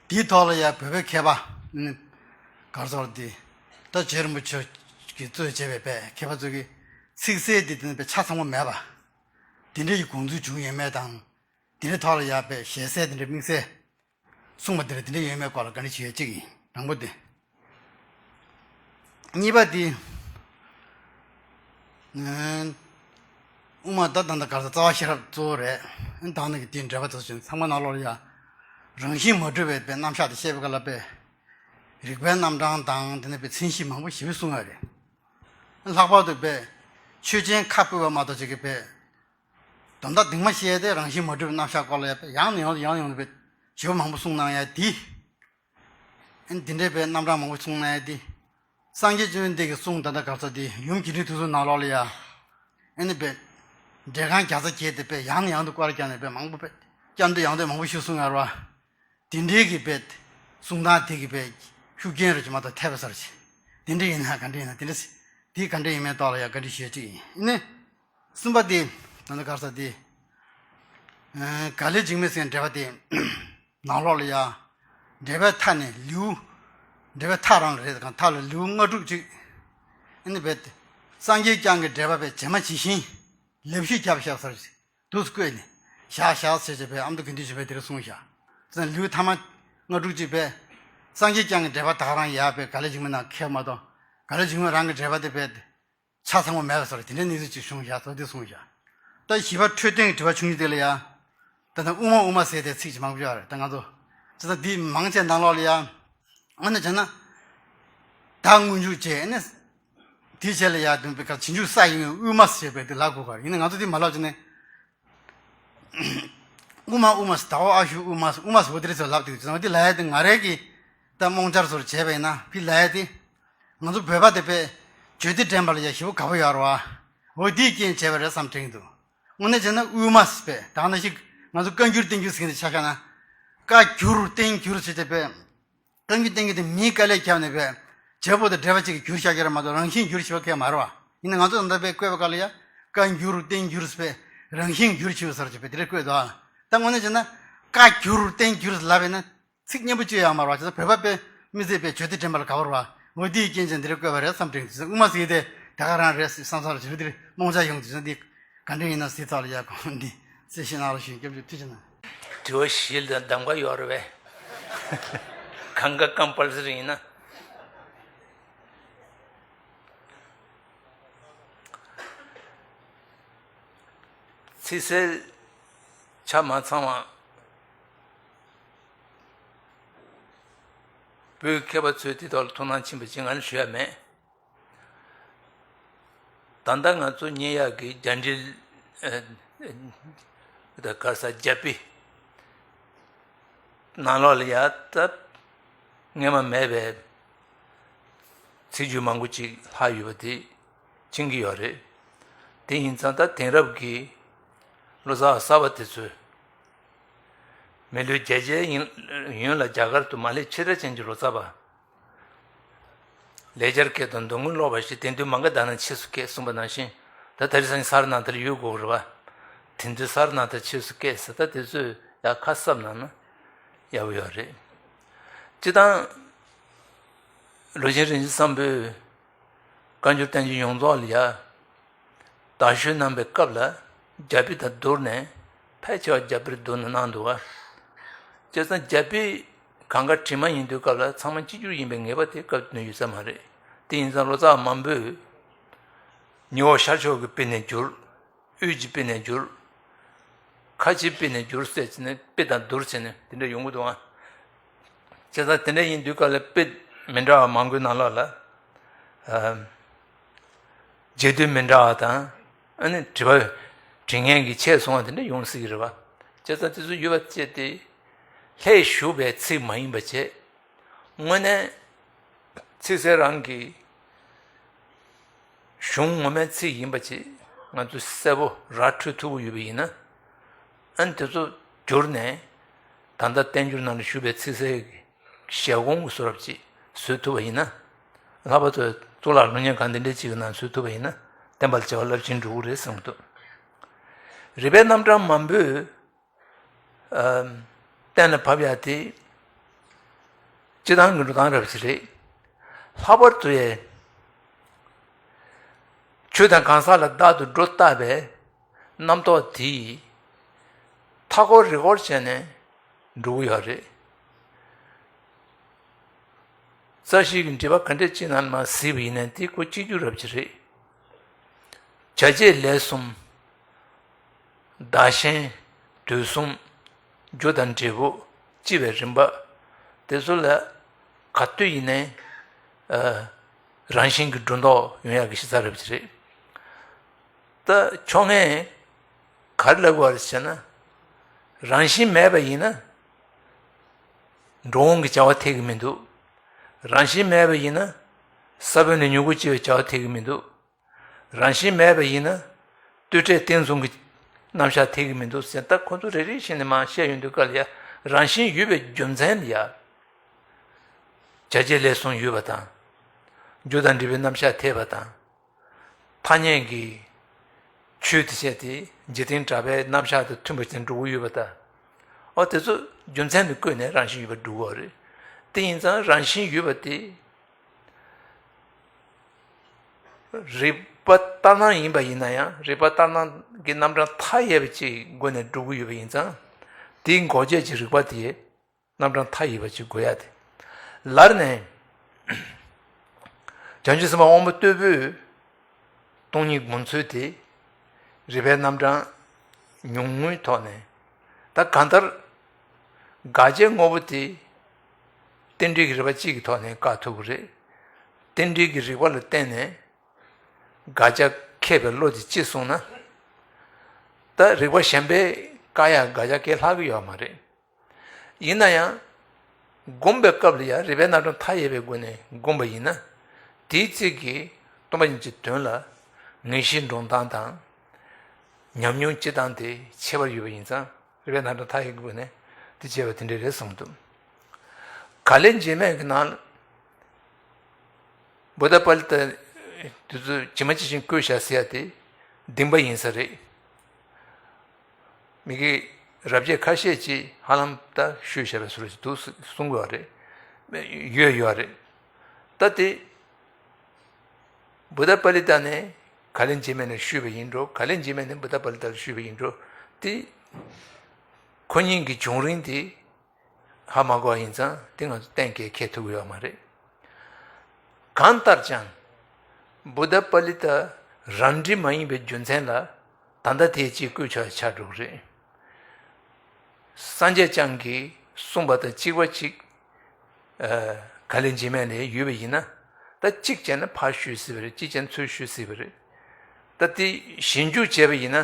དེའི་ཐོག་ལ་ཡང་བོད་པའི་མཁས་པ་ནི་གར་ཚོར་དེ། ད་རྗེ་རིན་པོ་ཆེ་གིས་གཙོས་བྱས་པའི་བོད་མཁས་པ་ཚོ་གིས་ཚིག་གསལ་དེ་དེ་ནི་བོད་ཆ་ཚང་པོ་མེད་པ། དེ་འདྲའི་ཡི་དགོངས་ཚུལ་བྱུང་ཡོད་མེད་དང་། དེ་འདྲའི་ཐོག་ལ་ཡང་བོད་ཞལ་གསལ་དེ་འདྲའི་དམིགས་བསལ། གསུངས་པ་དེ་ལ་དེ་འདྲ་ཡོད་མེད་སྐོར་ལ་བཀའ་འདྲི་ཞུ་ཡ་གཅིག་ཡིན། དང་པོ་དེ། གཉིས་པ་དེ། དབུ་མ་ད་ད་ལྟ་གར་ས་རྩ་བ་ཤེས་རབ་གཙོ་བོ་རེད། ད་ནི་གི་དེའི་འགྲེལ་པ་དེ་ཚོ་ཚང་མ་ནང་ལོགས་ལ་ཡ། རང་བཞིན་མ་གྲུབ་པའི་པའི་རྣམ་གཞག་དེ་བཤད་པའི་སྐབས་ལ་པའི། རིགས་པའི་རྣམ་གྲངས་དང་དེ་ནས་པའི་མཚན་གཞི་མང་པོ་ཞེ་པོ་གསུངས་ཡོད་རེད། ལྷག་པར་དུ་པའི། ཆོས་ཅན་ཁ་སྤོས་པ་མ་གཏོགས་ཅིག་གི་པའི། དོན་དག་གདིང་མ་བཤད་དེ་རང་བཞིན་མ་གྲུབ་པའི་རྣམ་གཞག་སྐོར་ལ་ཡང་ཡང་ཡང་ཡང་དུ་བྱེད་པོ་མང་པོ་གསུངས་གནང་ཡ་དེ། ཨ་ནི་འདི་འདྲའི་པའི་རྣམ་གྲངས་མང་པོ་གསུངས་གནང་ཡ་དེ། སངས་རྒྱས་བཅོམ་ལྡན་འདས་ཀྱི་གསུང་ད་ལྟ་གར་ས་དེ་ཡུམ་དགེ་འདུན་ཐུགས་སྲས་ནང་ལོགས་ལ་ཡ། ཨ་ནི་པའི། འགྲེལ་ཁང་བརྒྱ་རྩ་བརྒྱད་དེ་པའི་ཡང་ནས་ཡང་དུ་སྐོར་ར་བརྒྱབ་ནས་པའི་མང་པོ་པའི། བསྐྱར་ཟློས་ཡང་ཟློས་མང་པོ་ཞིག་གསུངས་ཡ་ར་བ། དེ་འདྲའི་གི་པའི། གསུང་སྟངས་དེ་གི་པའི་ཤུགས་རྐྱེན་རུ་ཅིག་མ་གཏོགས་ཐེབས་པ་སར་ཅིག་དེ་འདྲ་ཡིན་ན་ག་འདྲ་ཡིན་ན་དེ་འདྲ་སི་དེ་ག་འདྲ་ཡིན་མིན་ཐོག་ལ་ཡང་བཀའ་འདྲི་ཞུ་ཡ་ཅིག་ཡིན། ཨ་ནི་གསུམ་པ་དེ་ད་ལྟ་ག་རེ་ཟེར་དེ། ཨ་ག་ལེ་འཇིགས་མེད་ཟེར་འགྲེལ་པ་དེ་ནང་ལོགས་ལ་ཡ་འགྲེལ་པའི་མཐའ་ནས་ལེའུ། འགྲེལ་པའི་མཐའ་རང་ལ་རེད་གང་མཐའ་ལ་ལེའུ་ལྔ་དྲུག་ཅིག་ཨ་ནི་བས་སངས་རྒྱས་བསྐྱངས་ཀྱི་འགྲེལ་པ་བས་ཇི་མ་ཇི་བཞིན་ལེབ་ཤུལ་རྒྱབ་བཞག་སར་ཅིག་དུས་སུ་བཀོད་ནས་བཞག་བཞག་ཟེར་བྱས་པའི་ཨ་མདོ་དགེ་འདུན་ཆོས་འཕེལ་དེར་གསུངས་བཞག་ཙང་ལེའུ་ཐ་མ་ལྔ་དྲུག་ཅིག་པས་སངས་རྒྱས་བསྐྱངས་ཀྱི་འགྲེལ་པ་ད་ག་རང་ཡག་པའི་ག་ལེ་འཇིགས་མེད་ནང་ཁེལ་མ་གཏོགས་ག་ལེ་འཇིགས་མེད་རང་གི་འགྲེལ་པ་དེ་པས་ཆ་ཚང་པོ་མེད་པ་སོགས་དེ་འདྲའི་གནས་ཚུལ་ཅིག་བྱུང་བཞག་ཙང་དེ་གསུངས་བཞག་ད་བཞི་པ་འཕྲོས་དོན་གྱི་དྲི་བ་ཆུང་ཆུང་དེ་ལ་ཡང་ད་ལྟ་དབུ་མ་དབུ་མ་ཟེར་དེ་ཚིག་ཅིག་མང་པོ་ཡོད་རེད། ད་ང་ཚོ་ཙང་འདི་མང་ཆེ་ནང་ལོགས་ལ་ཡང་ཨ་ནི་བྱས་ན་ད་སྔོན་འཇུག་བྱས་ཨ་ནི་དེའི་རྗེས་ལ་ཡང་དུ་བའི་ཁར་ཕྱིན་འཇུག་ས་ཡིན་དབུ་མ་ཟེར་བས་དེ་ལབ་དགོས་ག་ཡིན་ན་ང་ཚོ་དེ་མ་ལབ་བྱས་ནས། དབུ་མ་དབུ་མ་ཟེར་ཟླ་བ་ཨ་ཤུ་དབུ་མ་ཟེར་དབུ་མ་ཟེར་བ་དེ་རེད་ཟེར་ལབ་དུས་ཙང་དེ་ལབ་ཡ་དེ་ང་རང་གིས་ད་རྨོངས་འཆར་སོར་བྱས་པ་ཡིན་ན་ཕི་ལབ་ཡ་དེ་ང་ཚོ་བོད་པ་དེ་པས་བརྗོད་བདེ་དྲན་པ་ལ་ཡ་ཞེ་པོ་དགའ་པོ་ཡོད་རེད་བ། འོ་དེའི་རྐྱེན་བྱས་པ་རེད་བསམ་དྲན་གྱི་འདུག་དངོས་གནས་བྱས་ན་དབུ་མ་ཟེར་བས་ད་ག་ནང་བཞིན་ང་ཚོ་བཀའ་འགྱུར་བསྟན་འགྱུར་ཟེར་མཁན་དེ་ཆ་བཞག་ན་བཀའ་འགྱུར་བསྟན་འགྱུར་ཟེར་བྱས་པས། གཏམ་རྒྱུད་བསྟན་རྒྱུ་དེ་མིའི་དཀའ་ལས་བརྒྱབ་ནས་པས་བྱེད་པོ་དང་འབྲེལ་བ་གཅིག་གི་འགྱུར་བཞག་གི་རེད་མ་གཏོགས་རང་བཞིན་འགྱུར་ཞེ་པོ་གས་མ་རེད་བ། ཡིན་ན་ང་ཚོ་ད་ལྟ་པས་བཀོད་པའི་སྐབས་ལ་ཡ་བཀའ་འགྱུར་བསྟན་འགྱུར་ཟེར་བས་རང་བཞིན་འགྱུར་ཆེ་བ་ཟེར་གྱི་པས་དེ་འདྲ་བཀོད་འདུག་ཨ། ད་དངོས་གནས་བྱས་ན་བཀའ་འགྱུར་བསྟན་འགྱུར་ལབ་པས་ན་ཚིག་སྙན་པོ་བཅོས་ཡག་མ་རེད་བ། བྱས་ཙང་བོད་པ་པས་མི་ཚེ་པས་བརྗོད་བདེ་དྲན་པ་ལ་དགའ་བོ་རེད་བ། འོ་དེའི་རྐྱེན་བྱས་འདི་འདྲ་བཀོད་པ་རེད་བསམ་དྲན་དུས་ཙང་དབུ་མ་ཟེར་དེ་ད་ག་རང་རེད་བསམ་བསམ་རེད་བྱས་འདིར་རྨོངས་འཆར་ཡོང་དུས་ཙང་འདི་ག་འདྲ་ཡིན་ན་ཟེར་ཐག་ལ་ཡ་གོ་འདི་རྩིས་ཤིག་གནང་རོགས་ཞུ། སྐྱབས་འཇུག་ཐུགས་རྗེ་གནང་། དྲི་བ་བཞི་ལ་གདམ་ག་ཡོད་རེད་པས། གང་ག་ཀམ་པལ་སི་རི་ཡིན་ན། ཚིག་གསལ་ཆ་མ་ཚང་བ། བོད་མཁས་པ་ཚོས་དེ་ཐོག་ལ་ཐུགས་སྣང་ཕྱིན་པ་ཅིག་ང་ནི་ཞུ་ཡ་མེད། ད་ལྟ་ང་ཚོ་རྙེད་ཡག་གི་རྒྱ་འགྲེལ་ད་ག་ས་རྒྱ་དཔེ་ནང་ལོགས་ལ་ཡ་ད་སྔོན་མ་མེད་པའི་ཚིག་རྒྱུད་མང་པོ་ཅིག་ལྷག་ཡོད་པ་དེ་མཁྱེན་གྱི་ཡོད་རེད། དེ་ཡིན་ཙང་ད་དེང་རབས་ཀྱི་ལོ་ཙཱ་བ་གསར་པ་དེ་ཚོས་མི་ལོ་བརྒྱད་ཅུའི་ཡུན་ལ་རྒྱ་གར་དུ་མ་སླེབས་ཕྱི་དྲགས་ཅན་གྱི་ལོ་ཙཱ་བ། ལེགས་སྦྱར་སྐད་དང་མདོ་སྔགས་ཀློག་པ་ཞིག་དེང་དུས་མ་འགའ་དག་ན་ཕྱིས་སུ་སྐད་གསུངས་པ་ནང་བཞིན། ད་ད་རེས་སང་ས་ར་ནཱ་ཐར་ཡོད་དགོས་རེད་བ། དེང་དུས་ས་ར་ནཱ་ཐར་ཕྱིས་སུ་སྐད་ཟེར་ད་དེ་ཚོས་ཡག་ཁ་གསབ་གནང་ན་ཡག་པོ་ཡོད་རེད། སྤྱི་བཏང་ལོ་ཆེན་རིན་ཆེན་བཟང་པོས་བཀའ་འགྱུར་བསྟན་འགྱུར་ཡོངས་རྫོགས་ལ་ཡ། དར་ཞུ་གནང་པའི་སྐབས་ལ་རྒྱ་དཔེ་དང་བསྡུར་ནས་ཕལ་ཆེ་བ་རྒྱ་དཔེར་བསྡུར་ནས་གནང་འདུག་བ། བྱས་ཙང་རྒྱ་དཔེ་གང་ག་བྲིས་མ་ཡིན་དུས་སྐབས་ལ་ཚང་མ་གཅིག་གྱུར་ཡིན་པའི་ངེས་པ་དེ་སྐབས་དེ་ནས་ཡོད་ས་མ་རེད། དེ་ཡིན་ཙང་ལོ་ཙཱ་བ་མང་པོས་ཉི་འོག་ཤར་ཕྱོགས་ཀྱི་དཔེ་ནས་བསྒྱུར། དབུས་ཀྱི་དཔེ་ནས་བསྒྱུར། ཁ་ཆེའི་དཔེ་ནས་བསྒྱུར་ཟེར་བྱས་ནས་དཔེ་དང་བསྡུར་བྱས་ནས་དེ་འདྲ་ཡོང་གི་འདུག་ཨ། བྱས་ཙང་དེ་འདྲ་ཡིན་དུས་སྐབས་ལ་དཔེ་མི་འདྲ་བ་མང་པོའི་ནང་ལོགས་ལ། ཨ། རྗེས་ཟློས་མི་འདྲ་བ་དང་། ཨ་ནི་དྲི་བ་དྲི་མཁན་གྱི་ཆེད་སོང་བ་དེ་འདྲ་ཡོང་སྲིད་ཀྱི་རེད་བ། བྱས་ཙང་དེ་ཚོ་ཡོད་པ་བཅས་ཏེ། ལྷད་ཞུགས་པའི་ཚིག་མ་ཡིན་པ་བྱས། དངོས་གནས་ཚིག་གསལ་རང་གི་གཞུང་ངོ་མའི་ཚིག་ཡིན་པ་ཅིག་ང་ཚོས་གསལ་པོ་ར་འཕྲོད་ཐུབ་པ་ཡོད་པ་ཡིན་ན། ཨ་ནི་དེ་ཚོ་བསྒྱུར་ནས་ད་ལྟ་བསྟན་འགྱུར་ནང་ལ་བཞུགས་པའི་ཚིག་གསལ་གྱི་ཞལ་གོང་གི་བཟོ་འདྲ་ཅིག་བཟོ་ཐུབ་པ་ཡིན་ན། ལྷག་པར་དུ་གཙུག་ལག་སློབ་གཉེར་ཁང་འདི་འདྲའི་ཅིག་གི་ནང་བཟོ་ཐུབ་པ་ཡིན་ན་བསྟན་པ་ལ་བྱ་བ་རླབས་ཆེན་འགྲོ་གི་རེད་བསམ་གྱི་འདུག་རིག་པའི་རྣམ་གྲངས་མང་པོས་ཨ་གཏན་ལ་ཕབ་ཡ་དེ་སྤྱི་བཏང་གི་འགྲོ་སྟངས་རབ་ཅིག་རེད། ལྷག་པར་དུ་ཡང་ཆོས་དང་གང་ཟག་ལ་བདག་ཏུ་སྒྲོ་བཏགས་པའི་རྣམ་རྟོག་དེ་མཐའ་འཁོར་རི་འཁོར་བྱས་ནས་འགྲོ་གི་ཡོད་རེད། རྩ་ཤེའི་འགྲེལ་པ་ག་འདྲ་ཅིག་ནང་ལ་མར་གཟིགས་པ་ཡིན་ན་དེ་ཁོ་གཅིག་གྱུར་རབ་ཅིག་རེད། བྱ་བྱེད་ལས་གསུམ། བདག་གཞན་དུས་གསུམ། རྒྱུ་དང་འབྲས་བུ། སྤྱི་བའི་རིམ་པ། དེ་ཚོ་ལ་ག་དུས་ཡིན་ནའི་ཨ་རང་བཞིན་གྱིས་སྒྲོ་འདོགས་ཡོང་ཡག་གི་གཞི་རྩ་རབ་ཅིག་རེད། ད་ཕྱོགས་སྔས་ག་རེ་ལབ་དགོས་རེད་ཟེར་ན། རང་བཞིན་མེད་པ་ཡིན་ན་འགྲོ་འོང་གི་བྱ་བ་འཐད་ཀྱི་མི་འདུག་རང་བཞིན་མེད་པ་ཡིན་ན་ས་བོན་ནས་མྱུ་གུ་སྐྱེ་བའི་བྱ་བ་འཐད་ཀྱི་མི་འདུག་རང་བཞིན་མེད་པ་ཡིན་ན་རྟུལ་བྲལ་བསྟན་སྲུང་གི་རྣམ་གཞག་འཐད་ཀྱི་མི་འདུག་ཟེར། ད་ཁོ་ཚོ་རེ་རེ་བཞིན་ནས་མར་བཤད་ཡོང་དུས་སྐབས་ལ་ཡ་རང་བཞིན་ཡོད་པའི་རྒྱུ་མཚན་ལ་ཡ། བྱ་བྱེད་ལས་གསུམ་ཡོད་པ་དང་། རྒྱུ་དང་འབྲས་བུའི་རྣམ་གཞག་འཐད་པ་དང་། ཐ་སྙད་ཀྱི་ཆོས་དེ་བཤད་དེ་འཇིག་རྟེན་གྲགས་པའི་རྣམ་གཞག་དང་མཐུན་པ་ཅན་འགྲོ་གི་ཡོད་པ་དང་། འོ་དེ་ཚོ་རྒྱུ་མཚན་དུ་བཀོད་ནས་རང་བཞིན་ཡོད་པར་སྒྲུབ་དགོས་རེད། དེ་ཡིན་ཙང་རང་བཞིན་ཡོད་པ་དེ། རིགས་པ་ལྟར་སྣང་ཡིན་པ་ཡིན་ན་ཡང་རིགས་པ་ལྟར་སྣང་གི་རྣམ་གྲངས་མཐའ་ཡས་པ་ཅིག་སྒོ་ནས་སྒྲུབ་ཀྱི་ཡོད་པ་ཡིན་ཙང་། དེའི་འགོག་བྱེད་ཀྱི་རིགས་པ་དེ་རྣམ་གྲངས་མཐའ་ཡས་པ་ཅིག་དགོས་ཡ་དེ། ལར་ནས་བྱང་ཆུབ་སེམས་དཔའ་དབང་པོ་རྟུལ་པོས་སྟོང་ཉིད་སྒོམ་ཚུལ་དེ་རིགས་པའི་རྣམ་གྲངས་ཉུང་ངུའི་ཐོག་ནས། ད་གང་ལྟར་དགག་བྱའི་དངོས་པོ་དེ་རྟེན་འབྲེལ་གྱི་རིགས་པ་གཅིག་གི་ཐོག་ནས་བཀག་ཐུབ་ཀྱི་རེད། རྟེན་འབྲེལ་གྱི་རིགས་པ་ལ་བརྟེན་ནས་དགག་བྱ་མཁས་པའི་བློ་དེ་ཅི་སོང་ན། ད་རིགས་པ་གཞན་པས་བཀག་ཡག་དགག་བྱ་གང་ལྷག་གི་ཡོད་མ་རེད། ཡིན་ན་ཡང་། སྒོམ་པའི་སྐབས་ལ་ཡང་རིགས་པའི་རྣམ་གྲངས་མཐའ་ཡས་པའི་སྒོ་ནས་སྒོམ་པ་ཡིན་ན། དེའི་ཚིག་གིས་སྟོང་པ་ཉིད་ཀྱི་དོན་ལ་ངེས་ཤེས་འདྲོངས་སྟངས་དང་། ཉམས་མྱོང་སྐྱེ་སྟངས་དེ་ཁྱད་པར་ཡོད་པ་ཡིན་ཙང་རིགས་པའི་རྣམ་གྲངས་མཐའ་ཡས་ཀྱི་སྒོ་ནས་དེ་བྱས་པ་དེ་འདྲ་རེད་གསུངས་འདུག་ག་ལེར་འབྱེད་མེད་ཀྱི་ནང་། བུདྡྷ་པཱ་ལི་ཏ་དེ་ཚོ་ཇི་མ་ཇི་བཞིན་བཀོད་བཞག་ཟེར་ཡ་དེ་གདིང་པ་ཡིན་ས་རེད། མི་དགེ་རབ་བྱེད་ཁ་ཤས་ཀྱིས་ཧ་ལམ་ད་ཤོད་བཞག་པའི་བཟོ་འདྲ་ཞིག་འདུག་གསུང་གི་ཡོད་རེད། ཡོད་ཡོད་རེད། ད་དེ་བུདྡྷ་པཱ་ལི་ཏ་ནས་ག་ལེར་འབྱེད་མེད་ནས་ཤོད་པ་ཡིན་འགྲོ། ག་ལེར་འབྱེད་མེད་ནས་བུདྡྷ་པཱ་ལི་ཏ་ལ་ཤོད་པ་ཡིན་འགྲོ། དེ་ཁོ་གཉིས་ཀྱི་བྱུང་རིམ་དེ་ཧ་མ་གོ་བ་ཡིན་ཙང་དེ་ང་ཚོ་གཏན་འཁེལ་འཁེལ་ཐུབ་ཀྱི་ཡོད་མ་རེད། གང་ལྟར་ཀྱང་། བུདྡྷ་པཱ་ལི་ཏ་རང་འགྲེལ་མ་ཡིན་པའི་རྒྱུ་མཚན་ལ་ད་ལྟ་དེ་གཅིག་བཀོད་ཆོག་ཆགས་འགྲོ་གི་རེད། སངས་རྒྱས་བསྐྱངས་ཀྱིས་གསུངས་པ་དང་གཅིག་པ་གཅིག་ཨ། ག་ལེར་འབྱེད་མེད་ལ་ཡོད་པ་ཡིན་ན། ད་གཅིག་བྱས་ན་ཕར་བཤུས་སྲིད་པ་རེད། གཅིག་བྱས་ན་ཚུར་བཤུས་སྲིད་པ་རེད། ད་དེ་ཞིབ་འཇུག་བྱས་པ་ཡིན་ན།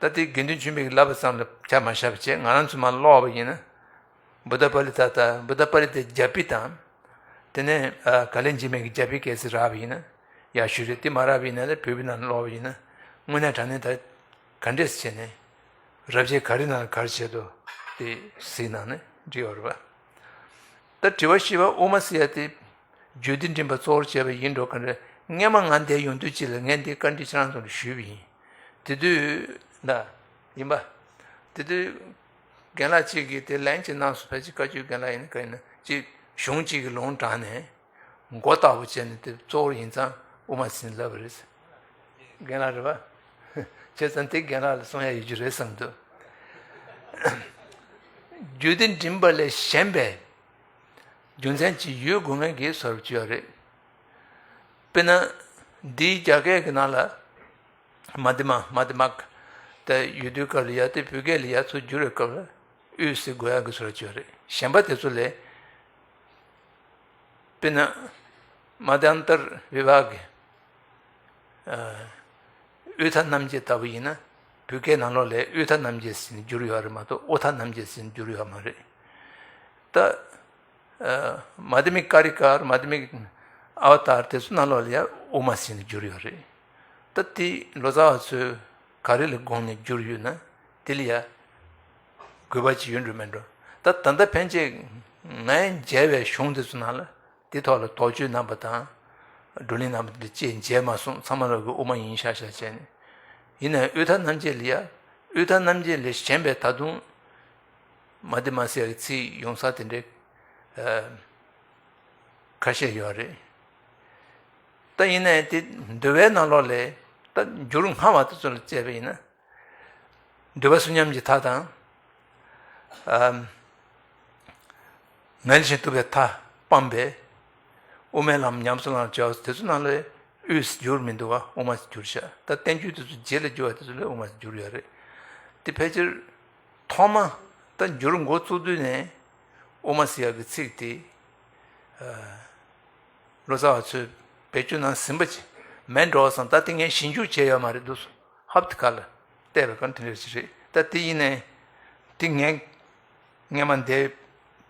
ད་དེ་དགེ་འདུན་ཆོས་འཕེལ་གྱིས་ལབ་པ་ཙམ་ལ་ཆ་མ་བཞག་པ་བྱས། ང་རང་ཚོ་མར་ཀློག་པ་ཡིན་ན། བུདྡྷ་པཱ་ལི་ཏ་དང་བུདྡྷ་པཱ་ལི་ཏའི་རྒྱ་དཔེ་དང་། དེ་ནས་ཨ། ག་ལེར་འབྱེད་མེད་ཀྱི་རྒྱ་དཔེ་གལ་སྲིད་རག་པ་ཡིན་ན་ཡག་ཤོས་རེད། དེ་མ་རག་པ་ཡིན་ན་ལས་བོད་པའི་ནང་ཀློག་པ་ཡིན་ན། དངོས་གནས་དྲང་གནས་ད་ག་འདྲས་བྱས་ནས་རབ་བྱེད་ག་རེ་ནང་ལ་ག་རེ་བྱས་འདུག་དེ་གཟིགས་གནང་ནས་འགྲིག་ཡོད་རེད་པ། ད་དྲི་བ་བཞི་པ་དབུ་མ་ཟེར་ཡ་དེ། རྒྱུད་སྡེ་འདྲེན་པ་གཙོ་བོར་བྱས་པ་ཡིན་འགྲོ་ག་རེ། སྔན་མ་ང་འདིར་ཡོང་དུས་གཅིག་ལ་ངས་འདི་བཀའ་འདྲི་ཁྱེད་རང་ཚོ་ལ་ཞུས་པ་ཡིན། དེ་དུས་ན་ཡིན་པ། དེ་དུས་རྒན་ལགས་གཅིག་གིས་དེ་ལན་གཅིག་གནང་སོང་། ཕལ་ཆེར་བཀའ་བརྒྱུད་རྒན་ལགས་ཡིན་ན་ག་ཡིན་ན་ཅིག་གཞུང་གཅིག་གི་ལུང་དྲངས་ནས་མགོ་བཏགས་པ་བྱས་ནས་དེ་གཙོ་བོར་ཡིན་ཙང་དབུ་མ་ཟེར་ནས་ལབ་པ་རེད། རྒན་ལགས་རེད་པ། བྱས་ཙང་དེ་རྒན་ལགས་ལ་གསུང་ཡ་ཡོད་རྒྱུ་རེད་བསམ་འདུག་རྒྱུད་སྡེ་འདྲེན་པ་ལས་གཞན་པའི་རྒྱུ་མཚན་ཅིག་ཡོད་དགོས་ངེས་ཀྱི་བཟོ་འདྲ་ཅིག་ཡོད་རེད། དཔེར་ན། འདིའི་རྒྱ་སྐད་ཀྱི་ནང་ལ། མ་དྷི་མ། མ་དྷི་མ། ད་ཡོད་དུས་སྐབས་ལ་ཡ་དེ་བོད་སྐད་ལ་ཡ་ཚུར་བསྒྱུར་བའི་སྐབས་ལ་དབུས་ཟེར་དགོས་ཡག་གི་བཟོ་འདྲ་ཅིག་ཡོད་རེད། གཞན་པ་དེ་ཚོ་ལས། དཔེར་ན། མ་དྷྱཱན་ཏར་བི་བྷཱ་གི། ཨ། དབུས་མཐའ་རྣམ་འབྱེད་ལྟ་བུ་ཡིན་ན། བོད་སྐད་ནང་ལོགས་ལ་དབུས་མཐའ་རྣམ་འབྱེད་ཟེར་ནས་བསྒྱུར་ཡོད་རེད་མ་གཏོགས་དབུས་མཐའ་རྣམ་འབྱེད་ཟེར་ནས་བསྒྱུར་ཡོད་མ་རེད། ད། ཨ། མ་དྷྱ་མི་ཀ་ཀཱ་རི་ཀར། མ་དྷྱ་མི་ཨ་བ་ཏཱར་དེ་ཚོ་ནང་ལོགས་ལ་ཡང་དབུ་མ་ཟེར་ནས་བསྒྱུར་ཡོད་རེད། ད་དེ་ལོ་ཙཱ་བ་ཚོས་ག་རེ་ལ་དགོངས་ནས་བསྒྱུར་ཡོད་ན་དེ་ལ་ཡང་དགོས་པ་ཅིག་ཡོད་འགྲོ་མེད་འགྲོ། ད་ད་ལྟ་ཕན་ཆད་ངས་མཇལ་བའི་གཞུང་དེ་ཚོ་ནང་ལ། དེ་ཐོག་ལ་དོགས་གཅོད་གནང་པ་དང་། བགྲོ་གླེང་གནང་པ་དེ་འདྲ་ཅིག་མཇལ་མ་སོང་། ཚང་མ་ལོག་གི་དབུ་མ་ཡིན་ཤག་ཤག་བྱས་ནས། ཡིན་ནའི་དབུས་མཐའ་རྣམ་འབྱེད་ལ་ཡ། དབུས་མཐའ་རྣམ་འབྱེད་ལས་གཞན་པའི་ད་དུང་། མ་དྷྱ་མ་ཟེར་ཡག་གི་ཚིག་ཡོང་ས་དེ་འདྲའི། ཨ། ཁ་ཤས་ཡོད་རེད། ད་ཡིན་ནའི་དེ་འདུལ་བའི་ནང་ལོགས་ལས་ད་འགྱུར་སྔ་བ་དེ་ཚོ་ལ་བཙལ་བ་ཡིན་ན། འདུལ་བ་གསུམ་མཉམ་གྱི་མཐའ་དང་། ཨ། ངལ་ཞིང་རྟུལ་བའི་མཐའ་སྤངས་པས། དབུ་མའི་ལམ་ཉམས་སུ་བླང་བྱའོ། དེ་ཚོ་ནང་ལ་དབུས་སུ་བསྒྱུར་མི་འདུག་ག་དབུ་མ་སུ་བསྒྱུར་ཤག་ད་བསྟན་བཅོས་དེ་ཚོ་རྗེས་ལ་བསྒྱུར་བ་དེ་ཚོ་ལ་དབུ་མ་སུ་བསྒྱུར་ཡོད་རེད། དེ་ཕལ་ཆེར་ཐོག་མ་ད་འགྱུར་འགོ་བཙུགས་དུས་ནས་དབུ་མ་ཟེར་ཡག་གི་ཚིག་དེ། ཨ། ལོ་ཙཱ་བ་ཚོས་བེད་སྤྱོད་གནང་ཟིན་པ་ཅིག་མེད་འགྲོ་བསམ། ད་དེ་ངས་ཞིབ་འཇུག་བྱས་ཡོད་མ་རེད་འདུག་ཧབ་ཏེ་ཁ་ལ་བལྟས་པའི་སྐབས་དེ་འདྲ་ཞིག་རེད། ད་དེ་ཡིན་ནའི་དེ་ངས་སྔན་མ་འདིར་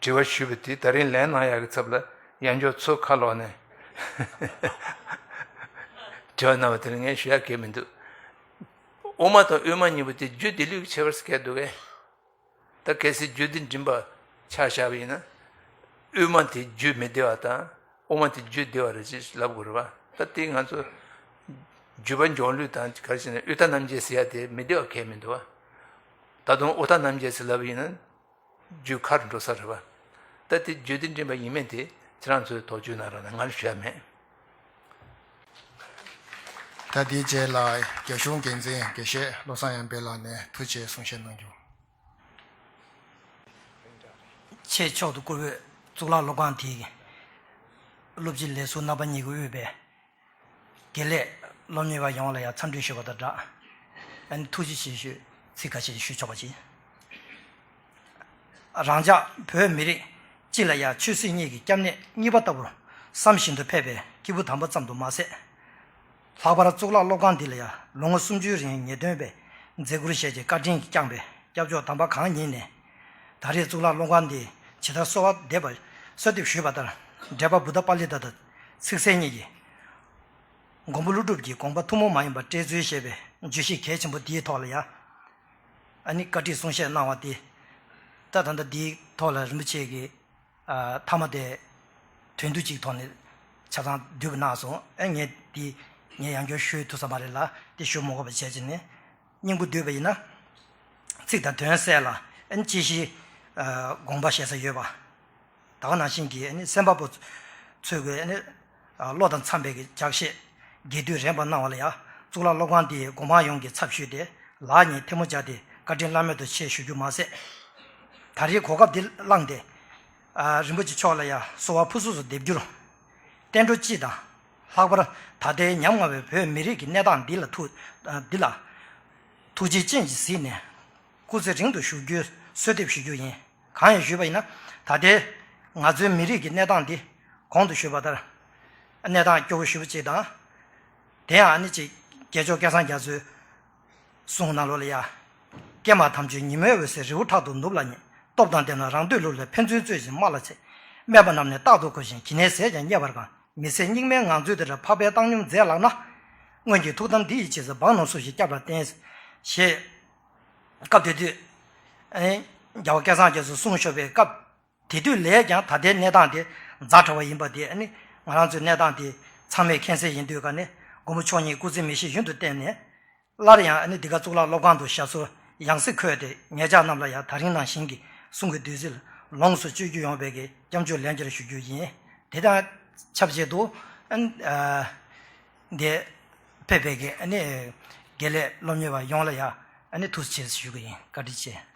དྲི་བ་ཞུས་པ་དེ་ད་རིང་ལན་གནང་ཡག་གི་ཚབ་ལ་ཡང་བསྐྱར་ཚུར་ཁ་ལོག་ནས་དྲི་བ་གནང་བ་དེ་ལ་ངས་ཞུ་ཡག་གང་ཡང་མི་འདུག་དབུ་མ་དང་དབུས་མ་གཉིས་པོ་དེ་རྒྱུད་སྡེ་ལུགས་ཀྱི་ཁྱད་པར་ཟེར་མཁན་འདུག་གས། ད་གལ་སྲིད་རྒྱུད་སྡེ་འདྲེན་པ་ཆ་བཞག་པ་ཡིན་ན། དབུས་མ་དེ་རྒྱུད་མི་བདེ་བ་དང་དབུ་མ་དེ་རྒྱུད་བདེ་བ་རེད་ཅེས་ལབ་དགོས་རེད་བ། ད་དེ་ང་ཚོ་བརྒྱུད་པ་འཇོག་ལུགས་དང་ག་རེ་ཟེར་ན་དབུས་མཐའ་རྣམ་འབྱེད་ཟེར་ཡ་དེ་མི་བདེ་བ་གང་ཡང་མི་འདུག་བ། ད་དུང་དབུས་མཐའ་རྣམ་འབྱེད་ཟེར་ལབ་ཡིན་ན་རྒྱུད་ཁ་རུ་འགྲོ་ས་རེད་བ། ད་དེ་རྒྱུད་སྡེ་འདྲེན་པ་ཡིན་མིན་དེ་ཁྱེད་རང་ཚོས་དོགས་གཅོད་གནང་རོགས་གནང་། ང་ལ་ཞུ་ཡ་མེད། ད་དེའི་རྗེས་ལ་རྒྱ་གཞུང་འགན་འཛིན་དགེ་བཤེས་བློ་བཟང་ཡར་འཕེལ་ལགས་ནས་ཐུགས་རྗེ་ཆེ་གསུང་བཤད་གནང་རྒྱུ། ཆེས་མཆོག་ཏུ་བཀུར་འོས་གཙུག་ལག་སློབ་ཁང་དེའི་སློབ་སྤྱི་ལས་ཟུར་རྣམ་པ་གཉིས་ཀྱིས་དབུས་པའི་དགེ་ལས་སློབ་གཉེར་བ་ཡོངས་ལ་ཡང་འཚམས་འདྲི་ཞུ་བ་དང་སྦྲགས། ཨ་ནི་ཐུགས་རྗེ་ཆེ་ཞུ་ཚིག་ཁ་ཤས་ཞུ་ཆོག་པ་ཅིག། རང་ཅག་བོད་མི་རིགས་སྤྱི་ལ་ཡང་ཆོས་སྲིད་གཉིས་ཀྱི་སྐྱབས་གནས་གཉིས་པ་ལྟ་བུར་བསམ་བཞིན་དུ་ཕེབས་པའི་སྐྱེས་བུ་དམ་པ་ཙམ་དུ་མ་ཟད། ལྷག་པར་གཙུག་ལག་སློབ་ཁང་འདི་ལ་ཡང་ལོ་ངོ་སུམ་ཅུའི་རིང་ངེས་སྟོན་པའི་མཛད་ཁུར་བཞེས་ཀྱི་བཀའ་དྲིན་གྱིས་བསྐྱངས་པའི་སྐྱབས་མཆོག་དམ་པ་གང་ཉིད་ནས། ད་རེས་གཙུག་ལག་སློབ་ཁང་འདི་ཇི་ལྟར་གསོལ་བ་འདེབས་པ་གསོལ་འདེབས་ཞུས་པ་ལྟར་འགྲེལ་པ་བུདྡྷ་པཱ་ལི་ཏ་དང་ཚིག་གསལ་གཉིས་ཀྱིས་མགོན་པོ་ཀླུ་སྒྲུབ་ཀྱི་དགོངས་པ་ཐུན་མོང་མ་ཡིན་པ་བཀྲལ་ཚུལ་ཞེས་པའི་བརྗོད་གཞི་གལ་ཆེན་པོ་འདིའི་ཐོག་ལ་ཡང་ཨ་ནི་བཀའ་ཁྲིད་གསུང་བཤད་གནང་བ་དེ། ད་ད་ལྟ་འདིའི་ཐོག་ལ་རིན་པོ་ཆེ་གིས་ཨ་མཐའ་མ་དེ་དོན་བསྡུ་གཅིག་ཐོག་ནས་ཆ་ཚང་བསྡུས་པ་གནང་སོང་། ཨ་ངས་འདི་ངས་ཡང་བསྐྱར་ཞུ་ཐུབ་ས་མ་རེད་ལ་དེ་ཞུ་མ་དགོས་པ་བྱས་ཀྱི་ནས་སྙིང་པོ་བསྡུས་པ་ཡིན་ན། ཚིག་དང་དོན་གསལ་ལ་ཨ་ནི་དཔྱད་གཞི་ཨ་དགོངས་པ་བཞེས་ས་ཡོད་པ། ད་ག་ནང་བཞིན་གྱི་ཨ་ནི་སེམས་པ་པོ་ཚོས་ཀྱི་ཨ་ནི་ཨ་བློ་དང་འཚམ་པའི་གི་ལྗགས་བཤད་རྒྱས་བསྡུས་རན་པ་གནང་བ་ལ་ཡང་གཙུག་ལག་སློབ་ཁང་འདིའི་སྒོ་མང་ཡོངས་ཀྱི་ཚབ་ཞུས་ཏེ་ལག་གཉིས་ཐལ་མོ་སྦྱར་ཏེ་བཀའ་དྲིན་བླ་མེད་དུ་ཆེ་ཞུ་རྒྱུ་མ་ཟད། ད་རེས་གོ་སྐབས་འདི་བླངས་ཏེ་ཨ་རིན་པོ་ཆེ་མཆོག་ལ་ཡང་གསོལ་བ་ཕུར་ཚུགས་སུ་འདེབས་རྒྱུར། བསྟན་འགྲོ་སྤྱི་དང་ལྷག་པར་ད་ལྟའི་ཉམ་ང་བའི་བོད་མི་རིགས་ཀྱི་གནས་སྟངས་འདི་ལ་ཐུགས་འདི་ལ་ཐུགས་རྗེ་ཅན་གྱིས་གཟིགས་ནས་སྐུ་ཚེ་རིང་དུ་བཞུགས་རྒྱུའི་གསོལ་འདེབས་ཞུ་རྒྱུ་ཡིན། གང་ཡིན་ཞུས་པ་ཡིན་ན་ད་ལྟའི་ང་ཚོའི་མི་རིགས་ཀྱི་གནས་སྟངས་འདི་གོང་དུ་ཞུས་པ་ལྟར་གནས་སྟངས་སྐྱོ་བོ་ཞེ་པོ་ཅིག་དང་། དེ་ཡང་ཨ་ནི་ཅིག་རྒྱལ་མཆོག་སྐལ་བཟང་རྒྱ་མཚོའི་གསུང་ནང་ལོགས་ལ་ཡ། སྐྱེས་མ་ཐམས་ཅད་ཉིན་མོའི་འོད་ཟེར་རི་བོ་ཕྲག་ཏུ་ནུབ་ལ་བརྙས། སྟོབས་དང་ལྡན་ན་རང་འདོད་ལུགས་ལས་ཕན་ཚུན་རྩོད་ཅིང་སྨྲ་ལ་འཚེ། སྨད་པ་རྣམས་ནི་རྟག་ཏུ་གོ་ཞིང་གྱི་ནས་ཟས་ཀྱང་རྙེད་པར་གང་། མི་ཚེ་སྙིགས་མའི་ངང་ཚུལ་འདིར་འཕགས་པའི་བཏང་སྙོམས་མཛད་ལགས་ན། སྔོན་གྱི་ཐུགས་དམ་འདི་ཡི་རྗེས་སུ་འབངས་རྣམས་སུ་ཞིག་སྐྱབས་ལ་བརྟེན། ཞེས། སྐབས་དེ་དུས། ཨེ། རྒྱལ་བ་སྐལ་བཟང་རྒྱ་མཚོས་གསུངས་ཤོར་བའི་སྐབས། དེ་དུས་ལས་ཀྱང་ད་ལྟའི་གནས་སྟངས་དེ་ཛ་དྲག་པ་ཡིན་པ་དེ་ནི་ང་རང་ཚོའི་གནས་སྟངས་དེ་ཚང་མས་མཁྱེན་གསལ་ཡིན་དུས་ཀ་ནི་མགོན་པོ་མཆོག་ཉིད་སྐུ་ཚེ་མི་ཤིགས་ཡུན་དུ་བརྟན་ནས་སླར་ཡང་ནི་འདི་ག་གཙུག་ལག་སློབ་ཁང་དུ་ཞབས་སོར་ཡང་སྲིད་འཁོད་དེ་ངེད་ཅག་རྣམས་ལ་ཡང་ད་རིང་ནང་བཞིན་གྱི་གསུང་གི་བདུད་རྩི་ལོངས་སུ་སྤྱོད་རྒྱུ་ཡོང་བའི་གི་སྐྱབས་འཇུག་ལན་བརྒྱར་ཞུ་རྒྱུ་ཡིན། དེ་དང་ཆབས་ཅིག་ཏུ་འདི་ཕེབས་པའི་གི་ནི་དགེ་ལས་སློབ་གཉེར་བ་ཡོངས་ལ་ཡང་ནི་ཐུགས་རྗེ་ཆེ་ཞུ་གི་ཡིན། བཀའ་དྲིན་ཆེ།